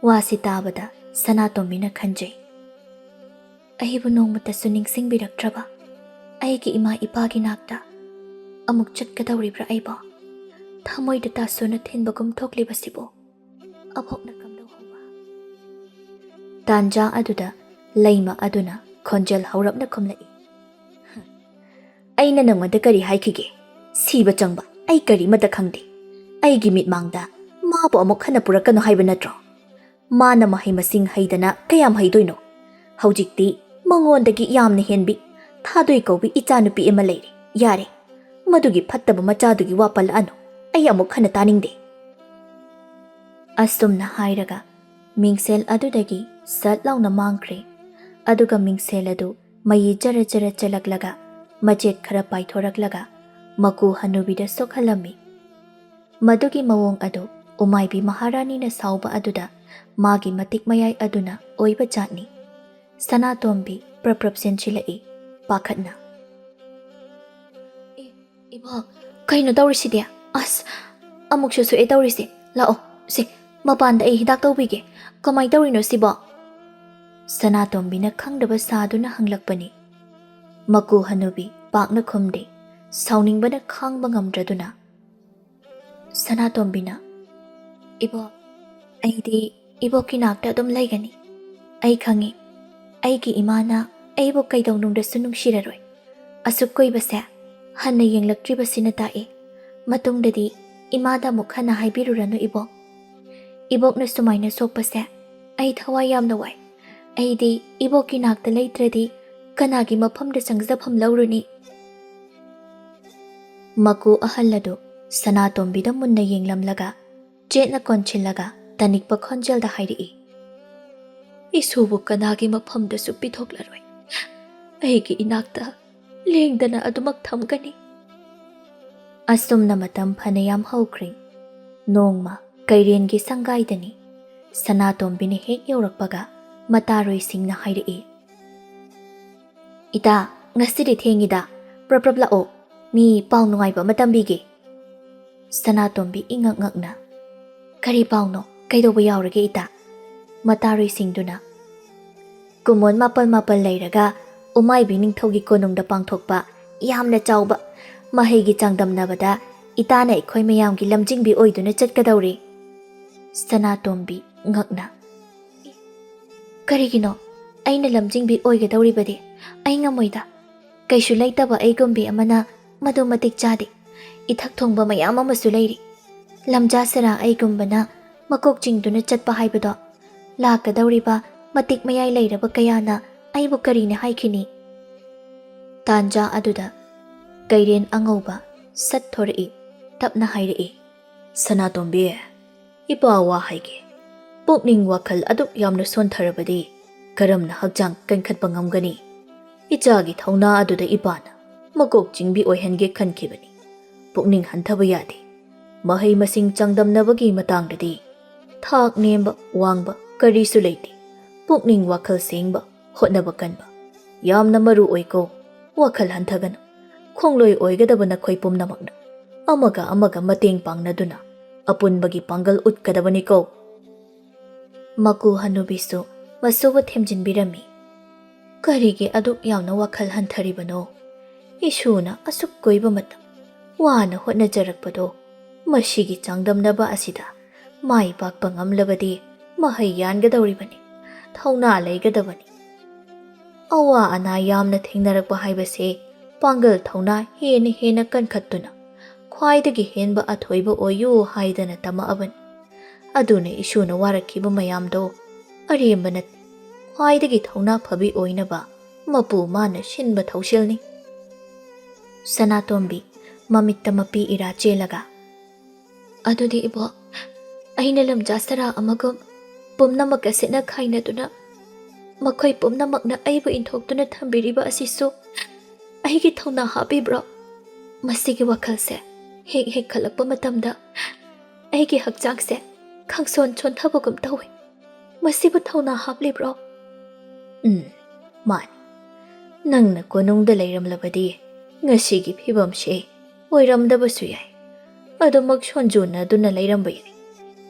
ꯋꯥꯁꯤ ꯇꯥꯕꯗ ꯁꯅꯥꯇꯣꯝꯕꯤꯅ ꯈꯟꯖꯩ, "ꯑꯩꯕꯨ ꯅꯣꯡꯃꯇꯁꯨ ꯅꯤꯡꯁꯤꯡꯕꯤꯔꯛꯇ꯭ꯔꯕ ꯑꯩꯒꯤ ꯏꯃꯥ ꯏꯄꯥꯒꯤ ꯅꯥꯛꯇ ꯑꯃꯨꯛ ꯆꯠꯀꯗꯧꯔꯤꯕ꯭ꯔꯥ ꯑꯩꯕꯣ? ꯊꯃꯣꯏꯗ ꯇꯥꯁꯨꯅ ꯊꯤꯟꯕꯒꯨꯝ ꯊꯣꯛꯂꯤꯕꯁꯤꯕꯨ ꯑꯕꯣꯛꯅ ꯀꯝꯗꯧꯍꯧꯕ?" ꯇꯥꯟꯖꯥ ꯑꯗꯨꯗ ꯂꯩꯃ ꯑꯗꯨꯅ ꯈꯣꯟꯖꯦꯜ ꯍꯧꯔꯞꯅ ꯈꯨꯝꯂꯛꯏ, "ꯑꯩꯅ ꯅꯪꯉꯣꯟꯗ ꯀꯔꯤ ꯍꯥꯏꯈꯤꯒꯦ? ꯁꯤꯕ ꯆꯪꯕ ꯑꯩ ꯀꯔꯤꯃꯠꯇ ꯈꯪꯗꯦ꯫ ꯑꯩꯒꯤ ꯃꯤꯠꯃꯥꯡꯗ ꯃꯥꯕꯨ ꯑꯃꯨꯛ ꯍꯟꯅ ꯄꯨꯔꯛꯀꯅꯨ ꯍꯥꯏꯕ ꯅꯠꯇ꯭ꯔꯣ? ꯃꯥꯅ ꯃꯍꯩ ꯃꯁꯤꯡ ꯍꯩꯗꯅ ꯀꯌꯥꯝ ꯍꯩꯗꯣꯏꯅꯣ? ꯍꯧꯖꯤꯛꯇꯤ ꯃꯉꯣꯟꯗꯒꯤ ꯌꯥꯝꯅ ꯍꯦꯟꯕꯤ ꯊꯥꯗꯣꯏ ꯀꯧꯕꯤ ꯏꯆꯥꯅꯨꯄꯤ ꯑꯃ ꯂꯩꯔꯦ꯫ ꯌꯥꯔꯦ, ꯃꯗꯨꯒꯤ ꯐꯠꯇꯕ ꯃꯆꯥꯗꯨꯒꯤ ꯋꯥ ꯄꯜꯂꯛꯑꯅꯨ꯫ ꯑꯩ ꯑꯃꯨꯛ ꯍꯟꯅ ꯇꯥꯅꯤꯡꯗꯦ꯫" ꯑꯁꯨꯝꯅ ꯍꯥꯏꯔꯒ ꯃꯤꯡꯁꯦꯜ ꯑꯗꯨꯗꯒꯤ ꯁꯠ ꯂꯥꯎꯅ ꯃꯥꯡꯈ꯭ꯔꯦ꯫ ꯑꯗꯨꯒ ꯃꯤꯡꯁꯦꯜ ꯑꯗꯨ ꯃꯩ ꯖꯔ ꯖꯔ ꯆꯦꯜꯂꯛꯂꯒ ꯃꯆꯦꯠ ꯈꯔ ꯄꯥꯏꯊꯣꯔꯛꯂꯒ ꯃꯀꯨ ꯍꯅꯨꯕꯤꯗ ꯁꯣꯛꯍꯜꯂꯝꯃꯤ꯫ ꯃꯗꯨꯒꯤ ꯃꯑꯣꯡ ꯑꯗꯨ ꯎꯃꯥꯏꯕꯤ ꯃꯍꯥꯔꯥꯅꯤꯅ ꯁꯥꯎꯕ ꯑꯗꯨꯗ ꯃꯥꯒꯤ ꯃꯇꯤꯛ ꯃꯌꯥꯏ ꯑꯗꯨꯅ ꯑꯣꯏꯕ ꯖꯥꯠꯅꯤ꯫ ꯁꯅꯥꯇꯣꯝꯕꯤ ꯄ꯭ꯔꯞ ꯄ꯭ꯔꯞ ꯆꯦꯟꯁꯤꯜꯂꯛꯏ, ꯄꯥꯈꯠꯅ꯫ "ꯑꯦ, ꯏꯕꯣ, ꯀꯩꯅꯣ ꯇꯧꯔꯤꯁꯤꯗꯤ? ꯑꯁ, ꯑꯃꯨꯛꯁꯨ ꯁꯣꯛꯑꯦ ꯇꯧꯔꯤꯁꯦ꯫ ꯂꯥꯛꯑꯣ, ꯁꯦ, ꯃꯄꯥꯟꯗ ꯑꯩ ꯍꯤꯗꯥꯛ ꯇꯧꯕꯤꯒꯦ꯫ ꯀꯃꯥꯏ ꯇꯧꯔꯤꯅꯣ ꯁꯤꯕꯣ?" ꯁꯅꯥꯇꯣꯝꯕꯤꯅ ꯈꯪꯗꯕ ꯁꯥꯗꯨꯅ ꯍꯪꯂꯛꯄꯅꯤ꯫ ꯃꯀꯨ ꯍꯅꯨꯕꯤ ꯄꯥꯛꯅ ꯈꯨꯝꯗꯦ꯫ ꯁꯥꯎꯅꯤꯡꯕꯅ ꯈꯥꯡꯕ ꯉꯝꯗ꯭ꯔꯗꯨꯅ, ꯁꯅꯥꯇꯣꯝꯕꯤꯅ, "ꯏꯕꯣꯛ, ꯑꯩꯗꯤ ꯏꯕꯣꯛꯀꯤ ꯅꯥꯛꯇ ꯑꯗꯨꯝ ꯂꯩꯒꯅꯤ꯫ ꯑꯩ ꯈꯪꯉꯤ, ꯑꯩꯒꯤ ꯏꯃꯥꯅ ꯑꯩꯕꯨ ꯀꯩꯗꯧꯅꯨꯡꯗꯁꯨ ꯅꯨꯡꯁꯤꯔꯔꯣꯏ꯫ ꯑꯁꯨꯛ ꯀꯨꯏꯕꯁꯦ ꯍꯟꯅ ꯌꯦꯡꯂꯛꯇ꯭ꯔꯤꯕꯁꯤꯅ ꯇꯥꯛꯏ꯫ ꯃꯇꯨꯡꯗꯗꯤ ꯏꯃꯥꯗ ꯑꯃꯨꯛ ꯍꯟꯅ ꯍꯥꯏꯕꯤꯔꯨꯔꯅꯨ ꯏꯕꯣꯛ꯫ ꯏꯕꯣꯛꯅ ꯁꯨꯃꯥꯏꯅ ꯁꯣꯛꯄꯁꯦ ꯑꯩ ꯊꯋꯥꯏ ꯌꯥꯝꯅ ꯋꯥꯏ꯫ ꯑꯩꯗꯤ ꯏꯕꯣꯛꯀꯤ ꯅꯥꯛꯇ ꯂꯩꯇ꯭ꯔꯗꯤ ꯀꯅꯥꯒꯤ ꯃꯐꯝꯗ ꯆꯪꯖꯐꯝ ꯂꯧꯔꯨꯅꯤ?" ꯃꯀꯨ ꯑꯍꯜ ꯑꯗꯨ ꯁꯅꯥꯇꯣꯝꯕꯤꯗ ꯃꯨꯟꯅ ꯌꯦꯡꯂꯝꯂꯒ ꯆꯦꯠꯅ ꯀꯣꯟꯁꯤꯜꯂꯒ ꯇꯅꯤꯛꯄ ꯈꯣꯟꯖꯦꯜꯗ ꯍꯥꯏꯔꯛꯏ, "ꯏꯁꯨꯕꯨ ꯀꯅꯥꯒꯤ ꯃꯐꯝꯗꯁꯨ ꯄꯤꯊꯣꯛꯂꯔꯣꯏ꯫ ꯑꯩꯒꯤ ꯏꯅꯥꯛꯇ ꯂꯦꯡꯗꯅ ꯑꯗꯨꯃꯛ ꯊꯝꯒꯅꯤ꯫" ꯑꯁꯨꯝꯅ ꯃꯇꯝ ꯐꯅꯌꯥꯝ ꯍꯧꯈ꯭ꯔꯦ꯫ ꯅꯣꯡꯃ ꯀꯩꯔꯦꯟꯒꯤ ꯁꯪꯒꯥꯏꯗꯅꯤ꯫ ꯁꯅꯥꯇꯣꯝꯕꯤꯅ ꯍꯦꯛ ꯌꯧꯔꯛꯄꯒ ꯃꯇꯥꯔꯣꯏꯁꯤꯡꯅ ꯍꯥꯏꯔꯛꯏ, "ꯏꯇꯥ, ꯉꯁꯤꯗꯤ ꯊꯦꯡꯉꯤꯗ, ꯄ꯭ꯔꯞ ꯄ꯭ꯔꯞ ꯂꯥꯛꯑꯣ, ꯃꯤ ꯄꯥꯎ ꯅꯨꯡꯉꯥꯏꯕ ꯑꯃ ꯇꯝꯕꯤꯒꯦ꯫" ꯁꯅꯥꯇꯣꯝꯕꯤ ꯏꯉꯛ ꯉꯛꯅ, "ꯀꯔꯤ ꯄꯥꯎꯅꯣ? ꯀꯩꯗꯧꯕ ꯌꯥꯎꯔꯒꯦ ꯏꯇꯥ?" ꯃꯇꯥꯔꯣꯏꯁꯤꯡꯗꯨꯅ, "ꯀꯨꯃꯣꯟ ꯃꯥꯄꯜ ꯃꯥꯄꯜ ꯂꯩꯔꯒ ꯎꯃꯥꯏꯕꯤ ꯅꯤꯡꯊꯧꯒꯤ ꯀꯣꯅꯨꯡꯗ ꯄꯥꯡꯊꯣꯛꯄ ꯌꯥꯝꯅ ꯆꯥꯎꯕ ꯃꯍꯩꯒꯤ ꯆꯥꯡꯗꯝꯅꯕꯗ ꯏꯇꯥꯅ ꯑꯩꯈꯣꯏ ꯃꯌꯥꯝꯒꯤ ꯂꯝꯖꯤꯡꯕꯤ ꯑꯣꯏꯗꯨꯅ ꯆꯠꯀꯗꯧꯔꯤ꯫" ꯁꯅꯥꯇꯣꯝꯕꯤ ꯉꯛꯅ, "ꯀꯔꯤꯒꯤꯅꯣ? ꯑꯩꯅ ꯂꯝꯖꯤꯡꯕꯤ ꯑꯣꯏꯒꯗꯧꯔꯤꯕꯗꯤ? ꯑꯩ ꯉꯝꯃꯣꯏꯗ꯫ ꯀꯩꯁꯨ ꯂꯩꯇꯕ ꯑꯩꯒꯨꯝꯕꯤ ꯑꯃꯅ ꯃꯗꯨ ꯃꯇꯤꯛ ꯆꯥꯗꯦ꯫ ꯏꯊꯛ ꯊꯣꯡꯕ ꯃꯌꯥꯝ ꯑꯃꯁꯨ ꯂꯩꯔꯤ꯫ ꯂꯝꯖꯥ ꯁꯔꯥ ꯑꯩꯒꯨꯝꯕꯅ ꯃꯀꯣꯛ ꯆꯤꯡꯗꯨꯅ ꯆꯠꯄ ꯍꯥꯏꯕꯗꯣ ꯂꯥꯛꯀꯗꯧꯔꯤꯕ ꯃꯇꯤꯛ ꯃꯌꯥꯏ ꯂꯩꯔꯕ ꯀꯌꯥꯅ ꯑꯩꯕꯨ ꯀꯔꯤꯅ ꯍꯥꯏꯈꯤꯅꯤ?" ꯇꯥꯟꯖꯥ ꯑꯗꯨꯗ ꯀꯩꯔꯦꯟ ꯑꯉꯧꯕ ꯁꯠ ꯊꯣꯔꯛꯏ, ꯇꯞꯅ ꯍꯥꯏꯔꯛꯏ, "ꯁꯅꯥꯇꯣꯝꯕꯤ, ꯏꯄꯥ ꯋꯥ ꯍꯥꯏꯒꯦ꯫ ꯄꯨꯛꯅꯤꯡ ꯋꯥꯈꯜ ꯑꯗꯨꯛ ꯌꯥꯝꯅ ꯁꯣꯟꯊꯔꯕꯗꯤ ꯀꯔꯝꯅ ꯍꯛꯆꯥꯡ ꯀꯟꯈꯠꯄ ꯉꯝꯒꯅꯤ? ꯏꯆꯥꯒꯤ ꯊꯧꯅꯥ ꯑꯗꯨꯗ ꯏꯄꯥꯅ ꯃꯀꯣꯛ ꯆꯤꯡꯕꯤ ꯑꯣꯏꯍꯟꯒꯦ ꯈꯟꯈꯤꯕꯅꯤ꯫ ꯄꯨꯛꯅꯤꯡ ꯍꯟꯊꯕ ꯌꯥꯗꯦ꯫ ꯃꯍꯩ ꯃꯁꯤꯡ ꯆꯥꯡꯗꯝꯅꯕꯒꯤ ꯃꯇꯥꯡꯗꯗꯤ ꯊꯥꯛ ꯅꯦꯝꯕ ꯋꯥꯡꯕ ꯀꯔꯤꯁꯨ ꯂꯩꯇꯦ꯫ ꯄꯨꯛꯅꯤꯡ ꯋꯥꯈꯜ ꯁꯦꯡꯕ, ꯍꯣꯠꯅꯕ ꯀꯟꯕ ꯌꯥꯝꯅ ꯃꯔꯨ ꯑꯣꯏꯀꯣ꯫ ꯋꯥꯈꯜ ꯍꯟꯊꯒꯅꯨ꯫ ꯈꯣꯡꯂꯣꯏ ꯑꯣꯏꯒꯗꯕ ꯅꯈꯣꯏ ꯄꯨꯝꯅꯃꯛꯅ ꯑꯃꯒ ꯑꯃꯒ ꯃꯇꯦꯡ ꯄꯥꯡꯅꯗꯨꯅ ꯑꯄꯨꯟꯕꯒꯤ ꯄꯥꯡꯒꯜ ꯎꯠꯀꯗꯕꯅꯤꯀꯣ꯫" ꯃꯀꯨ ꯍꯅꯨꯕꯤꯁꯨ ꯃꯁꯨꯕꯨ ꯊꯦꯝꯖꯤꯟꯕꯤꯔꯝꯃꯤ꯫ "ꯀꯔꯤꯒꯤ ꯑꯗꯨꯛ ꯌꯥꯝꯅ ꯋꯥꯈꯜ ꯍꯟꯊꯔꯤꯕꯅꯣ? ꯏꯁꯨꯅ ꯑꯁꯨꯛ ꯀꯨꯏꯕ ꯃꯇꯝ ꯋꯥꯅ ꯍꯣꯠꯅꯖꯔꯛꯄꯗꯣ, ꯃꯁꯤꯒꯤ ꯆꯥꯡꯗꯝꯅꯕ ꯑꯁꯤꯗ ꯃꯥꯏ ꯄꯥꯛꯄ ꯉꯝꯂꯕꯗꯤ ꯃꯍꯩ ꯌꯥꯟꯒꯗꯧꯔꯤꯕꯅꯤ, ꯊꯧꯅꯥ ꯂꯩꯒꯗꯕꯅꯤ꯫ ꯑꯋꯥ ꯑꯅꯥ ꯌꯥꯝꯅ ꯊꯦꯡꯅꯔꯛꯄ ꯍꯥꯏꯕꯁꯦ ꯄꯥꯡꯒꯜ ꯊꯧꯅꯥ ꯍꯦꯟꯅ ꯍꯦꯟꯅ ꯀꯟꯈꯠꯇꯨꯅ ꯈ꯭ꯋꯥꯏꯗꯒꯤ ꯍꯦꯟꯕ ꯑꯊꯣꯏꯕ ꯑꯣꯏꯌꯨ ꯍꯥꯏꯗꯅ ꯇꯝꯃꯛꯑꯕꯅꯤ꯫ ꯑꯗꯨꯅ ꯏꯁꯨꯅ ꯋꯥꯔꯛꯈꯤꯕ ꯃꯌꯥꯝꯗꯣ ꯑꯔꯦꯝꯕ ꯅꯠꯇꯦ꯫ ꯈ꯭ꯋꯥꯏꯗꯒꯤ ꯊꯧꯅꯥ ꯐꯕꯤ ꯑꯣꯏꯅꯕ ꯃꯄꯨ ꯃꯥꯅ ꯁꯤꯟꯕ ꯊꯧꯁꯤꯜꯅꯤ꯫" ꯁꯅꯥꯇꯣꯝꯕꯤ ꯃꯃꯤꯠꯇ ꯃꯄꯤ ꯏꯔꯥ ꯆꯦꯜꯂꯒ, "ꯑꯗꯨꯗꯤ ꯏꯕꯣꯛ, ꯑꯩꯅ ꯂꯝꯖꯥ ꯁꯔꯥ ꯑꯃꯒꯨꯝ ꯄꯨꯝꯅꯃꯛ ꯑꯁꯤꯅ ꯈꯥꯏꯅꯗꯨꯅ ꯃꯈꯣꯏ ꯄꯨꯝꯅꯃꯛꯅ ꯑꯩꯕꯨ ꯏꯟꯊꯣꯛꯇꯨꯅ ꯊꯝꯕꯤꯔꯤꯕ ꯑꯁꯤꯁꯨ ꯑꯩꯒꯤ ꯊꯧꯅꯥ ꯍꯥꯞꯄꯤꯕ꯭ꯔꯣ? ꯃꯁꯤꯒꯤ ꯋꯥꯈꯜꯁꯦ ꯍꯦꯛ ꯍꯦꯛ ꯈꯜꯂꯛꯄ ꯃꯇꯝꯗ ꯑꯩꯒꯤ ꯍꯛꯆꯥꯡꯁꯦ ꯈꯪꯁꯣꯟ ꯁꯣꯟꯊꯕꯒꯨꯝ ꯇꯧꯏ꯫ ꯃꯁꯤꯕꯨ ꯊꯧꯅꯥ ꯍꯥꯞꯂꯤꯕ꯭ꯔꯣ?" "ꯎꯝ, ꯃꯥꯅꯤ꯫ ꯅꯪꯅ ꯀꯣꯅꯨꯡꯗ ꯂꯩꯔꯝꯂꯕꯗꯤ ꯉꯁꯤꯒꯤ ꯐꯤꯕꯝꯁꯦ ꯑꯣꯏꯔꯝꯗꯕꯁꯨ ꯌꯥꯏ꯫ ꯑꯗꯨꯃꯛ ꯁꯣꯟꯖꯨꯅꯗꯨꯅ ꯂꯩꯔꯝꯕ ꯌꯥꯏ꯫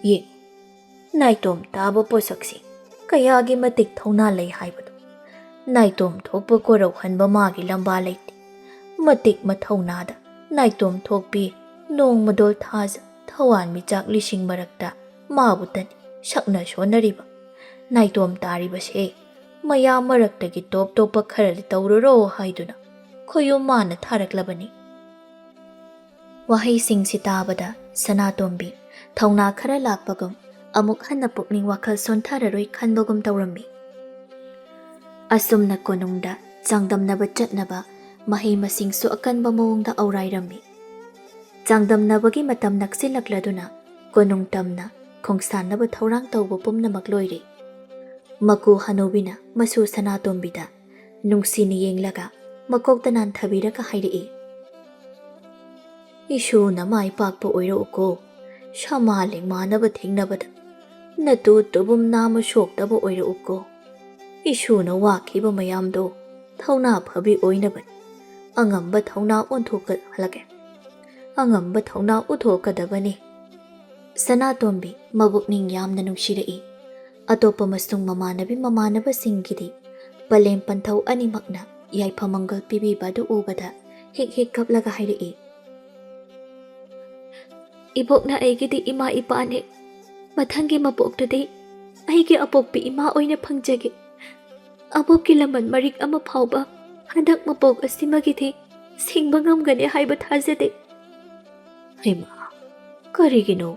ꯌꯦꯡ, ꯅꯥꯏꯇꯣꯝ ꯇꯥꯕ ꯄꯣꯠꯁꯛꯁꯤ ꯀꯌꯥꯒꯤ ꯃꯇꯤꯛ ꯊꯧꯅꯥ ꯂꯩ ꯍꯥꯏꯕꯗꯨ꯫ ꯅꯥꯏꯇꯣꯝ ꯊꯣꯛꯄ ꯀꯣꯔꯧꯍꯟꯕ ꯃꯥꯒꯤ ꯂꯝꯕꯥ ꯂꯩꯇꯦ꯫ ꯃꯇꯤꯛ ꯃꯊꯧꯅꯥꯗ ꯅꯥꯏꯇꯣꯝ ꯊꯣꯛꯄꯤ ꯅꯣꯡꯃꯗꯣꯜ ꯊꯥꯖ ꯊꯋꯥꯟꯃꯤꯆꯥꯛ ꯂꯤꯁꯤꯡ ꯃꯔꯛꯇ ꯃꯥꯕꯨꯇꯅꯤ ꯁꯛꯅ ꯁꯣꯟꯅꯔꯤꯕ꯫ ꯅꯥꯏꯇꯣꯝ ꯇꯥꯔꯤꯕꯁꯦ ꯃꯌꯥꯝ ꯃꯔꯛꯇꯒꯤ ꯇꯣꯞ ꯇꯣꯞꯄ ꯈꯔꯗꯤ ꯇꯧꯔꯨꯔꯣ ꯍꯥꯏꯗꯨꯅ ꯈꯣꯌꯨꯝ ꯃꯥꯅ ꯊꯥꯔꯛꯂꯕꯅꯤ꯫" ꯋꯥꯍꯩꯁꯤꯡꯁꯤ ꯇꯥꯕꯗ ꯁꯅꯥꯇꯣꯝꯕꯤ ꯊꯧꯅꯥ ꯈꯔ ꯂꯥꯛꯄꯒꯨꯝ, ꯑꯃꯨꯛ ꯍꯟꯅ ꯄꯨꯛꯅꯤꯡ ꯋꯥꯈꯜ ꯁꯣꯟꯊꯔꯔꯣꯏ ꯈꯟꯕꯒꯨꯝ ꯇꯧꯔꯝꯃꯤ꯫ ꯑꯁꯨꯝꯅ ꯀꯣꯅꯨꯡꯗ ꯆꯥꯡꯗꯝꯅꯕ ꯆꯠꯅꯕ ꯃꯍꯩ ꯃꯁꯤꯡꯁꯨ ꯑꯀꯟꯕ ꯃꯑꯣꯡꯗ ꯑꯧꯔꯥꯏꯔꯝꯃꯤ꯫ ꯆꯥꯡꯗꯝꯅꯕꯒꯤ ꯃꯇꯝ ꯅꯛꯁꯤꯜꯂꯛꯂꯗꯨꯅ ꯀꯣꯅꯨꯡ ꯇꯝꯅ ꯈꯣꯡꯁꯥꯟꯅꯕ ꯊꯧꯔꯥꯡ ꯇꯧꯕ ꯄꯨꯝꯅꯃꯛ ꯂꯣꯏꯔꯦ꯫ ꯃꯀꯨ ꯍꯅꯨꯕꯤꯅ ꯃꯁꯨ ꯁꯅꯥꯇꯣꯝꯕꯤꯗ ꯅꯨꯡꯁꯤꯅ ꯌꯦꯡꯂꯒ ꯃꯀꯣꯛꯇ ꯅꯥꯟꯊꯕꯤꯔꯒ ꯍꯥꯏꯔꯛꯏ, "ꯏꯁꯨꯅ ꯃꯥꯏ ꯄꯥꯛꯄ ꯑꯣꯏꯔꯛꯎꯀꯣ꯫ ꯁꯃꯥ ꯂꯦꯡꯃꯥꯟꯅꯕ ꯊꯦꯡꯅꯕꯗ ꯅꯇꯨ ꯇꯨꯕꯨꯝ ꯅꯥꯝꯃ ꯁꯣꯛꯇꯕ ꯑꯣꯏꯔꯛꯎꯀꯣ꯫ ꯏꯁꯨꯅ ꯋꯥꯈꯤꯕ ꯃꯌꯥꯝꯗꯣ ꯊꯧꯅꯥ ꯐꯕꯤ ꯑꯣꯏꯅꯕꯅꯤ꯫ ꯑꯉꯝꯕ ꯊꯧꯅꯥ ꯑꯣꯟꯊꯣꯛꯍꯜꯂꯒꯦ꯫ ꯑꯉꯝꯕ ꯊꯧꯅꯥ ꯎꯠꯊꯣꯛꯀꯗꯕꯅꯤ꯫" ꯁꯅꯥꯇꯣꯝꯕꯤ ꯃꯕꯨꯛꯅꯤꯡ ꯌꯥꯝꯅ ꯅꯨꯡꯁꯤꯔꯛꯏ꯫ ꯑꯇꯣꯞꯄ ꯃꯁꯨꯡ ꯃꯃꯥꯟꯅꯕꯤ ꯃꯃꯥꯟꯅꯕꯁꯤꯡꯒꯤꯗꯤ ꯄꯂꯦꯝ ꯄꯟꯊꯧ ꯑꯅꯤꯃꯛꯅ ꯌꯥꯏꯐ ꯃꯪꯒꯜ ꯄꯤꯕꯤꯕ ꯑꯗꯨ ꯎꯕꯗ ꯍꯤꯛ ꯍꯤꯛ ꯀꯞꯂꯒ ꯍꯥꯏꯔꯛꯏ, "ꯏꯕꯣꯛꯅ ꯑꯩꯒꯤꯗꯤ ꯏꯃꯥ ꯏꯄꯥꯅꯦ꯫ ꯃꯊꯪꯒꯤ ꯃꯄꯣꯛꯇꯨꯗꯤ ꯑꯩꯒꯤ ꯑꯄꯣꯛꯄꯤ ꯏꯃꯥ ꯑꯣꯏꯅ ꯐꯪꯖꯒꯦ꯫ ꯑꯕꯣꯛꯀꯤ ꯂꯃꯟ ꯃꯔꯤꯛ ꯑꯃ ꯐꯥꯎꯕ ꯍꯟꯗꯛ ꯃꯄꯣꯛ ꯑꯁꯤꯃꯒꯤꯗꯤ ꯁꯤꯡꯕ ꯉꯝꯒꯅꯤ ꯍꯥꯏꯕ ꯊꯥꯖꯗꯦ꯫" "ꯍꯩꯃꯥ, ꯀꯔꯤꯒꯤꯅꯣ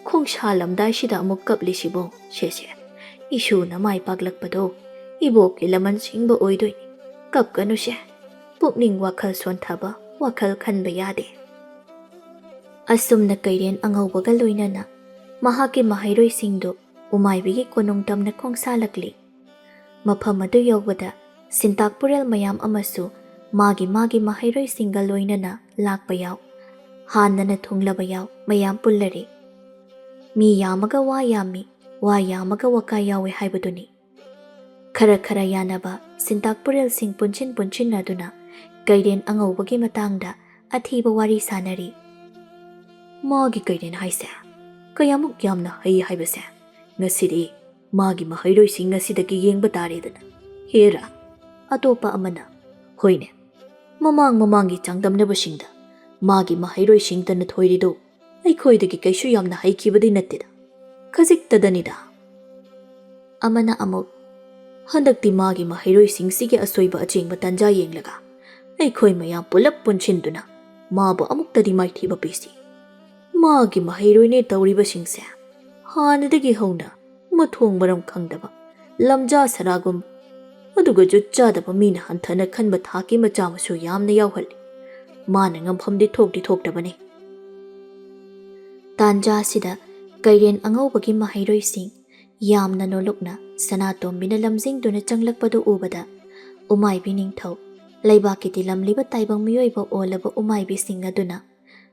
ꯈꯣꯡꯁꯥꯜꯂꯝꯗꯥꯏꯁꯤꯗ ꯑꯃꯨꯛ ꯀꯞꯂꯤꯁꯤꯕꯣ? ꯁꯦ ꯁꯦ, ꯏꯁꯨꯅ ꯃꯥꯏ ꯄꯥꯛꯂꯛꯄꯗꯣ ꯏꯕꯣꯛꯀꯤ ꯂꯃꯟ ꯁꯤꯡꯕ ꯑꯣꯏꯗꯣꯏꯅꯤ꯫ ꯀꯞꯀꯅꯨꯁꯦ꯫ ꯄꯨꯛꯅꯤꯡ ꯋꯥꯈꯜ ꯁꯣꯟꯊꯕ, ꯋꯥꯈꯜ ꯈꯟꯕ ꯌꯥꯗꯦ꯫ ꯑꯁꯨꯝꯅ ꯀꯩꯔꯦꯟ ꯑꯉꯧꯕꯒ ꯂꯣꯏꯅꯅ ꯃꯍꯥꯛꯀꯤ ꯃꯍꯩꯔꯣꯏꯁꯤꯡꯗꯨ ꯎꯃꯥꯏꯕꯤꯒꯤ ꯀꯣꯅꯨꯡ ꯇꯝꯅ ꯈꯣꯡꯁꯥꯜꯂꯛꯂꯤ꯫ ꯃꯐꯝ ꯑꯗꯨ ꯌꯧꯕꯗ ꯁꯤꯟꯇꯥꯛꯄꯨꯔꯦꯜ ꯃꯌꯥꯝ ꯑꯃꯁꯨ ꯃꯥꯒꯤ ꯃꯥꯒꯤ ꯃꯍꯩꯔꯣꯏꯁꯤꯡꯒ ꯂꯣꯏꯅꯅ ꯂꯥꯛꯄ ꯌꯥꯎ, ꯍꯥꯟꯅꯅ ꯊꯨꯡꯂꯕ ꯌꯥꯎ, ꯃꯌꯥꯝ ꯄꯨꯜꯂꯔꯦ꯫ ꯃꯤ ꯌꯥꯝꯃꯒ ꯋꯥ ꯌꯥꯝꯃꯤ, ꯋꯥ ꯌꯥꯝꯃꯒ ꯋꯥꯀꯥ ꯌꯥꯎꯏ ꯍꯥꯏꯕꯗꯨꯅꯤ꯫ ꯈꯔ ꯈꯔ ꯌꯥꯅꯕ ꯁꯤꯟꯇꯥꯛꯄꯨꯔꯦꯜꯁꯤꯡ ꯄꯨꯟꯁꯤꯟ ꯄꯨꯟꯁꯤꯟꯅꯗꯨꯅ ꯀꯩꯔꯦꯟ ꯑꯉꯧꯕꯒꯤ ꯃꯇꯥꯡꯗ ꯑꯊꯤꯕ ꯋꯥꯔꯤ ꯁꯥꯅꯔꯤ꯫ "ꯃꯥꯒꯤ ꯀꯩꯔꯦꯟ ꯍꯥꯏꯁꯦ ꯀꯌꯥꯃꯨꯛ ꯌꯥꯝꯅ ꯍꯩ ꯍꯥꯏꯕꯁꯦ ꯉꯁꯤꯗꯤ ꯃꯥꯒꯤ ꯃꯍꯩꯔꯣꯏꯁꯤꯡ ꯑꯁꯤꯗꯒꯤ ꯌꯦꯡꯕ ꯇꯥꯔꯦꯗꯅ꯫ ꯍꯦꯔꯥ?" ꯑꯇꯣꯞꯄ ꯑꯃꯅ, "ꯍꯣꯏꯅꯦ, ꯃꯃꯥꯡ ꯃꯃꯥꯡꯒꯤ ꯆꯥꯡꯗꯝꯅꯕꯁꯤꯡꯗ ꯃꯥꯒꯤ ꯃꯍꯩꯔꯣꯏꯁꯤꯡꯇꯅ ꯊꯣꯏꯔꯤꯗꯨ ꯑꯩꯈꯣꯏꯗꯒꯤ ꯀꯩꯁꯨ ꯌꯥꯝꯅ ꯍꯩꯈꯤꯕꯗꯤ ꯅꯠꯇꯦꯗ, ꯈꯖꯤꯛꯇꯗꯅꯤꯗ"꯫ ꯑꯃꯅ ꯑꯃꯨꯛ, "ꯍꯟꯗꯛꯇꯤ ꯃꯥꯒꯤ ꯃꯍꯩꯔꯣꯏꯁꯤꯡꯁꯤꯒꯤ ꯑꯁꯣꯏꯕ ꯑꯆꯦꯡꯕ ꯇꯥꯟꯖꯥ ꯌꯦꯡꯂꯒ ꯑꯩꯈꯣꯏ ꯃꯌꯥꯝ ꯄꯨꯂꯞ ꯄꯨꯟꯁꯤꯟꯗꯨꯅ ꯃꯥꯕꯨ ꯑꯃꯨꯛꯇꯗꯤ ꯃꯥꯏꯊꯤꯕ ꯄꯤꯁꯤ꯫ ꯃꯥꯒꯤ ꯃꯍꯩꯔꯣꯏꯅꯦ ꯇꯧꯔꯤꯕꯁꯤꯡꯁꯦ ꯍꯥꯟꯅꯗꯒꯤ ꯍꯧꯅ ꯃꯊꯣꯡ ꯃꯔꯝ ꯈꯪꯗꯕ, ꯂꯝꯖꯥ ꯁꯔꯥꯒꯨꯝ, ꯑꯗꯨꯒ ꯖꯨꯠ ꯆꯥꯗꯕ ꯃꯤꯅ ꯍꯟꯊꯅ ꯈꯟꯕ ꯊꯥꯛꯀꯤ ꯃꯆꯥ ꯃꯁꯨ ꯌꯥꯝꯅ ꯌꯥꯎꯍꯜꯂꯤ꯫ ꯃꯥꯅ ꯉꯝꯐꯝꯗꯤ ꯊꯣꯛꯇꯤ ꯊꯣꯛꯇꯕꯅꯤ"꯫ ꯇꯥꯟꯖꯥ ꯑꯁꯤꯗ ꯀꯩꯔꯦꯟ ꯑꯉꯧꯕꯒꯤ ꯃꯍꯩꯔꯣꯏꯁꯤꯡ ꯌꯥꯝꯅ ꯅꯣꯂꯨꯛꯅ ꯁꯅꯥꯇꯣꯝꯕꯤꯅ ꯂꯝꯖꯤꯡꯗꯨꯅ ꯆꯪꯂꯛꯄꯗꯨ ꯎꯕꯗ, ꯎꯃꯥꯏꯕꯤ ꯅꯤꯡꯊꯧ, ꯂꯩꯕꯥꯛꯀꯤ ꯇꯤꯂꯝꯂꯤꯕ ꯇꯥꯏꯕꯪ ꯃꯤꯑꯣꯏꯕ ꯑꯣꯜꯂꯕ ꯎꯃꯥꯏꯕꯤꯁꯤꯡ ꯑꯗꯨꯅ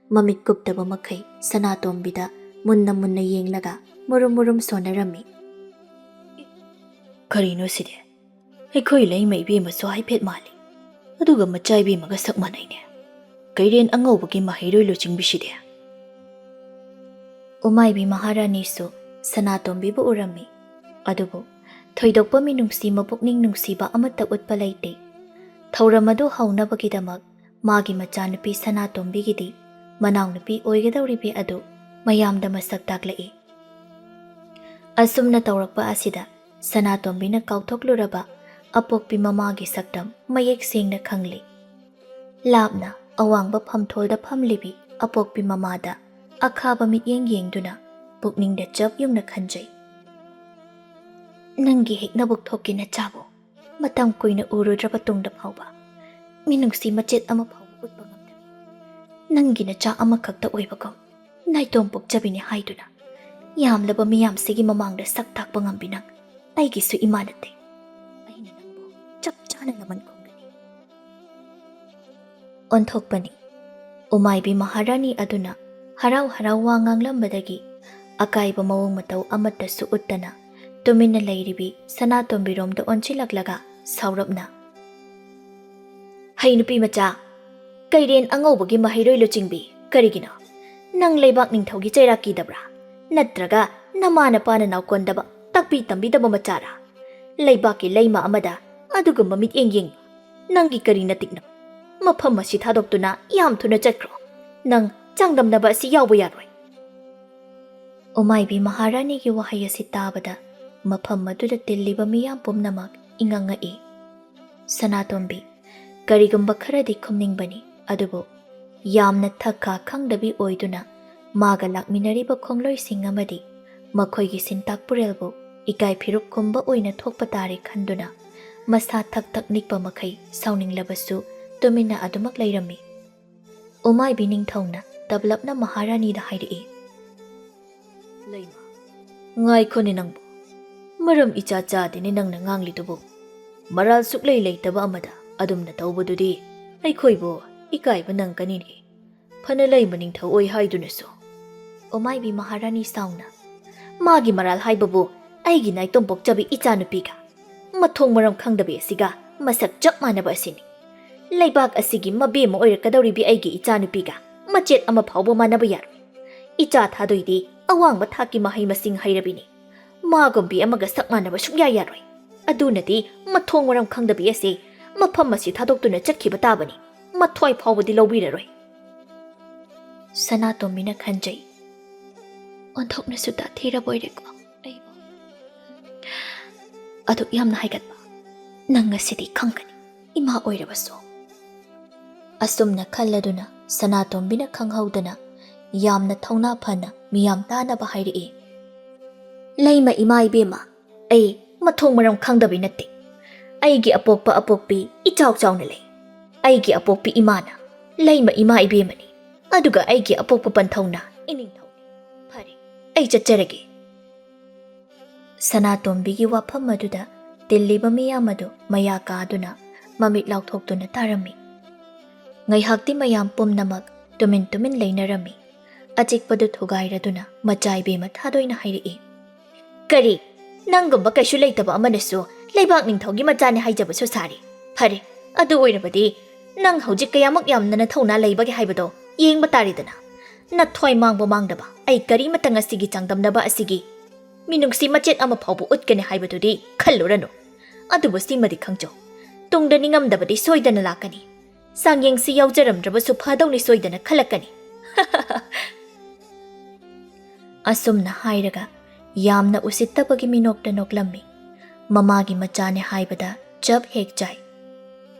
ꯃꯃꯤꯠ ꯀꯨꯞꯇꯕ ꯃꯈꯩ ꯁꯅꯥꯇꯣꯝꯕꯤꯗ ꯃꯨꯟꯅ ꯃꯨꯟꯅ ꯌꯦꯡꯂꯒ ꯃꯨꯔꯨꯝ ꯃꯨꯔꯨꯝ ꯁꯣꯟꯅꯔꯝꯃꯤ꯫ "ꯀꯔꯤꯅꯣ ꯁꯤꯗꯤ? ꯑꯩꯈꯣꯏ ꯂꯩꯃ ꯏꯕꯦꯝꯃꯁꯨ ꯍꯥꯏꯐꯦꯠ ꯃꯥꯜꯂꯤ, ꯑꯗꯨꯒ ꯃꯆꯥ ꯏꯕꯦꯝꯃꯒ ꯁꯛ ꯃꯥꯟꯅꯩꯅꯦ꯫ ꯀꯩꯔꯦꯟ ꯑꯉꯧꯕꯒꯤ ꯃꯍꯩꯔꯣꯏ ꯂꯨꯆꯤꯡꯕꯤꯁꯤꯗꯤ"꯫ ꯎꯃꯥꯏꯕꯤ ꯃꯍꯥꯔꯥꯅꯤꯁꯨ ꯁꯅꯥꯇꯣꯝꯕꯤꯕꯨ ꯎꯔꯝꯃꯤ꯫ ꯑꯗꯨꯕꯨ ꯊꯣꯏꯗꯣꯛꯄ ꯃꯤꯅꯨꯡꯁꯤ, ꯃꯄꯨꯛꯅꯤꯡ ꯅꯨꯡꯁꯤꯕ ꯑꯃꯠꯇ ꯎꯠꯄ ꯂꯩꯇꯦ꯫ ꯊꯧꯔꯝ ꯑꯗꯨ ꯍꯧꯅꯕꯒꯤꯗꯃꯛ ꯃꯥꯒꯤ ꯃꯆꯥꯅꯨꯄꯤ ꯁꯅꯥꯇꯣꯝꯕꯤꯒꯤꯗꯤ ꯃꯅꯥꯎꯅꯨꯄꯤ ꯑꯣꯏꯒꯗꯧꯔꯤꯕꯤ ꯑꯗꯨ ꯃꯌꯥꯝꯗ ꯃꯁꯛ ꯇꯥꯛꯂꯛꯏ꯫ ꯑꯁꯨꯝꯅ ꯇꯧꯔꯛꯄ ꯑꯁꯤꯗ ꯁꯅꯥꯇꯣꯝꯕꯤꯅ ꯀꯥꯎꯊꯣꯛꯂꯨꯔꯕ ꯑꯄꯣꯛꯄꯤ ꯃꯃꯥꯒꯤ ꯁꯛꯇꯝ ꯃꯌꯦꯛ ꯁꯦꯡꯅ ꯈꯪꯂꯤ꯫ ꯂꯥꯞꯅ ꯑꯋꯥꯡꯕ ꯐꯝꯊꯣꯜꯗ ꯐꯝꯂꯤꯕꯤ ꯑꯄꯣꯛꯄꯤ ꯃꯃꯥꯗ ꯑꯈꯥꯕ ꯃꯤꯠꯌꯦꯡ ꯌꯦꯡꯗꯨꯅ ꯄꯨꯛꯅꯤꯡꯗ ꯆꯞ ꯌꯨꯡꯅ ꯈꯟꯖꯩ꯫ "ꯅꯪꯒꯤ ꯍꯦꯛ ꯅꯕꯨꯛ ꯊꯣꯛꯀꯤ ꯅꯆꯥꯕꯨ ꯃꯇꯝ ꯀꯨꯏꯅ ꯎꯔꯨꯗ꯭ꯔꯕ ꯇꯨꯡꯗ ꯐꯥꯎꯕ ꯃꯤꯅꯨꯡꯁꯤ ꯃꯆꯦꯠ ꯑꯃ ꯐꯥꯎꯕ ꯎꯠꯄ ꯉꯝꯗꯕꯤ, ꯅꯪꯒꯤ ꯅꯆꯥ ꯑꯃꯈꯛꯇ ꯑꯣꯏꯕꯒꯨꯝ ꯅꯥꯏꯇꯣꯝ ꯄꯣꯛꯆꯕꯤꯅꯤ ꯍꯥꯏꯗꯨꯅ ꯌꯥꯝꯂꯕ ꯃꯤꯌꯥꯝꯁꯤꯒꯤ ꯃꯃꯥꯡꯗ ꯁꯛ ꯇꯥꯛꯄ ꯉꯝꯕꯤ ꯅꯪ ꯑꯩꯒꯤꯁꯨ ꯏꯃꯥ ꯅꯠꯇꯦ꯫ ꯑꯩꯅ ꯅꯪꯕꯨ ꯆꯞ ꯆꯥꯅ ꯂꯃꯟ ꯈꯨꯝꯒꯅꯤ꯫ ꯑꯣꯟꯊꯣꯛꯄꯅꯤ꯫ ꯎꯃꯥꯏꯕꯤ ꯃꯍꯥꯔꯥꯅꯤ ꯑꯗꯨꯅ ꯍꯔꯥꯎ ꯍꯔꯥꯎ ꯋꯥ ꯉꯥꯡꯂꯝꯕꯗꯒꯤ ꯑꯀꯥꯏꯕ ꯃꯑꯣꯡ ꯃꯇꯧ ꯑꯃꯠꯇꯁꯨ ꯎꯠꯇꯅ ꯇꯨꯃꯤꯟꯅ ꯂꯩꯔꯤꯕꯤ ꯁꯅꯥꯇꯣꯝꯕꯤꯔꯣꯝꯗ ꯑꯣꯟꯁꯤꯜꯂꯛꯂꯒ ꯁꯥꯎꯔꯞꯅ, "ꯍꯩ ꯅꯨꯄꯤ ꯃꯆꯥ, ꯀꯩꯔꯦꯟ ꯑꯉꯧꯕꯒꯤ ꯃꯍꯩꯔꯣꯏ ꯂꯨꯆꯤꯡꯕꯤ, ꯀꯔꯤꯒꯤꯅꯣ? ꯅꯪ ꯂꯩꯕꯥꯛ ꯅꯤꯡꯊꯧꯒꯤ ꯆꯩꯔꯥꯛ ꯀꯤꯗꯕ꯭ꯔꯥ? ꯅꯠꯇ꯭ꯔꯒ ꯅꯃꯥ ꯅꯄꯥꯅ ꯅꯥꯎꯀꯣꯟꯗꯕ ꯇꯥꯛꯄꯤ ꯇꯝꯕꯤꯗꯕ ꯃꯆꯥꯔꯥ? ꯂꯩꯕꯥꯛꯀꯤ ꯂꯩꯃ ꯑꯃꯗ ꯑꯗꯨꯒꯨꯝꯕ ꯃꯤꯠꯌꯦꯡ ꯌꯦꯡ ꯅꯪꯒꯤ ꯀꯔꯤ ꯅꯇꯤꯛꯅꯣ? ꯃꯐꯝ ꯑꯁꯤ ꯊꯥꯗꯣꯛꯇꯨꯅ ꯌꯥꯝ ꯊꯨꯅ ꯆꯠꯈ꯭ꯔꯣ꯫ ꯅꯪ ꯆꯥꯡꯗꯝꯅꯕ ꯑꯁꯤ ꯌꯥꯎꯕ ꯌꯥꯔꯣꯏ꯫" ꯎꯃꯥꯏꯕꯤ ꯃꯍꯥꯔꯥꯅꯤꯒꯤ ꯋꯥꯍꯩ ꯑꯁꯤ ꯇꯥꯕꯗ ꯃꯐꯝ ꯑꯗꯨꯗ ꯇꯤꯜꯂꯤꯕ ꯃꯤꯌꯥꯝ ꯄꯨꯝꯅꯃꯛ ꯏꯉꯛ ꯉꯛꯏ꯫ ꯁꯅꯥꯇꯣꯝꯕꯤ ꯀꯔꯤꯒꯨꯝꯕ ꯈꯔꯗꯤ ꯈꯨꯝꯅꯤꯡꯕꯅꯤ, ꯑꯗꯨꯕꯨ ꯌꯥꯝꯅ ꯊꯛ ꯈꯥ ꯈꯪꯗꯕꯤ ꯑꯣꯏꯗꯨꯅ ꯃꯥꯒ ꯂꯥꯛꯃꯤꯟꯅꯔꯤꯕ ꯈꯣꯡꯂꯣꯏꯁꯤꯡ ꯑꯃꯗꯤ ꯃꯈꯣꯏꯒꯤ ꯁꯤꯟꯇꯥꯛ ꯄꯨꯔꯦꯜꯕꯨ ꯏꯀꯥꯏ ꯐꯤꯔꯨꯛ ꯈꯨꯝꯕ ꯑꯣꯏꯅ ꯊꯣꯛꯄ ꯇꯥꯔꯦ ꯈꯟꯗꯨꯅ ꯃꯁꯥ ꯊꯛ ꯊꯛ ꯅꯤꯛꯄ ꯃꯈꯩ ꯁꯥꯎꯅꯤꯡꯂꯕꯁꯨ ꯇꯨꯃꯤꯟꯅ ꯑꯗꯨꯃꯛ ꯂꯩꯔꯝꯃꯤ꯫ ꯎꯃꯥꯏꯕꯤ ꯅꯤꯡꯊꯧꯅ ꯇꯞꯂꯞꯅ ꯃꯍꯥꯔꯥꯅꯤꯗ ꯍꯥꯏꯔꯛꯏ, "ꯂꯩꯃ, ꯉꯥꯏꯈꯣꯅꯦ ꯅꯪꯕꯨ꯫ ꯃꯔꯝ ꯏꯆꯥ ꯆꯥꯗꯦꯅꯦ ꯅꯪꯅ ꯉꯥꯡꯂꯤꯗꯨꯕꯨ꯫ ꯃꯔꯥꯜ ꯁꯨꯛꯂꯩ ꯂꯩꯇꯕ ꯑꯃꯗ ꯑꯗꯨꯝꯅ ꯇꯧꯕꯗꯨꯗꯤ ꯑꯩꯈꯣꯏꯕꯨ ꯏꯀꯥꯏꯕ ꯅꯪꯒꯅꯤꯅꯦ꯫ ꯐꯅ ꯂꯩꯃ ꯅꯤꯡꯊꯧ ꯑꯣꯏ ꯍꯥꯏꯗꯨꯅꯁꯨ꯫" ꯎꯃꯥꯏꯕꯤ ꯃꯍꯥꯔꯥꯅꯤ ꯁꯥꯎꯅ, "ꯃꯥꯒꯤ ꯃꯔꯥꯜ ꯍꯥꯏꯕꯕꯨ ꯑꯩꯒꯤ ꯅꯥꯏꯇꯣꯝ ꯄꯣꯛꯆꯕꯤ ꯏꯆꯥꯅꯨꯄꯤꯒ ꯃꯊꯣꯡ ꯃꯔꯝ ꯈꯪꯗꯕꯤ ꯑꯁꯤꯒ ꯃꯁꯛ ꯆꯞ ꯃꯥꯟꯅꯕ ꯑꯁꯤꯅꯤ꯫ ꯂꯩꯕꯥꯛ ꯑꯁꯤꯒꯤ ꯃꯕꯦꯝꯃ ꯑꯣꯏꯔꯛꯀꯗꯧꯔꯤꯕꯤ ꯑꯩꯒꯤ ꯏꯆꯥꯅꯨꯄꯤꯒ ꯃꯆꯦꯠ ꯑꯃ ꯐꯥꯎꯕ ꯃꯥꯟꯅꯕ ꯌꯥꯔꯣꯏ꯫ ꯏꯆꯥ ꯊꯥꯗꯣꯏꯗꯤ ꯑꯋꯥꯡꯕ ꯊꯥꯛꯀꯤ ꯃꯍꯩ ꯃꯁꯤꯡ ꯍꯩꯔꯕꯤꯅꯤ꯫ ꯃꯥꯒꯨꯝꯕꯤ ꯑꯃꯒ ꯁꯛ ꯃꯥꯟꯅꯕ ꯁꯨꯛꯌꯥ ꯌꯥꯔꯣꯏ꯫ ꯑꯗꯨꯅꯗꯤ ꯃꯊꯣꯡ ꯃꯔꯝ ꯈꯪꯗꯕꯤ ꯑꯁꯤ ꯃꯐꯝ ꯑꯁꯤ ꯊꯥꯗꯣꯛꯇꯨꯅ ꯆꯠꯈꯤꯕ ꯇꯥꯕꯅꯤ꯫ ꯃꯊ꯭ꯋꯥꯏ ꯐꯥꯎꯕꯗꯤ ꯂꯧꯕꯤꯔꯔꯣꯏ꯫" ꯁꯅꯥꯇꯣꯝꯕꯤꯅ ꯈꯟꯖꯩ, "ꯑꯣꯟꯊꯣꯛꯅꯁꯨ ꯇꯥꯊꯤꯔꯕ ꯑꯣꯏꯔꯦꯀꯣ ꯑꯩꯕꯨ꯫ ꯑꯗꯨꯛ ꯌꯥꯝꯅ ꯍꯥꯏꯒꯠꯄ ꯅꯪ ꯉꯁꯤꯗꯤ ꯈꯪꯒꯅꯤ, ꯏꯃꯥ ꯑꯣꯏꯔꯕꯁꯨ꯫" ꯑꯁꯨꯝꯅ ꯈꯜꯂꯗꯨꯅ ꯁꯅꯥꯇꯣꯝꯕꯤꯅ ꯈꯪꯍꯧꯗꯅ ꯌꯥꯝꯅ ꯊꯧꯅꯥ ꯐꯅ ꯃꯤꯌꯥꯝ ꯇꯥꯅꯕ ꯍꯥꯏꯔꯛꯏ, "ꯂꯩꯃ ꯏꯃꯥ ꯏꯕꯦꯝꯃ, ꯑꯩ ꯃꯊꯣꯡ ꯃꯔꯝ ꯈꯪꯗꯕꯤ ꯅꯠꯇꯦ꯫ ꯑꯩꯒꯤ ꯑꯄꯣꯛꯄ ꯑꯄꯣꯛꯄꯤ ꯏꯆꯥꯎ ꯆꯥꯎꯅ ꯂꯩ꯫ ꯑꯩꯒꯤ ꯑꯄꯣꯛꯄꯤ ꯏꯃꯥꯅ ꯂꯩꯃ ꯏꯃꯥ ꯏꯕꯦꯝꯃꯅꯤ꯫ ꯑꯗꯨꯒ ꯑꯩꯒꯤ ꯑꯄꯣꯛꯄ ꯄꯟꯊꯧꯅ ꯏꯅꯤꯡꯊꯧꯅꯤ꯫ ꯐꯔꯦ, ꯑꯩ ꯆꯠꯆꯔꯒꯦ꯫ ꯁꯅꯥꯇꯣꯝꯕꯤꯒꯤ ꯋꯥꯐꯝ ꯑꯗꯨꯗ ꯇꯤꯜꯂꯤꯕ ꯃꯤꯌꯥꯝ ꯑꯗꯨ ꯃꯌꯥ ꯀꯥꯗꯨꯅ ꯃꯃꯤꯠ ꯂꯥꯎꯊꯣꯛꯇꯨꯅ ꯇꯥꯔꯝꯃꯤ꯫ ꯉꯥꯏꯍꯥꯛꯇꯤ ꯃꯌꯥꯝ ꯄꯨꯝꯅꯃꯛ ꯇꯨꯃꯤꯟ ꯇꯨꯃꯤꯟ ꯂꯩꯅꯔꯝꯃꯤ꯫ ꯑꯆꯤꯛꯄꯗꯨ ꯊꯨꯒꯥꯏꯔꯗꯨꯅ ꯃꯆꯥ ꯏꯕꯦꯝꯃ ꯊꯥꯗꯣꯏꯅ ꯍꯥꯏꯔꯛꯏ, "ꯀꯔꯤ? ꯅꯪꯒꯨꯝꯕ ꯀꯩꯁꯨ ꯂꯩꯇꯕ ꯑꯃꯅꯁꯨ ꯂꯩꯕꯥꯛ ꯅꯤꯡꯊꯧꯒꯤ ꯃꯆꯥꯅꯤ ꯍꯥꯏꯖꯕꯁꯨ ꯁꯥꯔꯤ꯫ ꯐꯔꯦ, ꯑꯗꯨ ꯑꯣꯏꯔꯕꯗꯤ ꯅꯪ ꯍꯧꯖꯤꯛ ꯀꯌꯥꯃꯨꯛ ꯌꯥꯝꯅ ꯅꯊꯧꯅꯥ ꯂꯩꯕꯒꯦ ꯍꯥꯏꯕꯗꯣ ꯌꯦꯡꯕ ꯇꯥꯔꯦꯗꯅ꯫ ꯅꯊ꯭ꯋꯥꯏ ꯃꯥꯡꯕ ꯃꯥꯡꯗꯕ ꯑꯩ ꯀꯔꯤꯃꯇ ꯉꯁꯤꯒꯤ ꯆꯥꯡꯗꯝꯅꯕ ꯑꯁꯤꯒꯤ ꯃꯤꯅꯨꯡꯁꯤ ꯃꯆꯦꯠ ꯑꯃ ꯐꯥꯎꯕ ꯎꯠꯀꯅꯤ ꯍꯥꯏꯕꯗꯨꯗꯤ ꯈꯜꯂꯨꯔꯅꯨ꯫ ꯑꯗꯨꯕꯨ ꯁꯤꯃꯗꯤ ꯈꯪꯖꯧ, ꯇꯨꯡꯗ ꯅꯤꯡꯉꯝꯗꯕꯗꯤ ꯁꯣꯏꯗꯅ ꯂꯥꯛꯀꯅꯤ꯫ ꯆꯥꯡꯌꯦꯡꯁꯤ ꯌꯥꯎꯖꯔꯝꯗ꯭ꯔꯕꯁꯨ ꯐꯗꯧꯅꯤ ꯁꯣꯏꯗꯅ ꯈꯜꯂꯛꯀꯅꯤ꯫" ꯑꯁꯨꯝꯅ ꯍꯥꯏꯔꯒ ꯌꯥꯝꯅ ꯎꯁꯤꯠꯇꯕꯒꯤ ꯃꯤꯅꯣꯛꯇ ꯅꯣꯛꯂꯝꯃꯤ꯫ ꯃꯃꯥꯒꯤ ꯃꯆꯥꯅꯦ ꯍꯥꯏꯕꯗ ꯆꯞ ꯍꯦꯛ ꯆꯥꯏ꯫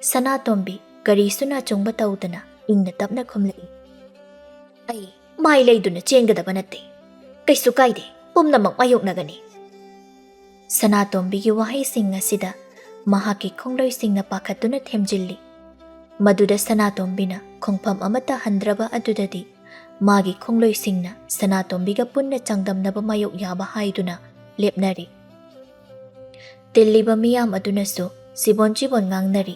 ꯁꯅꯥꯇꯣꯝꯕꯤ ꯀꯔꯤꯁꯨ ꯅꯥꯆꯨꯡꯕ ꯇꯧꯗꯅ ꯏꯪꯅ ꯇꯞꯅ ꯈꯨꯝꯂꯛꯏ, "ꯑꯩ ꯃꯥꯏ ꯂꯩꯗꯨꯅ ꯆꯦꯟꯒꯗꯕ ꯅꯠꯇꯦ꯫ ꯀꯩꯁꯨ ꯀꯥꯏꯗꯦ, ꯄꯨꯝꯅꯃꯛ ꯃꯥꯌꯣꯛꯅꯒꯅꯤ꯫" ꯁꯅꯥꯇꯣꯝꯕꯤꯒꯤ ꯋꯥꯍꯩꯁꯤꯡ ꯑꯁꯤꯗ ꯃꯍꯥꯛꯀꯤ ꯈꯣꯡꯂꯣꯏꯁꯤꯡꯅ ꯄꯥꯈꯠꯇꯨꯅ ꯊꯦꯝꯖꯤꯜꯂꯤ꯫ ꯃꯗꯨꯗ ꯁꯅꯥꯇꯣꯝꯕꯤꯅ ꯈꯣꯡꯐꯝ ꯑꯃꯠꯇ ꯍꯟꯗ꯭ꯔꯕ ꯑꯗꯨꯗꯗꯤ ꯃꯥꯒꯤ ꯈꯣꯡꯂꯣꯏꯁꯤꯡꯅ ꯁꯅꯥꯇꯣꯝꯕꯤꯒ ꯄꯨꯟꯅ ꯆꯥꯡꯗꯝꯅꯕ ꯃꯥꯌꯣꯛ ꯌꯥꯕ ꯍꯥꯏꯗꯨꯅ ꯂꯦꯞꯅꯔꯤ꯫ ꯇꯤꯜꯂꯤꯕ ꯃꯤꯌꯥꯝ ꯑꯗꯨꯅꯁꯨ ꯆꯤꯕꯣꯟ ꯆꯤꯕꯣꯟ ꯉꯥꯡꯅꯔꯤ꯫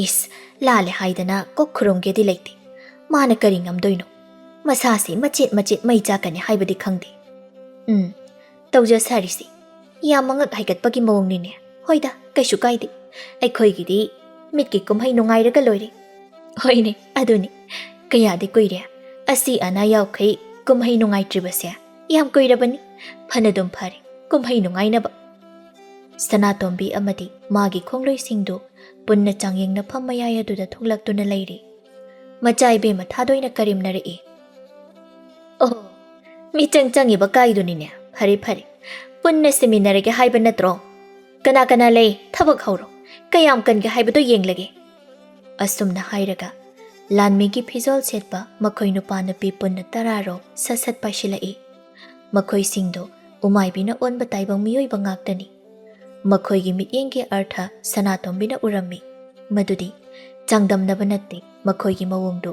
"ꯏꯁ, ꯂꯥꯜꯂꯦ ꯍꯥꯏꯗꯅ ꯀꯣꯛ ꯈꯨꯔꯨꯝꯒꯦꯗꯤ ꯂꯩꯇꯦ꯫ ꯃꯥꯅ ꯀꯔꯤ ꯉꯝꯗꯣꯏꯅꯣ? ꯃꯁꯥꯁꯤ ꯃꯆꯦꯠ ꯃꯆꯦꯠ ꯃꯩ ꯆꯥꯛꯀꯅꯤ ꯍꯥꯏꯕꯗꯤ ꯈꯪꯗꯦ꯫ ꯎꯝ, ꯇꯧꯖ ꯁꯥꯔꯤꯁꯤ ꯌꯥꯝ ꯃꯉꯛ ꯍꯥꯏꯒꯠꯄꯒꯤ ꯃꯑꯣꯡꯅꯤꯅꯦ꯫ ꯍꯣꯏꯗ, ꯀꯩꯁꯨ ꯀꯥꯏꯗꯦ꯫ ꯑꯩꯈꯣꯏꯒꯤꯗꯤ ꯃꯤꯠꯀꯤ ꯀꯨꯝꯍꯩ ꯅꯨꯡꯉꯥꯏꯔꯒ ꯂꯣꯏꯔꯦ꯫" "ꯍꯣꯏꯅꯦ, ꯑꯗꯨꯅꯤ꯫ ꯀꯌꯥꯗꯤ ꯀꯨꯏꯔꯦ ꯑꯁꯤ ꯑꯅꯥ ꯌꯥꯎꯈꯩ ꯀꯨꯝꯍꯩ ꯅꯨꯡꯉꯥꯏꯇ꯭ꯔꯤꯕꯁꯦ꯫ ꯌꯥꯝ ꯀꯨꯏꯔꯕꯅꯤ꯫ ꯐꯅꯗꯨꯝ ꯐꯔꯦ, ꯀꯨꯝꯍꯩ ꯅꯨꯡꯉꯥꯏꯅꯕ꯫" ꯁꯅꯥꯇꯣꯝꯕꯤ ꯑꯃꯗꯤ ꯃꯥꯒꯤ ꯈꯣꯡꯂꯣꯏꯁꯤꯡꯗꯨ ꯄꯨꯟꯅ ꯆꯥꯡꯌꯦꯡꯅꯐꯝ ꯃꯌꯥꯏ ꯑꯗꯨꯗ ꯊꯣꯛꯂꯛꯇꯨꯅ ꯂꯩꯔꯤ꯫ ꯃꯆꯥ ꯏꯕꯦꯝꯃ ꯊꯥꯗꯣꯏꯅ ꯀꯔꯦꯝꯅꯔꯛꯏ꯫ "ꯑꯣ, ꯃꯤꯆꯪ ꯆꯪꯉꯤꯕ ꯀꯥꯏꯗꯨꯅꯤꯅꯦ꯫ ꯐꯔꯦ, ꯐꯔꯦ, ꯄꯨꯟꯅ ꯁꯤꯃꯤꯟꯅꯔꯒꯦ ꯍꯥꯏꯕ ꯅꯠꯇ꯭ꯔꯣ? ꯀꯅꯥ ꯀꯅꯥ ꯂꯩ? ꯊꯕꯛ ꯍꯧꯔꯣ꯫ ꯀꯌꯥꯝ ꯀꯟꯒꯦ ꯍꯥꯏꯕꯗꯣ ꯌꯦꯡꯂꯒꯦ꯫" ꯑꯁꯨꯝꯅ ꯍꯥꯏꯔꯒ ꯂꯥꯟꯃꯤꯒꯤ ꯐꯤꯖꯣꯜ ꯁꯦꯠꯄ ꯃꯈꯣꯏ ꯅꯨꯄꯥ ꯅꯨꯄꯤ ꯄꯨꯟꯅ ꯇꯔꯥꯔꯣꯝ ꯁꯠ ꯁꯠ ꯄꯥꯏꯁꯤꯜꯂꯛꯏ꯫ ꯃꯈꯣꯏꯁꯤꯡꯗꯨ ꯎꯃꯥꯏꯕꯤꯅ ꯑꯣꯟꯕ ꯇꯥꯏꯕꯪ ꯃꯤꯑꯣꯏꯕ ꯉꯥꯛꯇꯅꯤ꯫ ꯃꯈꯣꯏꯒꯤ ꯃꯤꯠꯌꯦꯡꯒꯤ ꯑꯔꯊ ꯁꯅꯥꯇꯣꯝꯕꯤꯅ ꯎꯔꯝꯃꯤ꯫ ꯃꯗꯨꯗꯤ ꯆꯥꯡꯗꯝꯅꯕ ꯅꯠꯇꯦ, ꯃꯈꯣꯏꯒꯤ ꯃꯑꯣꯡꯗꯨ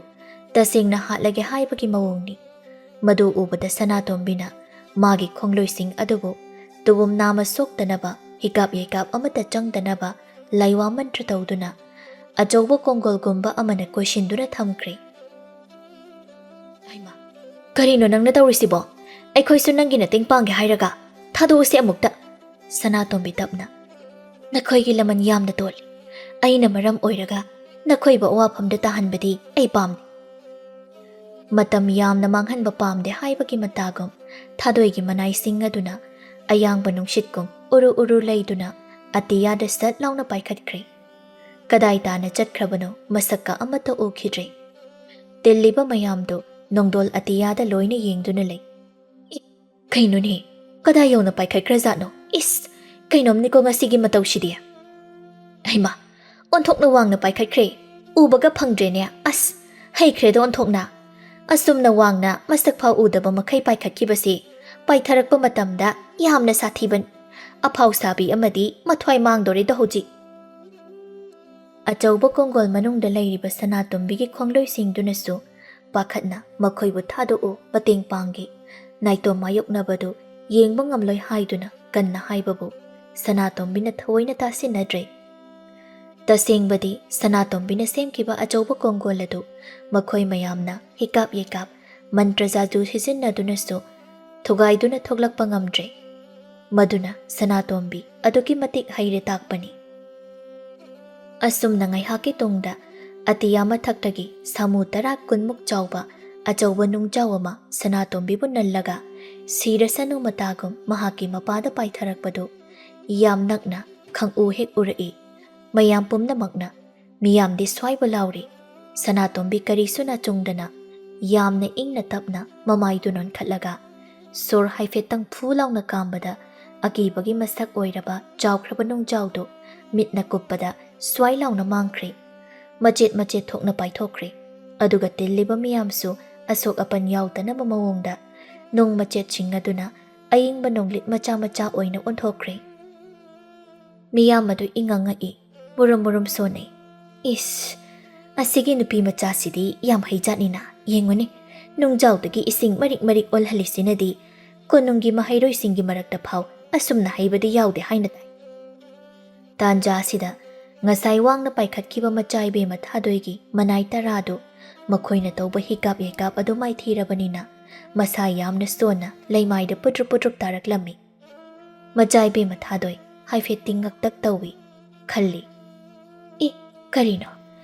ꯇꯁꯦꯡꯅ ꯍꯥꯠꯂꯒꯦ ꯍꯥꯏꯕꯒꯤ ꯃꯑꯣꯡꯅꯤ꯫ ꯃꯗꯨ ꯎꯕꯗ ꯁꯅꯥꯇꯣꯝꯕꯤꯅ ꯃꯥꯒꯤ ꯈꯣꯡꯂꯣꯏꯁꯤꯡ ꯑꯗꯨꯕꯨ ꯇꯨꯕꯨꯝ ꯅꯥꯝꯃ ꯁꯣꯛꯇꯅꯕ, ꯍꯤꯒꯥꯞ ꯌꯩꯒꯥꯞ ꯑꯃꯠꯇ ꯆꯪꯗꯅꯕ ꯂꯥꯏꯋꯥ ꯃꯟꯇ꯭ꯔ ꯇꯧꯗꯨꯅ ꯑꯆꯧꯕ ꯀꯣꯡꯒꯣꯜꯒꯨꯝꯕ ꯑꯃꯅ ꯀꯣꯏꯁꯤꯟꯗꯨꯅ ꯊꯝꯈ꯭ꯔꯦ꯫ "ꯍꯩꯃꯥ, ꯀꯔꯤꯅꯣ ꯅꯪꯅ ꯇꯧꯔꯤꯁꯤꯕꯣ? ꯑꯩꯈꯣꯏꯁꯨ ꯅꯪꯒꯤ ꯃꯇꯦꯡ ꯄꯥꯡꯒꯦ ꯍꯥꯏꯔꯒ? ꯊꯥꯗꯣꯛꯎꯁꯦ ꯑꯃꯨꯛꯇ꯫" ꯁꯅꯥꯇꯣꯝꯕꯤ ꯇꯞꯅ, "ꯅꯈꯣꯏꯒꯤ ꯂꯃꯟ ꯌꯥꯝꯅ ꯇꯣꯜꯂꯤ꯫ ꯑꯩꯅ ꯃꯔꯝ ꯑꯣꯏꯔꯒ ꯅꯈꯣꯏꯕꯨ ꯑꯋꯥꯐꯝꯗ ꯇꯥꯍꯟꯕꯗꯤ ꯑꯩ ꯄꯥꯝꯗꯦ꯫" ꯃꯇꯝ ꯌꯥꯝꯅ ꯃꯥꯡꯍꯟꯕ ꯄꯥꯝꯗꯦ ꯍꯥꯏꯕꯒꯤ ꯃꯇꯥꯒꯨꯝ, ꯊꯥꯗꯣꯏꯒꯤ ꯃꯅꯥꯏꯁꯤꯡ ꯑꯗꯨꯅ ꯑꯌꯥꯡꯕ ꯅꯨꯡꯁꯤꯠꯀꯨꯝ ꯎꯔꯨ ꯎꯔꯨ ꯂꯩꯗꯨꯅ ꯑꯇꯤꯌꯥꯗ ꯁꯠ ꯂꯥꯎꯅ ꯄꯥꯏꯈꯠꯈ꯭ꯔꯦ꯫ ꯀꯗꯥꯏ ꯇꯥꯅ ꯆꯠꯈ꯭ꯔꯕꯅꯣ ꯃꯁꯛꯀ ꯑꯃꯠꯇ ꯎꯈꯤꯗ꯭ꯔꯦ꯫ ꯇꯤꯜꯂꯤꯕ ꯃꯌꯥꯝꯗꯨ ꯅꯣꯡꯗꯣꯜ ꯑꯇꯤꯌꯥꯗ ꯂꯣꯏꯅ ꯌꯦꯡꯗꯨꯅ ꯂꯩ꯫ "ꯑꯦ, ꯀꯩꯅꯣꯅꯦ? ꯀꯗꯥꯏ ꯌꯧꯅ ꯄꯥꯏꯈꯠꯈ꯭ꯔꯖꯥꯠꯅꯣ? ꯏꯁ, ꯀꯩꯅꯣꯝꯅꯤꯀꯣ ꯉꯁꯤꯒꯤ ꯃꯇꯧꯁꯤꯗꯤ꯫" "ꯍꯩꯃꯥ, ꯑꯣꯟꯊꯣꯛꯅ ꯋꯥꯡꯅ ꯄꯥꯏꯈꯠꯈ꯭ꯔꯦ꯫ ꯎꯕꯒ ꯐꯪꯗ꯭ꯔꯦꯅꯦ꯫ ꯑꯁ, ꯍꯩꯈ꯭ꯔꯦꯗ ꯑꯣꯟꯊꯣꯛꯅ꯫ ꯑꯁꯨꯝꯅ ꯋꯥꯡꯅ ꯃꯁꯛ ꯐꯥꯎ ꯎꯗꯕ ꯃꯈꯩ ꯄꯥꯏꯈꯠꯈꯤꯕꯁꯤ ꯄꯥꯏꯊꯔꯛꯄ ꯃꯇꯝꯗ ꯌꯥꯝꯅ ꯁꯥꯊꯤꯕꯅꯤ꯫ ꯑꯐꯥꯎ ꯁꯥꯕꯤ ꯑꯃꯗꯤ ꯃꯊ꯭ꯋꯥꯏ ꯃꯥꯡꯗꯣꯔꯦꯗ ꯍꯧꯖꯤꯛ꯫" ꯑꯆꯧꯕ ꯀꯣꯡꯒꯣꯜ ꯃꯅꯨꯡꯗ ꯂꯩꯔꯤꯕ ꯁꯅꯥꯇꯣꯝꯕꯤꯒꯤ ꯈꯣꯡꯂꯣꯏꯁꯤꯡꯗꯨꯅꯁꯨ ꯄꯥꯈꯠꯅ "ꯃꯈꯣꯏꯕꯨ ꯊꯥꯗꯣꯛꯎ, ꯃꯇꯦꯡ ꯄꯥꯡꯒꯦ, ꯅꯥꯏꯇꯣꯝ ꯃꯥꯌꯣꯛꯅꯕꯗꯨ ꯌꯦꯡꯕ ꯉꯝꯂꯣꯏ" ꯍꯥꯏꯗꯨꯅ ꯀꯟꯅ ꯍꯥꯏꯕꯕꯨ ꯁꯅꯥꯇꯣꯝꯕꯤꯅ ꯊꯑꯣꯏꯅ ꯇꯥꯁꯤꯟꯅꯗ꯭ꯔꯦ꯫ ꯇꯁꯦꯡꯕꯗꯤ ꯁꯅꯥꯇꯣꯝꯕꯤꯅ ꯁꯦꯝꯈꯤꯕ ꯑꯆꯧꯕ ꯀꯣꯡꯒꯣꯜ ꯑꯗꯨ ꯃꯈꯣꯏ ꯃꯌꯥꯝꯅ ꯍꯤꯀꯥꯞ ꯌꯩꯀꯥꯞ, ꯃꯟꯇ꯭ꯔ ꯖꯥꯗꯨ ꯁꯤꯖꯤꯟꯅꯗꯨꯅꯁꯨ ꯊꯨꯒꯥꯏꯗꯨꯅ ꯊꯣꯛꯂꯛꯄ ꯉꯝꯗ꯭ꯔꯦ꯫ ꯃꯗꯨꯅ ꯁꯅꯥꯇꯣꯝꯕꯤ ꯑꯗꯨꯛꯀꯤ ꯃꯇꯤꯛ ꯍꯩꯔꯦ ꯇꯥꯛꯄꯅꯤ꯫ ꯑꯁꯨꯝꯅ ꯉꯥꯏꯍꯥꯛꯀꯤ ꯇꯨꯡꯗ ꯑꯇꯤꯌꯥ ꯃꯊꯛꯇꯒꯤ ꯁꯥꯃꯨ ꯇꯔꯥ ꯀꯨꯟꯃꯨꯛ ꯆꯥꯎꯕ ꯑꯆꯧꯕ ꯅꯨꯡꯖꯥꯎ ꯑꯃ ꯁꯅꯥꯇꯣꯝꯕꯤꯕꯨ ꯅꯜꯂꯒ ꯁꯤꯔꯁꯅꯨ ꯃꯇꯥꯒꯨꯝ ꯃꯍꯥꯛꯀꯤ ꯃꯄꯥꯗ ꯄꯥꯏꯊꯔꯛꯄꯗꯨ ꯌꯥꯝ ꯅꯛꯅ ꯈꯪꯎ ꯍꯦꯛ ꯎꯔꯛꯏ꯫ ꯃꯌꯥꯝ ꯄꯨꯝꯅꯃꯛꯅ ꯃꯤꯌꯥꯝꯗꯤ ꯁ꯭ꯋꯥꯏꯕ ꯂꯥꯎꯔꯤ꯫ ꯁꯅꯥꯇꯣꯝꯕꯤ ꯀꯔꯤꯁꯨ ꯅꯥꯆꯨꯡꯗꯅ ꯌꯥꯝꯅ ꯏꯪꯅ ꯇꯞꯅ ꯃꯃꯥꯏꯗꯨ ꯅꯣꯟꯈꯠꯂꯒ ꯁꯣꯔ ꯍꯥꯏꯐꯦꯠꯇꯪ ꯐꯨ ꯂꯥꯎꯅ ꯀꯥꯝꯕꯗ ꯑꯀꯤꯕꯒꯤ ꯃꯁꯛ ꯑꯣꯏꯔꯕ ꯆꯥꯎꯈ꯭ꯔꯕ ꯅꯨꯡꯖꯥꯎꯗꯨ ꯃꯤꯠꯅ ꯀꯨꯞꯄꯗ ꯁ꯭ꯋꯥꯏ ꯂꯥꯎꯅ ꯃꯥꯡꯈ꯭ꯔꯦ꯫ ꯃꯆꯦꯠ ꯃꯆꯦꯠ ꯊꯣꯛꯅ ꯄꯥꯏꯊꯣꯛꯈ꯭ꯔꯦ꯫ ꯑꯗꯨꯒ ꯇꯤꯜꯂꯤꯕ ꯃꯤꯌꯥꯝꯁꯨ ꯑꯁꯣꯛ ꯑꯄꯟ ꯌꯥꯎꯗꯅꯕ ꯃꯑꯣꯡꯗ ꯅꯨꯡ ꯃꯆꯦꯠꯁꯤꯡ ꯑꯗꯨꯅ ꯑꯏꯪꯕ ꯅꯣꯡꯂꯤꯛ ꯃꯆꯥ ꯃꯆꯥ ꯑꯣꯏꯅ ꯑꯣꯟꯊꯣꯛꯈ꯭ꯔꯦ꯫ ꯃꯤꯌꯥꯝ ꯑꯗꯨ ꯏꯉꯛ ꯉꯛꯏ, ꯃꯨꯔꯨꯝ ꯃꯨꯔꯨꯝ ꯁꯣꯟꯅꯩ꯫ "ꯏꯁ, "ꯑꯁꯤꯒꯤ ꯅꯨꯄꯤ ꯃꯆꯥꯁꯤꯗꯤ ꯌꯥꯝ ꯍꯩꯖꯥꯠꯅꯤꯅ, ꯌꯦꯡꯉꯨꯅꯦ, ꯅꯨꯡꯖꯥꯎꯗꯒꯤ ꯏꯁꯤꯡ ꯃꯔꯤꯛ ꯃꯔꯤꯛ ꯑꯣꯜꯍꯜꯂꯤꯁꯤꯅꯗꯤ ꯀꯣꯅꯨꯡꯒꯤ ꯃꯍꯩꯔꯣꯏꯁꯤꯡꯒꯤ ꯃꯔꯛꯇ ꯐꯥꯎ ꯑꯁꯨꯝꯅ ꯍꯩꯕꯗꯤ ꯌꯥꯎꯗꯦ ꯍꯥꯏꯅ ꯇꯥꯏ"꯫ ꯇꯥꯟꯖꯥ ꯑꯁꯤꯗ ꯉꯁꯥꯏ ꯋꯥꯡꯅ ꯄꯥꯏꯈꯠꯈꯤꯕ ꯃꯆꯥ ꯏꯕꯦꯝꯃ ꯊꯥꯗꯣꯏꯒꯤ ꯃꯅꯥꯏ ꯇꯔꯥꯗꯨ ꯃꯈꯣꯏꯅ ꯇꯧꯕ ꯍꯤꯒꯥꯞ ꯍꯤꯒꯥꯞ ꯑꯗꯨ ꯃꯥꯏꯊꯤꯔꯕꯅꯤꯅ ꯃꯁꯥ ꯌꯥꯝꯅ ꯁꯣꯟꯅ ꯂꯩꯃꯥꯏꯗ ꯄꯨꯠꯇ꯭ꯔꯨꯞ ꯄꯨꯠꯇ꯭ꯔꯨꯞ ꯇꯥꯔꯛꯂꯝꯃꯤ꯫ ꯃꯆꯥ ꯏꯕꯦꯝꯃ ꯊꯥꯗꯣꯏ ꯍꯥꯏꯐꯦꯠ ꯇꯤꯡꯉꯛꯇꯛ ꯇꯧꯏ꯫ ꯈꯜꯂꯤ, "ꯏ, ꯀꯔꯤꯅꯣ?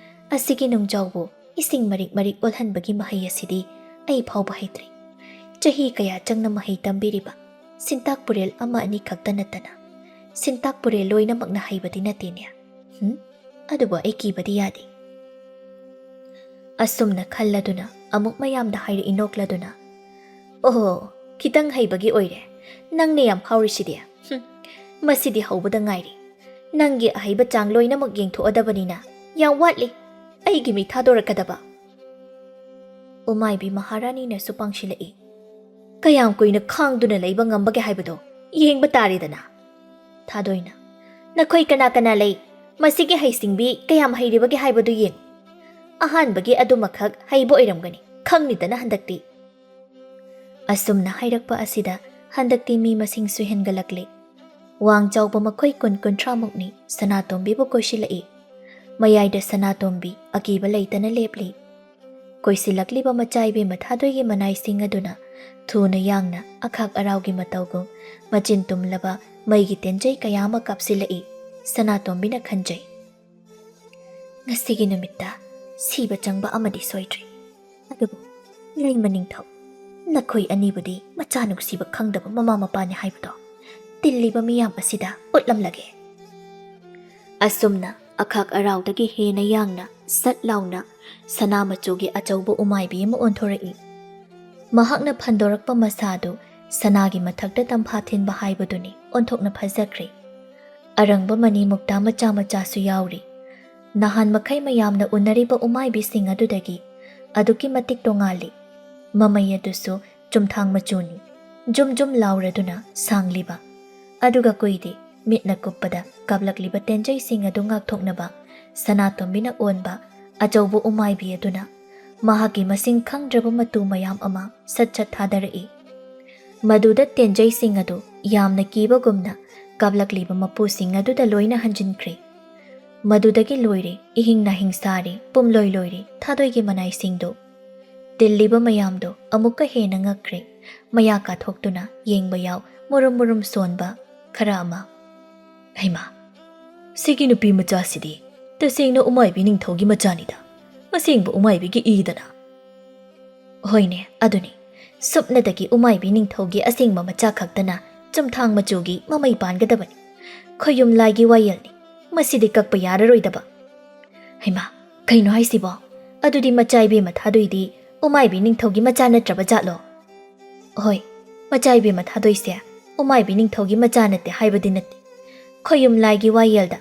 ꯑꯁꯤꯒꯤ ꯅꯨꯡꯖꯥꯎꯕꯨ ꯏꯁꯤꯡ ꯃꯔꯤꯛ ꯃꯔꯤꯛ ꯑꯣꯜꯍꯟꯕꯒꯤ ꯃꯍꯩ ꯑꯁꯤꯗꯤ ꯑꯩ ꯐꯥꯎꯕ ꯍꯩꯇ꯭ꯔꯤ꯫ ꯆꯍꯤ ꯀꯌꯥ ꯆꯪꯅ ꯃꯍꯩ ꯇꯝꯕꯤꯔꯤꯕ ꯁꯤꯟꯇꯥꯛ ꯄꯨꯔꯦꯜ ꯑꯃ ꯑꯅꯤ ꯈꯛꯇ ꯅꯠꯇꯅ, ꯁꯤꯟꯇꯥꯛ ꯄꯨꯔꯦꯜ ꯂꯣꯏꯅꯃꯛꯅ ꯍꯩꯕꯗꯤ ꯅꯠꯇꯦꯅꯦ꯫ ꯍꯨꯝ? ꯑꯗꯨꯕꯨ ꯑꯩ ꯀꯤꯕꯗꯤ ꯌꯥꯗꯦ"꯫ ꯑꯁꯨꯝꯅ ꯈꯜꯂꯗꯨꯅ ꯑꯃꯨꯛ ꯃꯌꯥꯝꯗ ꯍꯥꯏꯔꯛꯏ ꯅꯣꯛꯂꯗꯨꯅ, "ꯑꯣꯍꯣ, ꯈꯤꯇꯪ ꯍꯩꯕꯒꯤ ꯑꯣꯏꯔꯦ꯫ ꯅꯪꯅ ꯌꯥꯝ ꯐꯥꯎꯔꯤꯁꯤꯗꯤ꯫ ꯍꯨꯝ, ꯃꯁꯤꯗꯤ ꯍꯧꯕꯗ ꯉꯥꯏꯔꯤ꯫ ꯅꯪꯒꯤ ꯑꯍꯩꯕ ꯆꯥꯡ ꯂꯣꯏꯅꯃꯛ ꯌꯦꯡꯊꯣꯛꯑꯗꯕꯅꯤꯅ ꯌꯥꯝ ꯋꯥꯠꯂꯤ꯫ ꯑꯩꯒꯤ ꯃꯤ ꯊꯥꯗꯣꯔꯛꯀꯗꯕ"꯫ ꯎꯃꯥꯏꯕꯤ ꯃꯍꯥꯔꯥꯅꯤꯅꯁꯨ ꯄꯥꯡꯁꯤꯜꯂꯛꯏ꯫ "ꯀꯌꯥꯝ ꯀꯨꯏꯅ ꯈꯥꯡꯗꯨꯅ ꯂꯩꯕ ꯉꯝꯕꯒꯦ ꯍꯥꯏꯕꯗꯣ ꯌꯦꯡꯕ ꯇꯥꯔꯦꯗꯅ"꯫ ꯊꯥꯗꯣꯏꯅ, "ꯅꯈꯣꯏ ꯀꯅꯥ ꯀꯅꯥ ꯂꯩ? ꯃꯁꯤꯒꯤ ꯍꯩꯁꯤꯡꯕꯤ ꯀꯌꯥꯝ ꯍꯩꯔꯤꯕꯒꯦ ꯍꯥꯏꯕꯗꯨ ꯌꯦꯡꯉꯨ꯫ ꯑꯍꯥꯟꯕꯒꯤ ꯑꯗꯨꯃꯈꯛ ꯍꯩꯕ ꯑꯣꯏꯔꯝꯒꯅꯤ, ꯈꯪꯂꯤꯗꯅ ꯍꯟꯗꯛꯇꯤ"꯫ ꯑꯁꯨꯝꯅ ꯍꯥꯏꯔꯛꯄ ꯑꯁꯤꯗ ꯍꯟꯗꯛꯇꯤ ꯃꯤ ꯃꯁꯤꯡꯁꯨ ꯍꯦꯟꯒꯠꯂꯛꯂꯤ꯫ ꯋꯥꯡ ꯆꯥꯎꯕ ꯃꯈꯣꯏ ꯀꯨꯟ ꯀꯨꯟꯊ꯭ꯔꯥꯃꯨꯛꯅꯤ ꯁꯅꯥꯇꯣꯝꯕꯤꯕꯨ ꯀꯣꯏꯁꯤꯜꯂꯛꯏ꯫ ꯃꯌꯥꯏꯗ ꯁꯅꯥꯇꯣꯝꯕꯤ ꯑꯀꯤꯕ ꯂꯩꯇꯅ ꯂꯦꯞꯂꯤ꯫ ꯀꯣꯏꯁꯤꯜꯂꯛꯂꯤꯕ ꯃꯆꯥ ꯏꯕꯦꯝꯃ ꯊꯥꯗꯣꯏꯒꯤ ꯃꯅꯥꯏꯁꯤꯡ ꯑꯗꯨꯅ ꯊꯨꯅ ꯌꯥꯡꯅ ꯑꯈꯥꯛ ꯑꯔꯥꯎꯒꯤ ꯃꯇꯧꯒꯨꯝ ꯃꯆꯤꯟ ꯇꯨꯝꯂꯕ ꯃꯩꯒꯤ ꯇꯦꯟꯖꯩ ꯀꯌꯥ ꯑꯃ ꯀꯥꯞꯁꯤꯜꯂꯛꯏ꯫ ꯁꯅꯥꯇꯣꯝꯕꯤꯅ ꯈꯟꯖꯩ, "ꯉꯁꯤꯒꯤ ꯅꯨꯃꯤꯠꯇ ꯁꯤꯕ ꯆꯪꯕ ꯑꯃꯗꯤ ꯁꯣꯏꯗ꯭ꯔꯦ꯫ ꯑꯗꯨꯕꯨ ꯂꯩꯃ ꯅꯤꯡꯊꯧ, ꯅꯈꯣꯏ ꯑꯅꯤꯕꯨꯗꯤ ꯃꯆꯥ ꯅꯨꯡꯁꯤꯕ ꯈꯪꯗꯕ ꯃꯃꯥ ꯃꯄꯥꯅꯤ ꯍꯥꯏꯕꯗꯣ ꯇꯤꯜꯂꯤꯕ ꯃꯤꯌꯥꯝ ꯑꯁꯤꯗ ꯎꯠꯂꯝꯂꯒꯦ"꯫ ꯑꯁꯨꯝꯅ ꯑꯈꯥꯛ ꯑꯔꯥꯎꯗꯒꯤ ꯍꯦꯟꯅ ꯌꯥꯡꯅ ꯁꯠ ꯂꯥꯎꯅ ꯁꯅꯥ ꯃꯆꯨꯒꯤ ꯑꯆꯧꯕ ꯎꯃꯥꯏꯕꯤ ꯑꯃ ꯑꯣꯟꯊꯣꯔꯛꯏ꯫ ꯃꯍꯥꯛꯅ ꯐꯟꯗꯣꯔꯛꯄ ꯃꯁꯥꯗꯨ ꯁꯅꯥꯒꯤ ꯃꯊꯛꯇ ꯇꯝꯐꯥ ꯊꯤꯟꯕ ꯍꯥꯏꯕꯗꯨꯅꯤ ꯑꯣꯟꯊꯣꯛꯅ ꯐꯖꯈ꯭ꯔꯦ꯫ ꯑꯔꯪꯕ ꯃꯅꯤ ꯃꯨꯛꯇꯥ ꯃꯆꯥ ꯃꯆꯥꯁꯨ ꯌꯥꯎꯔꯤ꯫ ꯅꯍꯥꯟ ꯃꯈꯩ ꯃꯌꯥꯝꯅ ꯎꯅꯔꯤꯕ ꯎꯃꯥꯏꯕꯤꯁꯤꯡ ꯑꯗꯨꯗꯒꯤ ꯑꯗꯨꯛꯀꯤ ꯃꯇꯤꯛ ꯇꯣꯉꯥꯜꯂꯤ꯫ ꯃꯃꯩ ꯑꯗꯨꯁꯨ ꯆꯨꯝꯊꯥꯡ ꯃꯆꯨꯅꯤ, ꯖꯨꯝ ꯖꯨꯝ ꯂꯥꯎꯔꯗꯨꯅ ꯁꯥꯡꯂꯤꯕ꯫ ꯑꯗꯨꯒ ꯀꯨꯏꯗꯦ, ꯃꯤꯠꯅ ꯀꯨꯞꯄꯗ ꯀꯥꯞꯂꯛꯂꯤꯕ ꯇꯦꯟꯖꯩꯁꯤꯡ ꯑꯗꯨ ꯉꯥꯛꯊꯣꯛꯅꯕ ꯁꯅꯥꯇꯣꯝꯕꯤꯅ ꯑꯣꯟꯕ ꯑꯆꯧꯕ ꯎꯃꯥꯏꯕꯤ ꯑꯗꯨꯅ ꯃꯍꯥꯛꯀꯤ ꯃꯁꯤꯡ ꯈꯪꯗ꯭ꯔꯕ ꯃꯇꯨ ꯃꯌꯥꯝ ꯑꯃ ꯁꯠ ꯁꯠ ꯊꯥꯗꯔꯛꯏ꯫ ꯃꯗꯨꯗ ꯇꯦꯟꯖꯩꯁꯤꯡ ꯑꯗꯨ ꯌꯥꯝꯅ ꯀꯤꯕꯒꯨꯝꯅ ꯀꯥꯞꯂꯛꯂꯤꯕ ꯃꯄꯨꯁꯤꯡ ꯑꯗꯨꯗ ꯂꯣꯏꯅ ꯍꯟꯖꯤꯟꯈ꯭ꯔꯦ꯫ ꯃꯗꯨꯗꯒꯤ ꯂꯣꯏꯔꯦ, ꯏꯍꯤꯡ ꯅꯥꯍꯤꯡ ꯁꯥꯔꯦ, ꯄꯨꯝꯂꯣꯏ ꯂꯣꯏꯔꯦ ꯊꯥꯗꯣꯏꯒꯤ ꯃꯅꯥꯏꯁꯤꯡꯗꯨ꯫ ꯇꯤꯜꯂꯤꯕ ꯃꯌꯥꯝꯗꯨ ꯑꯃꯨꯛꯀ ꯍꯦꯟꯅ ꯉꯛꯈ꯭ꯔꯦ꯫ ꯃꯌꯥ ꯀꯥꯊꯣꯛꯇꯨꯅ ꯌꯦꯡꯕ ꯌꯥꯎ, ꯃꯨꯔꯨꯝ ꯃꯨꯔꯨꯝ ꯁꯣꯟꯕ ꯈꯔ ꯑꯃ꯫ "ꯍꯩꯃꯥ, ꯁꯤꯒꯤ ꯅꯨꯄꯤ ꯃꯆꯥꯁꯤꯗꯤ ꯇꯁꯦꯡꯅ ꯎꯃꯥꯏꯕꯤ ꯅꯤꯡꯊꯧꯒꯤ ꯃꯆꯥꯅꯤꯗ꯫ ꯑꯁꯦꯡꯕ ꯎꯃꯥꯏꯕꯤꯒꯤ ꯏꯗꯅ꯫" "ꯍꯣꯏꯅꯦ, ꯑꯗꯨꯅꯤ꯫ ꯁꯨꯞꯅꯇꯒꯤ ꯎꯃꯥꯏꯕꯤ ꯅꯤꯡꯊꯧꯒꯤ ꯑꯁꯦꯡꯕ ꯃꯆꯥ ꯈꯛꯇꯅ ꯆꯨꯝꯊꯥꯡ ꯃꯆꯨꯒꯤ ꯃꯃꯩ ꯄꯥꯟꯒꯗꯕꯅꯤ꯫ ꯈꯣꯌꯨꯝ ꯂꯥꯏꯒꯤ ꯋꯥꯌꯦꯜꯅꯤ꯫ ꯃꯁꯤꯗꯤ ꯀꯛꯄ ꯌꯥꯔꯔꯣꯏꯗꯕ꯫" "ꯍꯩꯃꯥ, ꯀꯩꯅꯣ ꯍꯥꯏꯁꯤꯕꯣ? ꯑꯗꯨꯗꯤ ꯃꯆꯥ ꯏꯕꯦꯝꯃ ꯊꯥꯗꯣꯏꯗꯤ ꯎꯃꯥꯏꯕꯤ ꯅꯤꯡꯊꯧꯒꯤ ꯃꯆꯥ ꯅꯠꯇ꯭ꯔꯕ ꯖꯥꯠꯂꯣ?" "ꯍꯣꯏ, ꯃꯆꯥ ꯏꯕꯦꯝꯃ ꯊꯥꯗꯣꯏꯁꯦ ꯎꯃꯥꯏꯕꯤ ꯅꯤꯡꯊꯧꯒꯤ ꯃꯆꯥ ꯅꯠꯇꯦ ꯍꯥꯏꯕꯗꯤ ꯅꯠꯇꯦ꯫ ꯈꯣꯌꯨꯝ ꯂꯥꯏꯒꯤ ꯋꯥꯌꯦꯜꯗ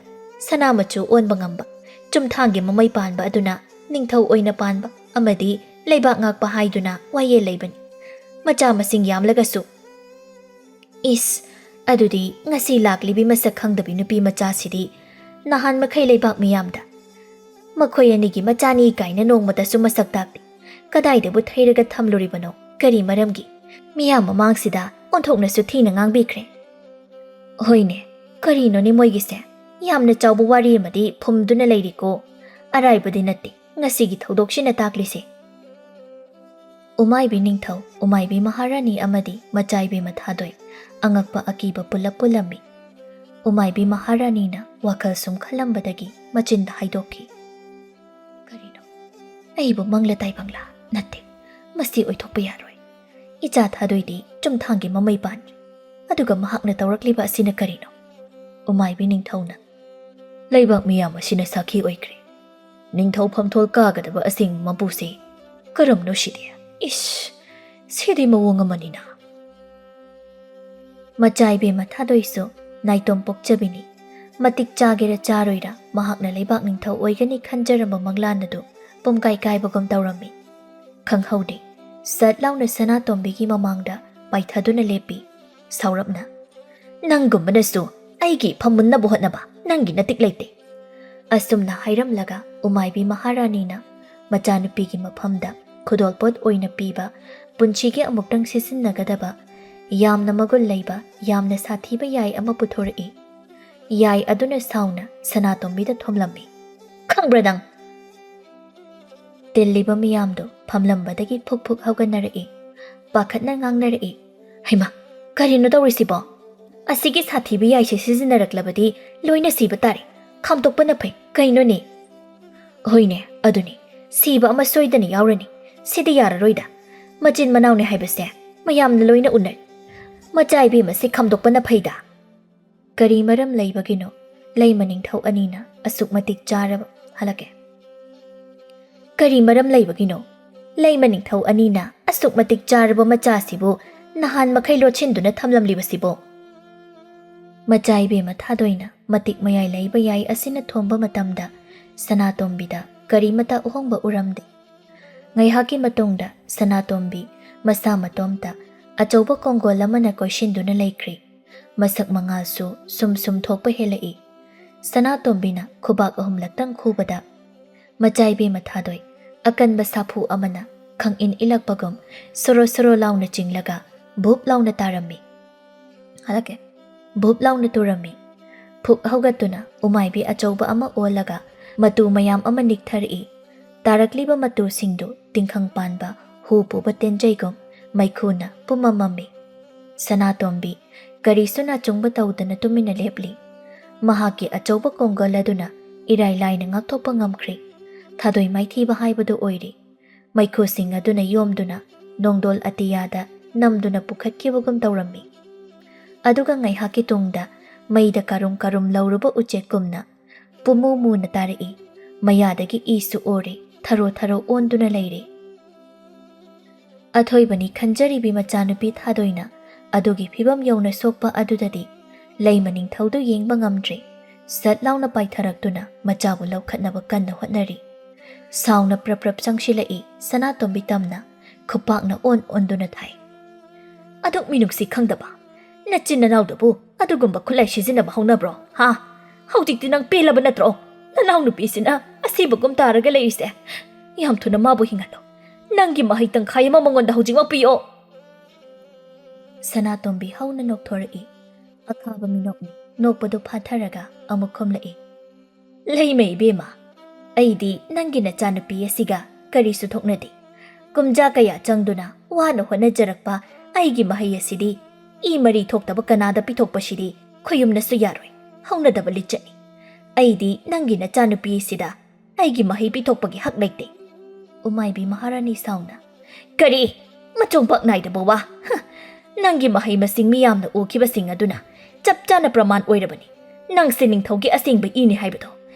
ꯁꯅꯥ ꯃꯆꯨ ꯑꯣꯟꯕ ꯉꯝꯕ, ꯆꯨꯝꯊꯥꯡꯒꯤ ꯃꯃꯩ ꯄꯥꯟꯕ ꯑꯗꯨꯅ ꯅꯤꯡꯊꯧ ꯑꯣꯏꯅ ꯄꯥꯟꯕ ꯑꯃꯗꯤ ꯂꯩꯕꯥꯛ ꯉꯥꯛꯄ ꯍꯥꯏꯗꯨꯅ ꯋꯥꯌꯦꯜ ꯂꯩꯕꯅꯤ꯫ ꯃꯆꯥ ꯃꯁꯤꯡ ꯌꯥꯝꯂꯒꯁꯨ꯫" "ꯏꯁ, ꯑꯗꯨꯗꯤ ꯉꯁꯤ ꯂꯥꯛꯂꯤꯕꯤ ꯃꯁꯛ ꯈꯪꯗꯕꯤ ꯅꯨꯄꯤ ꯃꯆꯥꯁꯤꯗꯤ ꯅꯍꯥꯟ ꯃꯈꯩ ꯂꯩꯕꯥꯛ ꯃꯤꯌꯥꯝꯗ ꯃꯈꯣꯏ ꯑꯅꯤꯒꯤ ꯃꯆꯥꯅꯤ ꯀꯥꯏꯅ ꯅꯣꯡꯃꯇꯁꯨ ꯃꯁꯛ ꯇꯥꯛꯇꯦ꯫ ꯀꯗꯥꯏꯗꯕꯨ ꯊꯩꯔꯒ ꯊꯝꯂꯨꯔꯤꯕꯅꯣ? ꯀꯔꯤ ꯃꯔꯝꯒꯤ? ꯃꯤꯌꯥꯝ ꯃꯃꯥꯡꯁꯤꯗ ꯑꯣꯟꯊꯣꯛꯅꯁꯨ ꯊꯤꯅ ꯉꯥꯡꯕꯤꯈ꯭ꯔꯦ꯫" "ꯍꯣꯏꯅꯦ, ꯀꯔꯤꯅꯣꯅꯦ ꯃꯣꯏꯒꯤꯁꯦ? ꯌꯥꯝꯅ ꯆꯥꯎꯕ ꯋꯥꯔꯤ ꯑꯃꯗꯤ ꯐꯨꯝꯗꯨꯅ ꯂꯩꯔꯤꯀꯣ꯫ ꯑꯔꯥꯏꯕꯗꯤ ꯅꯠꯇꯦ ꯉꯁꯤꯒꯤ ꯊꯧꯗꯣꯛꯁꯤꯅ ꯇꯥꯛꯂꯤꯁꯦ꯫" ꯎꯃꯥꯏꯕꯤ ꯅꯤꯡꯊꯧ, ꯎꯃꯥꯏꯕꯤ ꯃꯍꯥꯔꯥꯅꯤ ꯑꯃꯗꯤ ꯃꯆꯥꯏꯕꯤ ꯃꯊꯥꯗꯣꯏ ꯑꯉꯛꯄ ꯑꯀꯤꯕ ꯄꯨꯂꯞ ꯄꯨꯜꯂꯝꯃꯤ꯫ ꯎꯃꯥꯏꯕꯤ ꯃꯍꯥꯔꯥꯅꯤꯅ ꯋꯥꯈꯜ ꯁꯨꯝ ꯈꯜꯂꯝꯕꯗꯒꯤ ꯃꯆꯤꯟꯗ ꯍꯥꯏꯗꯣꯛꯈꯤ, "ꯀꯔꯤꯅꯣ? ꯑꯩꯕꯨ ꯃꯪꯂ ꯇꯥꯏꯕꯪꯂ? ꯅꯠꯇꯦ, ꯃꯁꯤ ꯑꯣꯏꯊꯣꯛꯄ ꯌꯥꯔꯣꯏ꯫ ꯏꯆꯥ ꯊꯥꯗꯣꯏꯗꯤ ꯆꯨꯝꯊꯥꯡꯒꯤ ꯃꯃꯩ ꯄꯥꯟꯈꯤ꯫ ꯑꯗꯨꯒ ꯃꯍꯥꯛꯅ ꯇꯧꯔꯛꯂꯤꯕ ꯑꯁꯤꯅ ꯀꯔꯤꯅꯣ?" ꯎꯃꯥꯏꯕꯤ ꯅꯤꯡꯊꯧꯅ, "ꯂꯩꯕꯥꯛ ꯃꯤꯌꯥꯝ ꯑꯁꯤꯅ ꯁꯥꯈꯤ ꯑꯣꯏꯈ꯭ꯔꯦ꯫ ꯅꯤꯡꯊꯧ ꯐꯝꯊꯣꯜ ꯀꯥꯒꯗꯕ ꯑꯁꯦꯡꯕ ꯃꯄꯨꯁꯦ ꯀꯔꯝꯅꯣ ꯁꯤꯗꯤ? ꯏꯁ, ꯁꯤꯗꯤ ꯃꯑꯣꯡ ꯑꯃꯅꯤꯅ꯫" ꯃꯆꯥ ꯏꯕꯦꯝꯃ ꯊꯥꯗꯣꯏꯁꯨ ꯅꯥꯏꯇꯣꯝ ꯄꯣꯛꯆꯕꯤꯅꯤ꯫ ꯃꯇꯤꯛ ꯆꯥꯒꯦꯔꯥ ꯆꯥꯔꯣꯏꯔꯥ, ꯃꯍꯥꯛꯅ ꯂꯩꯕꯥꯛ ꯅꯤꯡꯊꯧ ꯑꯣꯏꯒꯅꯤ ꯈꯟꯖꯔꯝꯕ ꯃꯪꯂꯥꯟ ꯑꯗꯨ ꯄꯨꯝꯀꯥꯏ ꯀꯥꯏꯕꯒꯨꯝ ꯇꯧꯔꯝꯃꯤ꯫ ꯈꯪꯍꯧꯗꯦ, ꯁꯠ ꯂꯥꯎꯅ ꯁꯅꯥꯇꯣꯝꯕꯤꯒꯤ ꯃꯃꯥꯡꯗ ꯄꯥꯏꯊꯗꯨꯅ ꯂꯦꯞꯄꯤ꯫ ꯁꯥꯎꯔꯞꯅ, "ꯅꯪꯒꯨꯝꯕꯅꯁꯨ ꯑꯩꯒꯤ ꯐꯝꯃꯨꯟꯅꯕ ꯍꯣꯠꯅꯕ ꯅꯪꯒꯤ ꯅꯇꯤꯛ ꯂꯩꯇꯦ꯫ ꯑꯁꯨꯝꯅ ꯍꯥꯏꯔꯝꯂꯒ ꯎꯃꯥꯏꯕꯤ ꯃꯍꯥꯔꯥꯅꯤꯅ ꯃꯆꯥꯅꯨꯄꯤꯒꯤ ꯃꯐꯝꯗ ꯈꯨꯗꯣꯜꯄꯣꯠ ꯑꯣꯏꯅ ꯄꯤꯕ, ꯄꯨꯟꯁꯤꯒꯤ ꯑꯃꯨꯛꯇꯪ ꯁꯤꯖꯤꯟꯅꯒꯗꯕ, ꯌꯥꯝꯅ ꯃꯒꯨꯟ ꯂꯩꯕ, ꯌꯥꯝꯅ ꯁꯥꯊꯤꯕ ꯌꯥꯏ ꯑꯃ ꯄꯨꯊꯣꯔꯛꯏ꯫ ꯌꯥꯏ ꯑꯗꯨꯅ ꯁꯥꯎꯅ ꯁꯅꯥꯇꯣꯝꯕꯤꯗ ꯊꯣꯝꯂꯝꯃꯤ꯫ "ꯈꯪꯕ꯭ꯔꯥ ꯅꯪ?" ꯇꯤꯜꯂꯤꯕ ꯃꯤꯌꯥꯝꯗꯨ ꯐꯝꯂꯝꯕꯗꯒꯤ ꯐꯨꯛ ꯐꯨꯛ ꯍꯧꯒꯠꯅꯔꯛꯏ꯫ ꯄꯥꯈꯠꯅ ꯉꯥꯡꯅꯔꯛꯏ, "ꯍꯩꯃꯥ, ꯀꯔꯤꯅꯣ ꯇꯧꯔꯤꯁꯤꯕꯣ? ꯑꯁꯤꯒꯤ ꯁꯥꯊꯤꯕ ꯌꯥꯏꯁꯦ ꯁꯤꯖꯤꯟꯅꯔꯛꯂꯕꯗꯤ ꯂꯣꯏꯅ ꯁꯤꯕ ꯇꯥꯔꯦ꯫ ꯈꯥꯝꯗꯣꯛꯄꯅ ꯐꯩ꯫ ꯀꯩꯅꯣꯅꯦ?" "ꯍꯣꯏꯅꯦ, ꯑꯗꯨꯅꯤ꯫ ꯁꯤꯕ ꯑꯃ ꯁꯣꯏꯗꯅ ꯌꯥꯎꯔꯅꯤ꯫ ꯁꯤꯗꯤ ꯌꯥꯔꯔꯣꯏꯗ꯫ ꯃꯆꯤꯟ ꯃꯅꯥꯎꯅꯤ ꯍꯥꯏꯕꯁꯦ ꯃꯌꯥꯝꯅ ꯂꯣꯏꯅ ꯎꯅꯔꯦ꯫ ꯃꯆꯥ ꯏꯕꯦꯝꯃꯁꯤ ꯈꯥꯝꯗꯣꯛꯄꯅ ꯐꯩꯗ꯫" "ꯀꯔꯤ ꯃꯔꯝ ꯂꯩꯕꯒꯤꯅꯣ ꯂꯩꯃ ꯅꯤꯡꯊꯧ ꯑꯅꯤꯅ ꯑꯁꯨꯛ ꯃꯇꯤꯛ ꯆꯥꯔꯕ?" ꯍꯜꯂꯛꯀꯦ꯫ "ꯀꯔꯤ ꯃꯔꯝ ꯂꯩꯕꯒꯤꯅꯣ? ꯂꯩꯃ ꯅꯤꯡꯊꯧ ꯑꯅꯤꯅ ꯑꯁꯨꯛ ꯃꯇꯤꯛ ꯆꯥꯔꯕ ꯃꯆꯥꯁꯤꯕꯨ ꯅꯍꯥꯟ ꯃꯈꯩ ꯂꯣꯠꯁꯤꯟꯗꯨꯅ ꯊꯝꯂꯝꯂꯤꯕꯁꯤꯕꯣ?" ꯃꯆꯥ ꯏꯕꯦꯝꯃ ꯊꯥꯗꯣꯏꯅ ꯃꯇꯤꯛ ꯃꯌꯥꯏ ꯂꯩꯕ ꯌꯥꯏ ꯑꯁꯤꯅ ꯊꯣꯝꯕ ꯃꯇꯝꯗ ꯁꯅꯥꯇꯣꯝꯕꯤꯗ ꯀꯔꯤꯃꯇ ꯑꯍꯣꯡꯕ ꯎꯔꯝꯗꯦ꯫ ꯉꯥꯏꯍꯥꯛꯀꯤ ꯃꯇꯨꯡꯗ ꯁꯅꯥꯇꯣꯝꯕꯤ ꯃꯁꯥ ꯃꯇꯣꯝꯇ ꯑꯆꯧꯕ ꯀꯣꯡꯒꯣꯜ ꯑꯃꯅ ꯀꯣꯏꯁꯤꯟꯗꯨꯅ ꯂꯩꯈ꯭ꯔꯦ꯫ ꯃꯁꯛ ꯃꯉꯥꯜꯁꯨ ꯁꯨꯝ ꯁꯨꯝ ꯊꯣꯛꯄ ꯍꯦꯜꯂꯛꯏ꯫ ꯁꯅꯥꯇꯣꯝꯕꯤꯅ ꯈꯨꯕꯥꯛ ꯑꯍꯨꯝꯂꯛꯇꯪ ꯈꯨꯕꯗ, ꯃꯆꯥ ꯏꯕꯦꯝꯃ ꯊꯥꯗꯣꯏ, ꯑꯀꯟꯕ ꯁꯥꯐꯨ ꯑꯃꯅ ꯈꯪꯏꯟ ꯏꯜꯂꯛꯄꯒꯨꯝ ꯁꯣꯔꯣ ꯁꯣꯔꯣ ꯂꯥꯎꯅ ꯆꯤꯡꯂꯒ ꯚꯨꯞ ꯂꯥꯎꯅ ꯇꯥꯔꯝꯃꯤ꯫ ꯍꯜꯂꯛꯀꯦ꯫ ꯚꯨꯞ ꯂꯥꯎꯅ ꯇꯨꯔꯝꯃꯤ꯫ ꯐꯨꯛ ꯍꯧꯒꯠꯇꯨꯅ ꯎꯃꯥꯏꯕꯤ ꯑꯆꯧꯕ ꯑꯃ ꯑꯣꯜꯂꯒ ꯃꯇꯨ ꯃꯌꯥꯝ ꯑꯃ ꯅꯤꯛꯊꯔꯛꯏ꯫ ꯇꯥꯔꯛꯂꯤꯕ ꯃꯇꯨꯁꯤꯡꯗꯨ ꯇꯤꯡꯈꯪ ꯄꯥꯟꯕ ꯍꯨ ꯄꯨꯕ ꯇꯦꯟꯖꯩꯒꯨꯝ ꯃꯩꯈꯨꯅ ꯄꯨꯝꯃꯝꯃꯝꯃꯤ꯫ ꯁꯅꯥꯇꯣꯝꯕꯤ ꯀꯔꯤꯁꯨ ꯅꯥꯆꯨꯡꯕ ꯇꯧꯗꯅ ꯇꯨꯃꯤꯟꯅ ꯂꯦꯞꯂꯤ꯫ ꯃꯍꯥꯛꯀꯤ ꯑꯆꯧꯕ ꯀꯣꯡꯒꯜ ꯑꯗꯨꯅ ꯏꯔꯥꯏ ꯂꯥꯏꯅ ꯉꯥꯛꯊꯣꯛꯄ ꯉꯝꯈ꯭ꯔꯦ꯫ ꯊꯥꯗꯣꯏ ꯃꯥꯏꯊꯤꯕ ꯍꯥꯏꯕꯗꯨ ꯑꯣꯏꯔꯦ꯫ ꯃꯩꯈꯨꯁꯤꯡ ꯑꯗꯨꯅ ꯌꯣꯝꯗꯨꯅ ꯅꯣꯡꯗꯣꯜ ꯑꯇꯤꯌꯥꯗ ꯅꯝꯗꯨꯅ ꯄꯨꯈꯠꯈꯤꯕꯒꯨꯝ ꯇꯧꯔꯝꯃꯤ꯫ ꯑꯗꯨꯒ ꯉꯥꯏꯍꯥꯛꯀꯤ ꯇꯨꯡꯗ ꯃꯩꯗ ꯀꯥꯔꯨꯝ ꯀꯥꯔꯨꯝ ꯂꯧꯔꯨꯕ ꯎꯆꯦꯛꯀꯨꯝꯅ ꯄꯨꯃꯨ ꯃꯨꯅ ꯇꯥꯔꯛꯏ꯫ ꯃꯌꯥꯗꯒꯤ ꯏꯁꯨ ꯑꯣꯔꯦ, ꯊꯔꯣ ꯊꯔꯣ ꯑꯣꯟꯗꯨꯅ ꯂꯩꯔꯦ꯫ ꯑꯊꯣꯏꯕꯅꯤ ꯈꯟꯖꯔꯤꯕꯤ ꯃꯆꯥꯅꯨꯄꯤ ꯊꯥꯗꯣꯏꯅ ꯑꯗꯨꯒꯤ ꯐꯤꯕꯝ ꯌꯧꯅ ꯁꯣꯛꯄ ꯑꯗꯨꯗꯗꯤ ꯂꯩꯃ ꯅꯤꯡꯊꯧꯗꯨ ꯌꯦꯡꯕ ꯉꯝꯗ꯭ꯔꯦ꯫ ꯁꯠ ꯂꯥꯎꯅ ꯄꯥꯏꯊꯔꯛꯇꯨꯅ ꯃꯆꯥꯕꯨ ꯂꯧꯈꯠꯅꯕ ꯀꯟꯅ ꯍꯣꯠꯅꯔꯤ꯫ ꯁꯥꯎꯅ ꯄ꯭ꯔꯞ ꯄ꯭ꯔꯞ ꯆꯪꯁꯤꯜꯂꯛꯏ ꯁꯅꯥꯇꯣꯝꯕꯤ ꯇꯝꯅ ꯈꯨꯄꯥꯛꯅ ꯑꯣꯟ ꯑꯣꯟꯗꯨꯅ ꯊꯥꯏ꯫ "ꯑꯗꯨꯛ ꯃꯤꯅꯨꯡꯁꯤ ꯈꯪꯗꯕ ꯅꯆꯤꯟ ꯅꯅꯥꯎꯗꯨꯕꯨ ꯑꯗꯨꯒꯨꯝꯕ ꯈꯨꯠꯂꯥꯏ ꯁꯤꯖꯤꯟꯅꯕ ꯍꯧꯅꯕ꯭ꯔꯣ? ꯍꯥ? ꯍꯧꯖꯤꯛꯇꯤ ꯅꯪ ꯄꯦꯜꯂꯕ ꯅꯠꯇ꯭ꯔꯣ?" ꯅꯅꯥꯎꯅꯨꯄꯤꯁꯤꯅ ꯑꯁꯤꯕꯒꯨꯝ ꯇꯥꯔꯒ ꯂꯩꯔꯤꯁꯦ? ꯌꯥꯝ ꯊꯨꯅ ꯃꯥꯕꯨ ꯍꯤꯡꯍꯜꯂꯣ꯫ ꯅꯪꯒꯤ ꯃꯍꯩ ꯇꯪꯈꯥꯏ ꯑꯃ ꯃꯉꯣꯟꯗ ꯍꯧꯖꯤꯛꯃꯛ ꯄꯤꯌꯣ꯫ ꯁꯅꯥꯇꯣꯝꯕꯤ ꯍꯧꯅ ꯅꯣꯛꯊꯣꯔꯛꯏ꯫ ꯑꯈꯥꯕ ꯃꯤꯅꯣꯛꯅꯤ꯫ ꯅꯣꯛꯄꯗꯨ ꯐꯥꯊꯔꯒ ꯑꯃꯨꯛ ꯈꯨꯝꯂꯛꯏ꯫ ꯂꯩꯃ ꯏꯕꯦꯝꯃ, ꯑꯩꯗꯤ ꯅꯪꯒꯤ ꯅꯆꯥꯅꯨꯄꯤ ꯑꯁꯤꯒ ꯀꯔꯤꯁꯨ ꯊꯣꯛꯅꯗꯦ꯫ ꯀꯨꯝꯖꯥ ꯀꯌꯥ ꯆꯪꯗꯨꯅ ꯋꯥꯅ ꯍꯣꯠꯅꯖꯔꯛꯄ ꯑꯩꯒꯤ ꯃꯍꯩ ꯑꯁꯤꯗꯤ ꯏ ꯃꯔꯤ ꯊꯣꯛꯇꯕ ꯀꯅꯥꯗ ꯄꯤꯊꯣꯛꯄꯁꯤꯗꯤ ꯈꯨꯌꯨꯝꯅꯁꯨ ꯌꯥꯔꯣꯏ, ꯍꯧꯅꯗꯕ ꯂꯤꯆꯠꯅꯤ꯫ ꯑꯩꯗꯤ ꯅꯪꯒꯤ ꯅꯆꯥꯅꯨꯄꯤ ꯑꯁꯤꯗ ꯑꯩꯒꯤ ꯃꯍꯩ ꯄꯤꯊꯣꯛꯄꯒꯤ ꯍꯛ ꯂꯩꯇꯦ꯫ ꯎꯃꯥꯏꯕꯤ ꯃꯍꯥꯔꯥꯅꯤ ꯁꯥꯎꯅ, ꯀꯔꯤ? ꯃꯆꯣꯡꯄꯥꯛ ꯅꯥꯏꯗꯕ ꯋꯥ! ꯍ! ꯅꯪꯒꯤ ꯃꯍꯩ ꯃꯁꯤꯡ ꯃꯤꯌꯥꯝꯅ ꯎꯈꯤꯕꯁꯤꯡ ꯑꯗꯨꯅ ꯆꯞ ꯆꯥꯅ ꯄ꯭ꯔꯃꯥꯟ ꯑꯣꯏꯔꯕꯅꯤ꯫ ꯅꯪꯁꯦ ꯅꯤꯡꯊꯧꯒꯤ ꯑꯁꯦꯡꯕ ꯏꯅꯤ ꯍꯥꯏꯕꯗꯣ꯫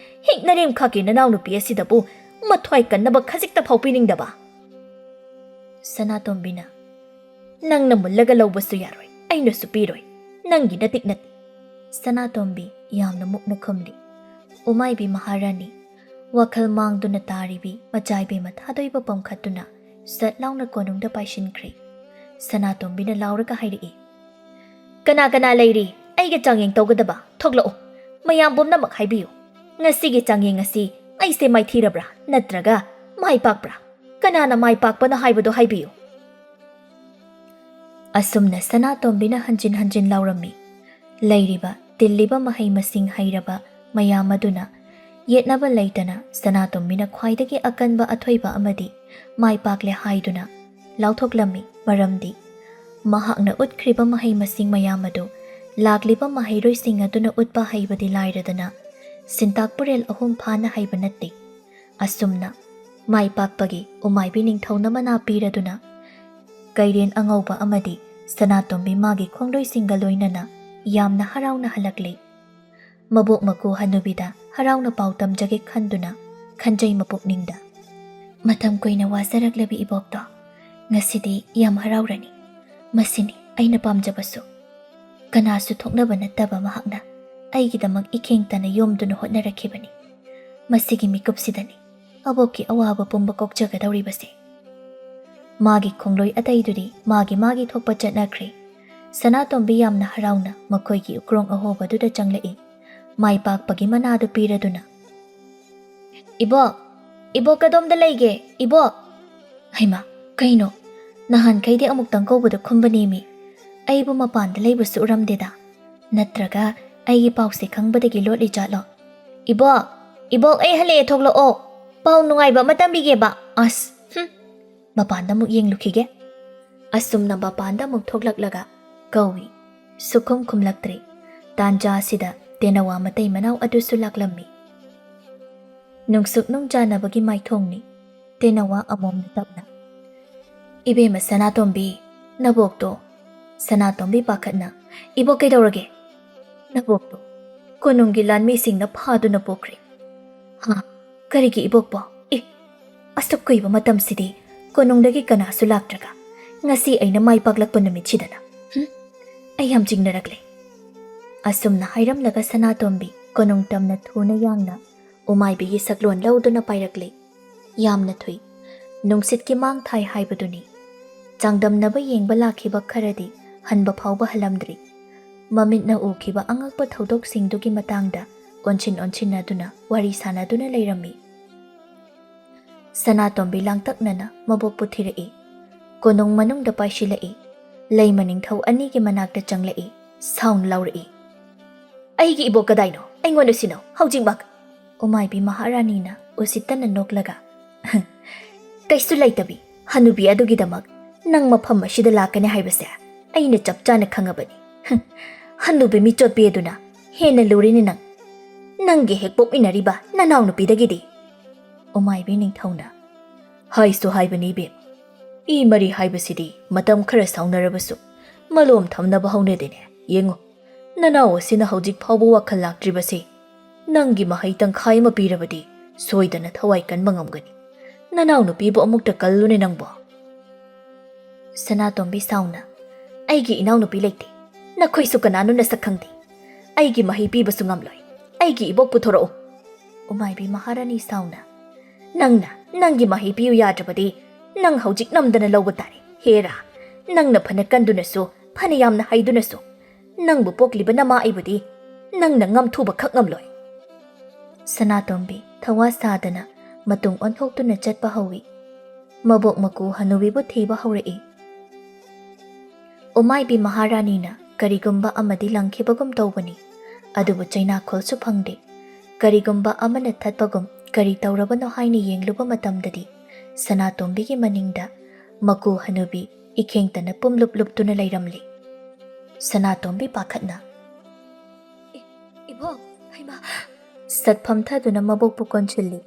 ꯍꯤꯛꯅꯔꯦꯝꯈꯥꯛꯀꯤ ꯅꯅꯥꯎꯅꯨꯄꯤ ꯑꯁꯤꯗꯕꯨ ꯃꯊ꯭ꯋꯥꯏ ꯀꯟꯅꯕ ꯈꯖꯤꯛꯇ ꯐꯥꯎ ꯄꯤꯅꯤꯡꯗꯕ꯫ ꯁꯅꯥꯇꯣꯝꯕꯤꯅ, ꯅꯪꯅ ꯃꯨꯜꯂꯒ ꯂꯧꯕꯁꯨ ꯌꯥꯔꯣꯏ, ꯑꯩꯅꯁꯨ ꯄꯤꯔꯣꯏ꯫ ꯅꯪꯒꯤ ꯅꯇꯤꯛ ꯅꯠꯇꯦ꯫ ꯁꯅꯥꯇꯣꯝꯕꯤ ꯌꯥꯝꯅ ꯃꯨꯛꯅ ꯈꯨꯝꯂꯤ꯫ ꯎꯃꯥꯏꯕꯤ ꯃꯍꯥꯔꯥꯅꯤ ꯋꯥꯈꯜ ꯃꯥꯡꯗꯨꯅ ꯇꯥꯔꯤꯕꯤ ꯃꯆꯥꯏꯕꯦꯝꯃ ꯊꯥꯗꯣꯏꯕ ꯄꯝꯈꯠꯇꯨꯅ ꯁꯠ ꯂꯥꯎꯅ ꯀꯣꯅꯨꯡꯗ ꯄꯥꯏꯁꯤꯟꯈ꯭ꯔꯦ꯫ ꯁꯅꯥꯇꯣꯝꯕꯤꯅ ꯂꯥꯎꯔꯒ ꯍꯥꯏꯔꯛꯏ, ꯀꯅꯥ ꯀꯅꯥ ꯂꯩꯔꯤ ꯑꯩꯒ ꯆꯥꯡꯌꯦꯡ ꯇꯧꯒꯗꯕ? ꯊꯣꯛꯂꯛꯎ꯫ ꯃꯌꯥꯝ ꯄꯨꯝꯅꯃꯛ ꯍꯥꯏꯕꯤꯌꯨ꯫ ꯉꯁꯤꯒꯤ ꯆꯥꯡꯌꯦꯡ ꯑꯁꯤ ꯑꯩꯁꯦ ꯃꯥꯏꯊꯤꯔꯕ꯭ꯔꯥ ꯅꯠꯇ꯭ꯔꯒ ꯃꯥꯏ ꯄꯥꯛꯄ꯭ꯔꯥ? ꯀꯅꯥꯅ ꯃꯥꯏ ꯄꯥꯛꯄꯅꯣ ꯍꯥꯏꯕꯗꯨ ꯍꯥꯏꯕꯤꯌꯨ꯫ ꯑꯁꯨꯝꯅ ꯁꯅꯥꯇꯣꯝꯕꯤꯅ ꯍꯟꯖꯤꯟ ꯍꯟꯖꯤꯟ ꯂꯥꯎꯔꯝꯃꯤ꯫ ꯂꯩꯔꯤꯕ ꯇꯤꯜꯂꯤꯕ ꯃꯍꯩ ꯃꯁꯤꯡ ꯍꯩꯔꯕ ꯃꯌꯥꯝ ꯑꯗꯨꯅ ꯌꯦꯠꯅꯕ ꯂꯩꯇꯅ ꯁꯅꯥꯇꯣꯝꯕꯤꯅ ꯈ꯭ꯋꯥꯏꯗꯒꯤ ꯑꯀꯟꯕ ꯑꯊꯣꯏꯕ ꯑꯃꯗꯤ ꯃꯥꯏ ꯄꯥꯛꯂꯦ ꯍꯥꯏꯗꯨꯅ ꯂꯥꯎꯊꯣꯛꯂꯝꯃꯤ꯫ ꯃꯔꯝꯗꯤ ꯃꯍꯥꯛꯅ ꯎꯠꯈ꯭ꯔꯤꯕ ꯃꯍꯩ ꯃꯁꯤꯡ ꯃꯌꯥꯝ ꯑꯗꯨ ꯂꯥꯛꯂꯤꯕ ꯃꯍꯩꯔꯣꯏꯁꯤꯡ ꯑꯗꯨꯅ ꯎꯠꯄ ꯍꯩꯕꯗꯤ ꯂꯥꯏꯔꯗꯅ ꯁꯤꯟꯇꯥꯛ ꯄꯨꯔꯦꯜ ꯑꯍꯨꯝ ꯐꯥꯅ ꯍꯩꯕ ꯅꯠꯇꯦ꯫ ꯑꯁꯨꯝꯅ ꯃꯥꯏ ꯄꯥꯛꯄꯒꯤ ꯎꯃꯥꯏꯕꯤ ꯅꯤꯡꯊꯧꯅ ꯃꯅꯥ ꯄꯤꯔꯗꯨꯅ ꯀꯩꯔꯦꯟ ꯑꯉꯧꯕ ꯑꯃꯗꯤ ꯁꯅꯥꯇꯣꯝꯕꯤ ꯃꯥꯒꯤ ꯈꯣꯡꯂꯣꯏꯁꯤꯡꯒ ꯂꯣꯏꯅꯅ ꯌꯥꯝꯅ ꯍꯔꯥꯎꯅ ꯍꯜꯂꯛꯂꯤ꯫ ꯃꯕꯣꯛ ꯃꯀꯨ ꯍꯅꯨꯕꯤꯗ ꯍꯔꯥꯎꯅ ꯄꯥꯎ ꯇꯝꯖꯒꯦ ꯈꯟꯗꯨꯅ ꯈꯟꯖꯩ ꯃꯄꯨꯛꯅꯤꯡꯗ꯫ ꯃꯇꯝ ꯀꯨꯏꯅ ꯋꯥꯖꯔꯛꯂꯕꯤ ꯏꯕꯣꯛꯇꯣ ꯉꯁꯤꯗꯤ ꯌꯥꯝ ꯍꯔꯥꯎꯔꯅꯤ꯫ ꯃꯁꯤꯅꯤ ꯑꯩꯅ ꯄꯥꯝꯖꯕꯁꯨ꯫ ꯀꯅꯥꯁꯨ ꯊꯣꯛꯅꯕ ꯅꯠꯇꯕ ꯃꯍꯥꯛꯅ ꯑꯩꯒꯤꯗꯃꯛ ꯏꯈꯦꯡꯇꯅ ꯌꯣꯝꯗꯨꯅ ꯍꯣꯠꯅꯔꯛꯈꯤꯕꯅꯤ꯫ ꯃꯁꯤꯒꯤ ꯃꯤꯀꯨꯞꯁꯤꯗꯅꯤ ꯑꯕꯣꯛꯀꯤ ꯑꯋꯥꯕ ꯄꯨꯝꯕ ꯀꯣꯛꯆꯒꯗꯧꯔꯤꯕꯁꯦ꯫ ꯃꯥꯒꯤ ꯈꯣꯡꯂꯣꯏ ꯑꯇꯩꯗꯨꯗꯤ ꯃꯥꯒꯤ ꯃꯥꯒꯤ ꯊꯣꯛꯄ ꯆꯠꯅꯈ꯭ꯔꯦ꯫ ꯁꯅꯥꯇꯣꯝꯕꯤ ꯌꯥꯝꯅ ꯍꯔꯥꯎꯅ ꯃꯈꯣꯏꯒꯤ ꯎꯀ꯭ꯔꯣꯡ ꯑꯍꯣꯕꯗꯨꯗ ꯆꯪꯂꯛꯏ꯫ ꯃꯥꯏ ꯄꯥꯛꯄꯒꯤ ꯃꯅꯥꯗꯨ ꯄꯤꯔꯗꯨꯅ꯫ "ꯏꯕꯣꯛ, ꯏꯕꯣꯛ ꯀꯗꯣꯝꯗ ꯂꯩꯒꯦ, ꯏꯕꯣꯛ?" "ꯍꯩꯃꯥ, ꯀꯩꯅꯣ? ꯅꯍꯥꯟꯈꯩꯗꯤ ꯑꯃꯨꯛꯇꯪ ꯀꯧꯕꯗ ꯈꯨꯝꯕꯅꯦꯃꯤ꯫ ꯑꯩꯕꯨ ꯃꯄꯥꯟꯗ ꯂꯩꯕꯁꯨ ꯎꯔꯝꯗꯦꯗ꯫ ꯅꯠꯇ꯭ꯔꯒ ꯑꯩꯒꯤ ꯄꯥꯎꯁꯦ ꯈꯪꯕꯗꯒꯤ ꯂꯣꯠꯂꯤ ꯖꯥꯠꯂꯣ? ꯏꯕꯣꯛ, ꯏꯕꯣꯛ, ꯑꯩ ꯍꯜꯂꯛꯑꯦ, ꯊꯣꯛꯂꯛꯑꯣ꯫ ꯄꯥꯎ ꯅꯨꯡꯉꯥꯏꯕ ꯑꯃ ꯇꯝꯕꯤꯒꯦꯕ꯫ ꯑꯁ, ꯍꯨꯝ꯫ ꯃꯄꯥꯟꯗ ꯑꯃꯨꯛ ꯌꯦꯡꯂꯨꯈꯤꯒꯦ꯫" ꯑꯁꯨꯝꯅ ꯃꯄꯥꯟꯗ ꯑꯃꯨꯛ ꯊꯣꯛꯂꯛꯂꯒ ꯀꯧꯏ꯫ ꯁꯨꯈꯨꯝ ꯈꯨꯝꯂꯛꯇ꯭ꯔꯦ꯫ ꯇꯥꯟꯖꯥ ꯑꯁꯤꯗ ꯇꯦꯅꯋꯥ ꯃꯇꯩ ꯃꯅꯥꯎ ꯑꯗꯨꯁꯨ ꯂꯥꯛꯂꯝꯃꯤ꯫ ꯅꯨꯡꯁꯨꯛ ꯅꯨꯡꯖꯥꯅꯕꯒꯤ ꯃꯥꯏꯊꯣꯡꯅꯤ꯫ ꯇꯦꯅꯋꯥ ꯑꯃꯣꯝꯅ ꯇꯞꯅ, "ꯏꯕꯦꯝꯃ ꯁꯅꯥꯇꯣꯝꯕꯤ, ꯅꯕꯣꯛꯇꯣ꯫" ꯁꯅꯥꯇꯣꯝꯕꯤ ꯄꯥꯈꯠꯅ, "ꯏꯕꯣꯛ, ꯀꯩꯗꯧꯔꯒꯦ?" "ꯅꯕꯣꯛꯇꯣ ꯀꯣꯅꯨꯡꯒꯤ ꯂꯥꯟꯃꯤꯁꯤꯡꯅ ꯐꯥꯗꯨꯅ ꯄꯨꯈ꯭ꯔꯦ꯫" "ꯍꯥ? ꯀꯔꯤꯒꯤ ꯏꯕꯣꯛꯄꯣ? ꯑꯦ, ꯑꯁꯨꯛ ꯀꯨꯏꯕ ꯃꯇꯝꯁꯤꯗꯤ ꯀꯣꯅꯨꯡꯗꯒꯤ ꯀꯅꯥꯁꯨ ꯂꯥꯛꯇ꯭ꯔꯒ ꯉꯁꯤ ꯑꯩꯅ ꯃꯥꯏ ꯄꯥꯛꯂꯛꯄ ꯅꯨꯃꯤꯠꯁꯤꯗꯅ? ꯍꯨꯝ? ꯑꯩ ꯌꯥꯝ ꯆꯤꯡꯅꯔꯛꯂꯦ꯫" ꯑꯁꯨꯝꯅ ꯍꯥꯏꯔꯝꯂꯒ ꯁꯅꯥꯇꯣꯝꯕꯤ ꯀꯣꯅꯨꯡ ꯇꯝꯅ ꯊꯨꯅ ꯌꯥꯡꯅ ꯎꯃꯥꯏꯕꯤꯒꯤ ꯁꯛꯂꯣꯟ ꯂꯧꯗꯨꯅ ꯄꯥꯏꯔꯛꯂꯦ꯫ ꯌꯥꯝꯅ ꯊꯨꯏ꯫ ꯅꯨꯡꯁꯤꯠꯀꯤ ꯃꯥꯡ ꯊꯥꯏ ꯍꯥꯏꯕꯗꯨꯅꯤ꯫ ꯆꯥꯡꯗꯝꯅꯕ ꯌꯦꯡꯕ ꯂꯥꯛꯈꯤꯕ ꯈꯔꯗꯤ ꯍꯟꯕ ꯐꯥꯎꯕ ꯍꯜꯂꯝꯗ꯭ꯔꯤ꯫ ꯃꯃꯤꯠꯅ ꯎꯈꯤꯕ ꯑꯉꯛꯄ ꯊꯧꯗꯣꯛꯁꯤꯡꯗꯨꯒꯤ ꯃꯇꯥꯡꯗ ꯑꯣꯟꯁꯤꯟ ꯑꯣꯟꯁꯤꯟꯅꯗꯨꯅ ꯋꯥꯔꯤ ꯁꯥꯟꯅꯗꯨꯅ ꯂꯩꯔꯝꯃꯤ꯫ ꯁꯅꯥꯇꯣꯝꯕꯤ ꯂꯥꯡꯇꯛꯅꯅ ꯃꯕꯣꯛꯄꯨ ꯊꯤꯔꯛꯏ꯫ ꯀꯣꯅꯨꯡ ꯃꯅꯨꯡꯗ ꯄꯥꯏꯁꯤꯜꯂꯛꯏ꯫ ꯂꯩꯃ ꯅꯤꯡꯊꯧ ꯑꯅꯤꯒꯤ ꯃꯅꯥꯛꯇ ꯆꯪꯂꯛꯏ꯫ ꯁꯥꯎꯅ ꯂꯥꯎꯔꯛꯏ, "ꯑꯩꯒꯤ ꯏꯕꯣꯛ ꯀꯗꯥꯏꯅꯣ? ꯑꯩꯉꯣꯟꯗ ꯁꯤꯟꯅꯧ, ꯍꯧꯖꯤꯛꯃꯛ!" ꯎꯃꯥꯏꯕꯤ ꯃꯍꯥꯔꯥꯅꯤꯅ ꯎꯁꯤꯠꯇꯅ ꯅꯣꯛꯂꯒ, "ꯀꯩꯁꯨ ꯂꯩꯇꯕꯤ, ꯍꯅꯨꯕꯤ ꯑꯗꯨꯒꯤꯗꯃꯛ ꯅꯪ ꯃꯐꯝ ꯑꯁꯤꯗ ꯂꯥꯛꯀꯅꯤ ꯍꯥꯏꯕꯁꯦ ꯑꯩꯅ ꯆꯞ ꯆꯥꯅ ꯈꯪꯉꯕꯅꯤ꯫ ꯍꯨꯝ, ꯍꯅꯨꯕꯤ ꯃꯤꯆꯣꯠꯄꯤ ꯑꯗꯨꯅ ꯍꯦꯟꯅ ꯂꯨꯔꯤꯅꯤ ꯅꯪ, ꯅꯪꯒꯤ ꯍꯦꯛ ꯄꯣꯛꯃꯤꯟꯅꯔꯤꯕ ꯅꯅꯥꯎꯅꯨꯄꯤꯗꯒꯤꯗꯤ꯫" ꯎꯃꯥꯏꯕꯤ ꯅꯤꯡꯊꯧꯅ, "ꯍꯥꯏꯁꯨ ꯍꯥꯏꯕꯅꯤ ꯏꯕꯦꯝ, ꯏ ꯃꯔꯤ ꯍꯥꯏꯕꯁꯤꯗꯤ ꯃꯇꯝ ꯈꯔ ꯁꯥꯎꯅꯔꯕꯁꯨ ꯃꯂꯣꯝ ꯊꯝꯅꯕ ꯍꯧꯅꯗꯦꯅꯦ꯫ ꯌꯦꯡꯉꯨ, ꯅꯅꯥꯎ ꯑꯁꯤꯅ ꯍꯧꯖꯤꯛ ꯐꯥꯎꯕ ꯋꯥꯈꯜ ꯂꯥꯛꯇ꯭ꯔꯤꯕꯁꯤ꯫ ꯅꯪꯒꯤ ꯃꯍꯩ ꯇꯪꯈꯥꯏ ꯑꯃ ꯄꯤꯔꯕꯗꯤ ꯁꯣꯏꯗꯅ ꯊꯋꯥꯏ ꯀꯟꯕ ꯉꯝꯒꯅꯤ꯫ ꯅꯅꯥꯎꯅꯨꯄꯤꯕꯨ ꯑꯃꯨꯛꯇ ꯀꯜꯂꯨꯅꯦ ꯅꯪꯕꯣ꯫" ꯁꯅꯥꯇꯣꯝꯕꯤ ꯁꯥꯎꯅ, "ꯑꯩꯒꯤ ꯏꯅꯥꯎꯅꯨꯄꯤ ꯂꯩꯇꯦ꯫ ꯅꯈꯣꯏꯁꯨ ꯀꯅꯥꯅꯣ ꯅꯁꯛ ꯈꯪꯗꯦ꯫ ꯑꯩꯒꯤ ꯃꯍꯩ ꯄꯤꯕꯁꯨ ꯉꯝꯂꯣꯏ꯫ ꯑꯩꯒꯤ ꯏꯕꯣꯛ ꯄꯨꯊꯣꯔꯛꯎ꯫" ꯎꯃꯥꯏꯕꯤ ꯃꯍꯥꯔꯥꯅꯤ ꯁꯥꯎꯅ, "ꯅꯪꯅ ꯅꯪꯒꯤ ꯃꯍꯩ ꯄꯤꯌꯨ ꯌꯥꯗ꯭ꯔꯕꯗꯤ ꯅꯪ ꯍꯧꯖꯤꯛ ꯅꯝꯗꯅ ꯂꯧꯕ ꯇꯥꯔꯦ꯫ ꯍꯦꯔꯥ, ꯅꯪꯅ ꯐꯅ ꯀꯟꯗꯨꯅꯁꯨ, ꯐꯅ ꯌꯥꯝꯅ ꯍꯩꯗꯨꯅꯁꯨ, ꯅꯪꯕꯨ ꯄꯣꯛꯂꯤꯕ ꯅꯃꯥ ꯑꯩꯕꯨꯗꯤ ꯅꯪꯅ ꯉꯝꯊꯨꯕ ꯈꯛ ꯉꯝꯂꯣꯏ꯫" ꯁꯅꯥꯇꯣꯝꯕꯤ, ꯊꯋꯥ ꯁꯥꯗꯅ ꯃꯇꯨꯡ ꯑꯣꯟꯊꯣꯛꯇꯨꯅ ꯆꯠꯄ ꯍꯧꯏ꯫ ꯃꯕꯣꯛ ꯃꯀꯨ ꯍꯅꯨꯕꯤꯕꯨ ꯊꯤꯕ ꯍꯧꯔꯛꯏ꯫ ꯎꯃꯥꯏꯕꯤ ꯃꯍꯥꯔꯥꯅꯤꯅ ꯀꯔꯤꯒꯨꯝꯕ ꯑꯃꯗꯤ ꯂꯪꯈꯤꯕꯒꯨꯝ ꯇꯧꯕꯅꯤ, ꯑꯗꯨꯕꯨ ꯆꯩꯅꯥꯈꯣꯜꯁꯨ ꯐꯪꯗꯦ꯫ ꯀꯔꯤꯒꯨꯝꯕ ꯑꯃꯅ ꯊꯠꯄꯒꯨꯝ ꯀꯔꯤ ꯇꯧꯔꯕꯅꯣ ꯍꯥꯏꯅ ꯌꯦꯡꯂꯨꯕ ꯃꯇꯝꯗꯗꯤ ꯁꯅꯥꯇꯣꯝꯕꯤꯒꯤ ꯃꯅꯤꯡꯗ ꯃꯀꯨ ꯍꯅꯨꯕꯤ ꯏꯈꯦꯡꯇꯅ ꯄꯨꯝꯂꯨꯞ ꯂꯨꯞꯇꯨꯅ ꯂꯩꯔꯝꯂꯤ꯫ ꯁꯅꯥꯇꯣꯝꯕꯤ ꯄꯥꯈꯠꯅ, "ꯏ-, ꯏꯕꯣꯛ, ꯍꯩꯃꯥ!" ꯁꯠ ꯐꯝꯊꯗꯨꯅ ꯃꯕꯣꯛꯄꯨ ꯀꯣꯟꯁꯤꯜꯂꯤ꯫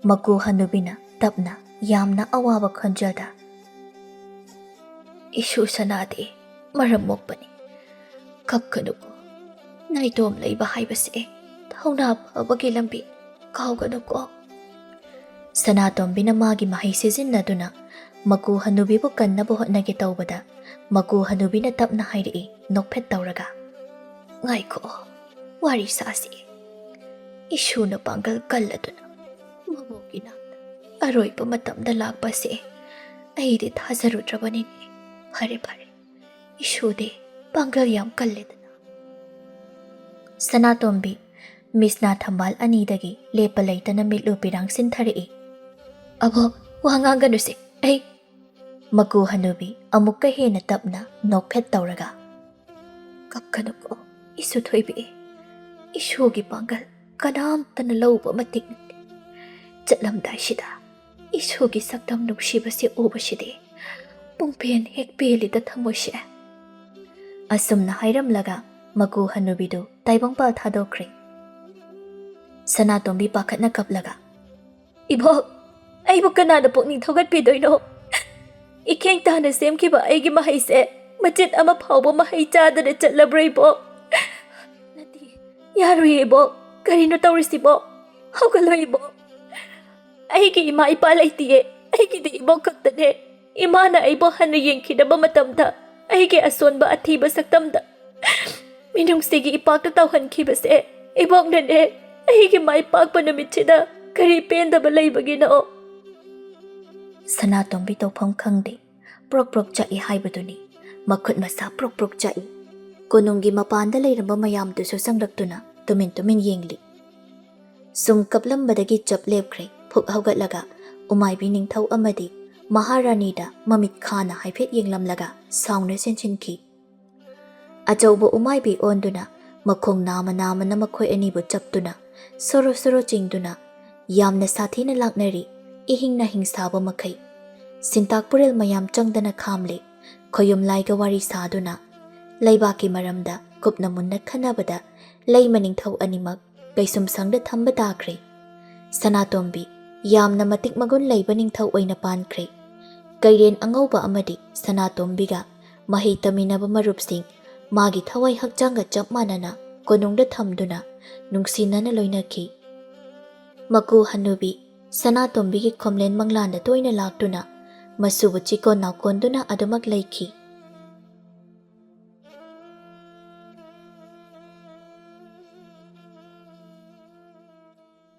ꯃꯀꯨ ꯍꯅꯨꯕꯤꯅ ꯇꯞꯅ, ꯌꯥꯝꯅ ꯑꯋꯥꯕ ꯈꯣꯟꯖꯦꯜꯗ, "ꯏꯁꯨ ꯁꯅꯥꯗꯤ ꯃꯔꯝ ꯃꯣꯛꯄꯅꯤ꯫ ꯀꯞꯀꯅꯨꯀꯣ꯫ ꯅꯥꯏꯇꯣꯝ ꯂꯩꯕ ꯍꯥꯏꯕꯁꯦ ꯊꯧꯅꯥ ꯐꯕꯒꯤ ꯂꯝꯕꯤ꯫ ꯀꯥꯎꯒꯅꯨꯀꯣ꯫" ꯁꯅꯥꯇꯣꯝꯕꯤꯅ ꯃꯥꯒꯤ ꯃꯍꯩ ꯁꯤꯖꯤꯟꯅꯗꯨꯅ ꯃꯀꯨ ꯍꯅꯨꯕꯤꯕꯨ ꯀꯟꯅꯕ ꯍꯣꯠꯅꯒꯦ ꯇꯧꯕꯗ, ꯃꯀꯨ ꯍꯅꯨꯕꯤꯅ ꯇꯞꯅ ꯍꯥꯏꯔꯛꯏ, ꯅꯣꯛꯐꯦꯠ ꯇꯧꯔꯒ, "ꯉꯥꯏꯈꯣ, ꯋꯥꯔꯤ ꯁꯥꯁꯤ꯫ ꯏꯁꯨꯅ ꯄꯥꯡꯒꯜ ꯀꯜꯂꯗꯨꯅ ꯃꯕꯣꯛꯀꯤ ꯅꯥꯛꯇ ꯑꯔꯣꯏꯕ ꯃꯇꯝꯗ ꯂꯥꯛꯄꯁꯦ ꯑꯩꯗꯤ ꯊꯥꯖꯔꯨꯗ꯭ꯔꯕꯅꯤꯅꯦ꯫ ꯐꯔꯦ, ꯐꯔꯦ, ꯏꯁꯨꯗꯤ ꯄꯥꯡꯒꯜ ꯌꯥꯝ ꯀꯜꯂꯦꯗꯅ꯫" ꯁꯅꯥꯇꯣꯝꯕꯤ ꯃꯤꯁꯅꯥ ꯊꯝꯕꯥꯜ ꯑꯅꯤꯗꯒꯤ ꯂꯦꯞꯄ ꯂꯩꯇꯅ ꯃꯤꯠꯂꯨ ꯄꯤꯔꯥꯡ ꯁꯤꯟꯊꯔꯛꯏ꯫ "ꯑꯕꯣꯛ, ꯋꯥ ꯉꯥꯡꯒꯅꯨꯁꯦ, ꯑꯩ꯫" ꯃꯀꯨ ꯍꯅꯨꯕꯤ ꯑꯃꯨꯛꯀ ꯍꯦꯟꯅ ꯇꯞꯅ ꯅꯣꯛꯐꯦꯠ ꯇꯧꯔꯒ, "ꯀꯞꯀꯅꯨꯀꯣ, ꯏꯁꯨ ꯊꯣꯏꯕꯤ꯫ ꯏꯁꯨꯒꯤ ꯄꯥꯡꯒꯜ ꯀꯅꯥꯝꯇꯅ ꯂꯧꯕ ꯃꯇꯤꯛ ꯅꯠꯇꯦ꯫ ꯆꯠꯂꯝꯗꯥꯏꯁꯤꯗ ꯏꯁꯨꯒꯤ ꯁꯛꯇꯝ ꯅꯨꯡꯁꯤꯕꯁꯦ ꯎꯕꯁꯤꯗꯤ ꯄꯨꯡꯄꯦꯟ ꯍꯦꯛ ꯄꯦꯜꯂꯤꯗ ꯊꯃꯣꯏꯁꯦ꯫" ꯑꯁꯨꯝꯅ ꯍꯥꯏꯔꯝꯂꯒ ꯃꯀꯨ ꯍꯅꯨꯕꯤꯗꯨ ꯇꯥꯏꯕꯪꯄꯥꯜ ꯊꯥꯗꯣꯛꯈ꯭ꯔꯦ꯫ ꯁꯅꯥꯇꯣꯝꯕꯤ ꯄꯥꯈꯠꯅ ꯀꯞꯂꯒ, "ꯏꯕꯣꯛ, ꯑꯩꯕꯨ ꯀꯅꯥꯅ ꯄꯨꯛꯅꯤꯡ ꯊꯧꯒꯠꯄꯤꯗꯣꯏꯅꯣ? ꯏꯈꯦꯡ ꯇꯥꯅ ꯁꯦꯝꯈꯤꯕ ꯑꯩꯒꯤ ꯃꯍꯩꯁꯦ ꯃꯆꯦꯠ ꯑꯃ ꯐꯥꯎꯕ ꯃꯍꯩ ꯆꯥꯗꯅ ꯆꯠꯂꯕ꯭ꯔꯥ, ꯏꯕꯣꯛ? ꯅꯠꯇꯦ, ꯌꯥꯔꯣꯏꯌꯦ, ꯏꯕꯣꯛ꯫ ꯀꯔꯤꯅꯣ ꯇꯧꯔꯤꯁꯤꯕꯣ? ꯍꯧꯒꯠꯂꯣ, ꯏꯕꯣꯛ꯫ ꯑꯩꯒꯤ ꯏꯃꯥ ꯏꯄꯥ ꯂꯩꯇꯤꯌꯦ꯫ ꯑꯩꯒꯤꯗꯤ ꯏꯕꯣꯛ ꯈꯛꯇꯅꯦ꯫ ꯏꯃꯥꯅ ꯑꯩꯕꯨ ꯍꯟꯅ ꯌꯦꯡꯈꯤꯗꯕ ꯃꯇꯝꯗ ꯑꯩꯒꯤ ꯑꯁꯣꯟꯕ ꯑꯊꯤꯕ ꯁꯛꯇꯝꯗ ꯃꯤꯅꯨꯡꯁꯤꯒꯤ ꯏꯄꯥꯛꯇ ꯇꯧꯍꯟꯈꯤꯕꯁꯦ ꯏꯕꯣꯛꯅꯅꯦ꯫ ꯑꯩꯒꯤ ꯃꯥꯏ ꯄꯥꯛꯄ ꯅꯨꯃꯤꯠꯁꯤꯗ ꯀꯔꯤ ꯄꯦꯟꯗꯕ ꯂꯩꯕꯒꯤꯅꯣ?" ꯁꯅꯥꯇꯣꯝꯕꯤ ꯇꯧꯐꯝ ꯈꯪꯗꯦ꯫ ꯄ꯭ꯔꯣꯛ ꯄ꯭ꯔꯣꯛ ꯆꯥꯛꯏ ꯍꯥꯏꯕꯗꯨꯅꯤ꯫ ꯃꯈꯨꯠ ꯃꯁꯥ ꯄ꯭ꯔꯣꯛ ꯄ꯭ꯔꯣꯛ ꯆꯥꯛꯏ꯫ ꯀꯣꯅꯨꯡꯒꯤ ꯃꯄꯥꯟꯗ ꯂꯩꯔꯝꯕ ꯃꯌꯥꯝꯗꯨꯁꯨ ꯆꯪꯂꯛꯇꯨꯅ ꯇꯨꯃꯤꯟ ꯇꯨꯃꯤꯟ ꯌꯦꯡꯂꯤ꯫ ꯁꯨꯝ ꯀꯞꯂꯝꯕꯗꯒꯤ ꯆꯞ ꯂꯦꯞꯈ꯭ꯔꯦ꯫ ꯐꯨꯛ ꯍꯧꯒꯠꯂꯒ ꯎꯃꯥꯏꯕꯤ ꯅꯤꯡꯊꯧ ꯑꯃꯗꯤ ꯃꯍꯥꯔꯥꯅꯤꯗ ꯃꯃꯤꯠ ꯈꯥꯅ ꯍꯥꯏꯐꯦꯠ ꯌꯦꯡꯂꯝꯂꯒ ꯁꯥꯎꯅ ꯆꯦꯟꯁꯤꯟꯈꯤ꯫ ꯑꯆꯧꯕ ꯎꯃꯥꯏꯕꯤ ꯑꯣꯟꯗꯨꯅ ꯃꯈꯣꯡ ꯅꯥꯝꯃ ꯅꯥꯝꯃꯅ ꯃꯈꯣꯏ ꯑꯅꯤꯕꯨ ꯆꯞꯇꯨꯅ ꯁꯣꯔꯣ ꯁꯣꯔꯣ ꯆꯤꯡꯗꯨꯅ ꯌꯥꯝꯅ ꯁꯥꯊꯤꯅ ꯂꯥꯛꯅꯔꯤ꯫ ꯏꯍꯤꯡ ꯅꯥꯍꯤꯡ ꯁꯥꯕ ꯃꯈꯩ ꯁꯤꯟꯇꯥꯛ ꯄꯨꯔꯦꯜ ꯃꯌꯥꯝ ꯆꯪꯗꯅ ꯈꯥꯝꯂꯦ꯫ ꯈꯣꯌꯨꯝ ꯂꯥꯏꯒ ꯋꯥꯔꯤ ꯁꯥꯗꯨꯅ ꯂꯩꯕꯥꯛꯀꯤ ꯃꯔꯝꯗ ꯀꯨꯞꯅ ꯃꯨꯟꯅ ꯈꯟꯅꯕꯗ ꯂꯩꯃ ꯅꯤꯡꯊꯧ ꯑꯅꯤꯃꯛ ꯀꯩꯁꯨꯝꯁꯪꯗ ꯊꯝꯕ ꯇꯥꯈ꯭ꯔꯦ꯫ ꯁꯅꯥꯇꯣꯝꯕꯤ ꯌꯥꯝꯅ ꯃꯇꯤꯛ ꯃꯒꯨꯟ ꯂꯩꯕ ꯅꯤꯡꯊꯧ ꯑꯣꯏꯅ ꯄꯥꯟꯈ꯭ꯔꯦ꯫ ꯀꯩꯔꯦꯟ ꯑꯉꯧꯕ ꯑꯃꯗꯤ ꯁꯅꯥꯇꯣꯝꯕꯤꯒ ꯃꯍꯩ ꯇꯝꯃꯤꯟꯅꯕ ꯃꯔꯨꯞꯁꯤꯡ ꯃꯥꯒꯤ ꯊꯋꯥꯏ ꯍꯛꯆꯥꯡꯒ ꯆꯞ ꯃꯥꯟꯅꯅ ꯀꯣꯅꯨꯡꯗ ꯊꯝꯗꯨꯅ ꯅꯨꯡꯁꯤꯅꯅ ꯂꯣꯏꯅꯈꯤ꯫ ꯃꯀꯨ ꯍꯅꯨꯕꯤ ꯁꯅꯥꯇꯣꯝꯕꯤꯒꯤ ꯈꯣꯝꯂꯦꯟ ꯃꯪꯂꯥꯟꯗ ꯇꯣꯏꯅ ꯂꯥꯛꯇꯨꯅ ꯃꯁꯨꯕꯨ ꯆꯤꯀꯣꯟ ꯅꯥꯎꯀꯣꯟꯗꯨꯅ ꯑꯗꯨꯃꯛ ꯂꯩꯈꯤ꯫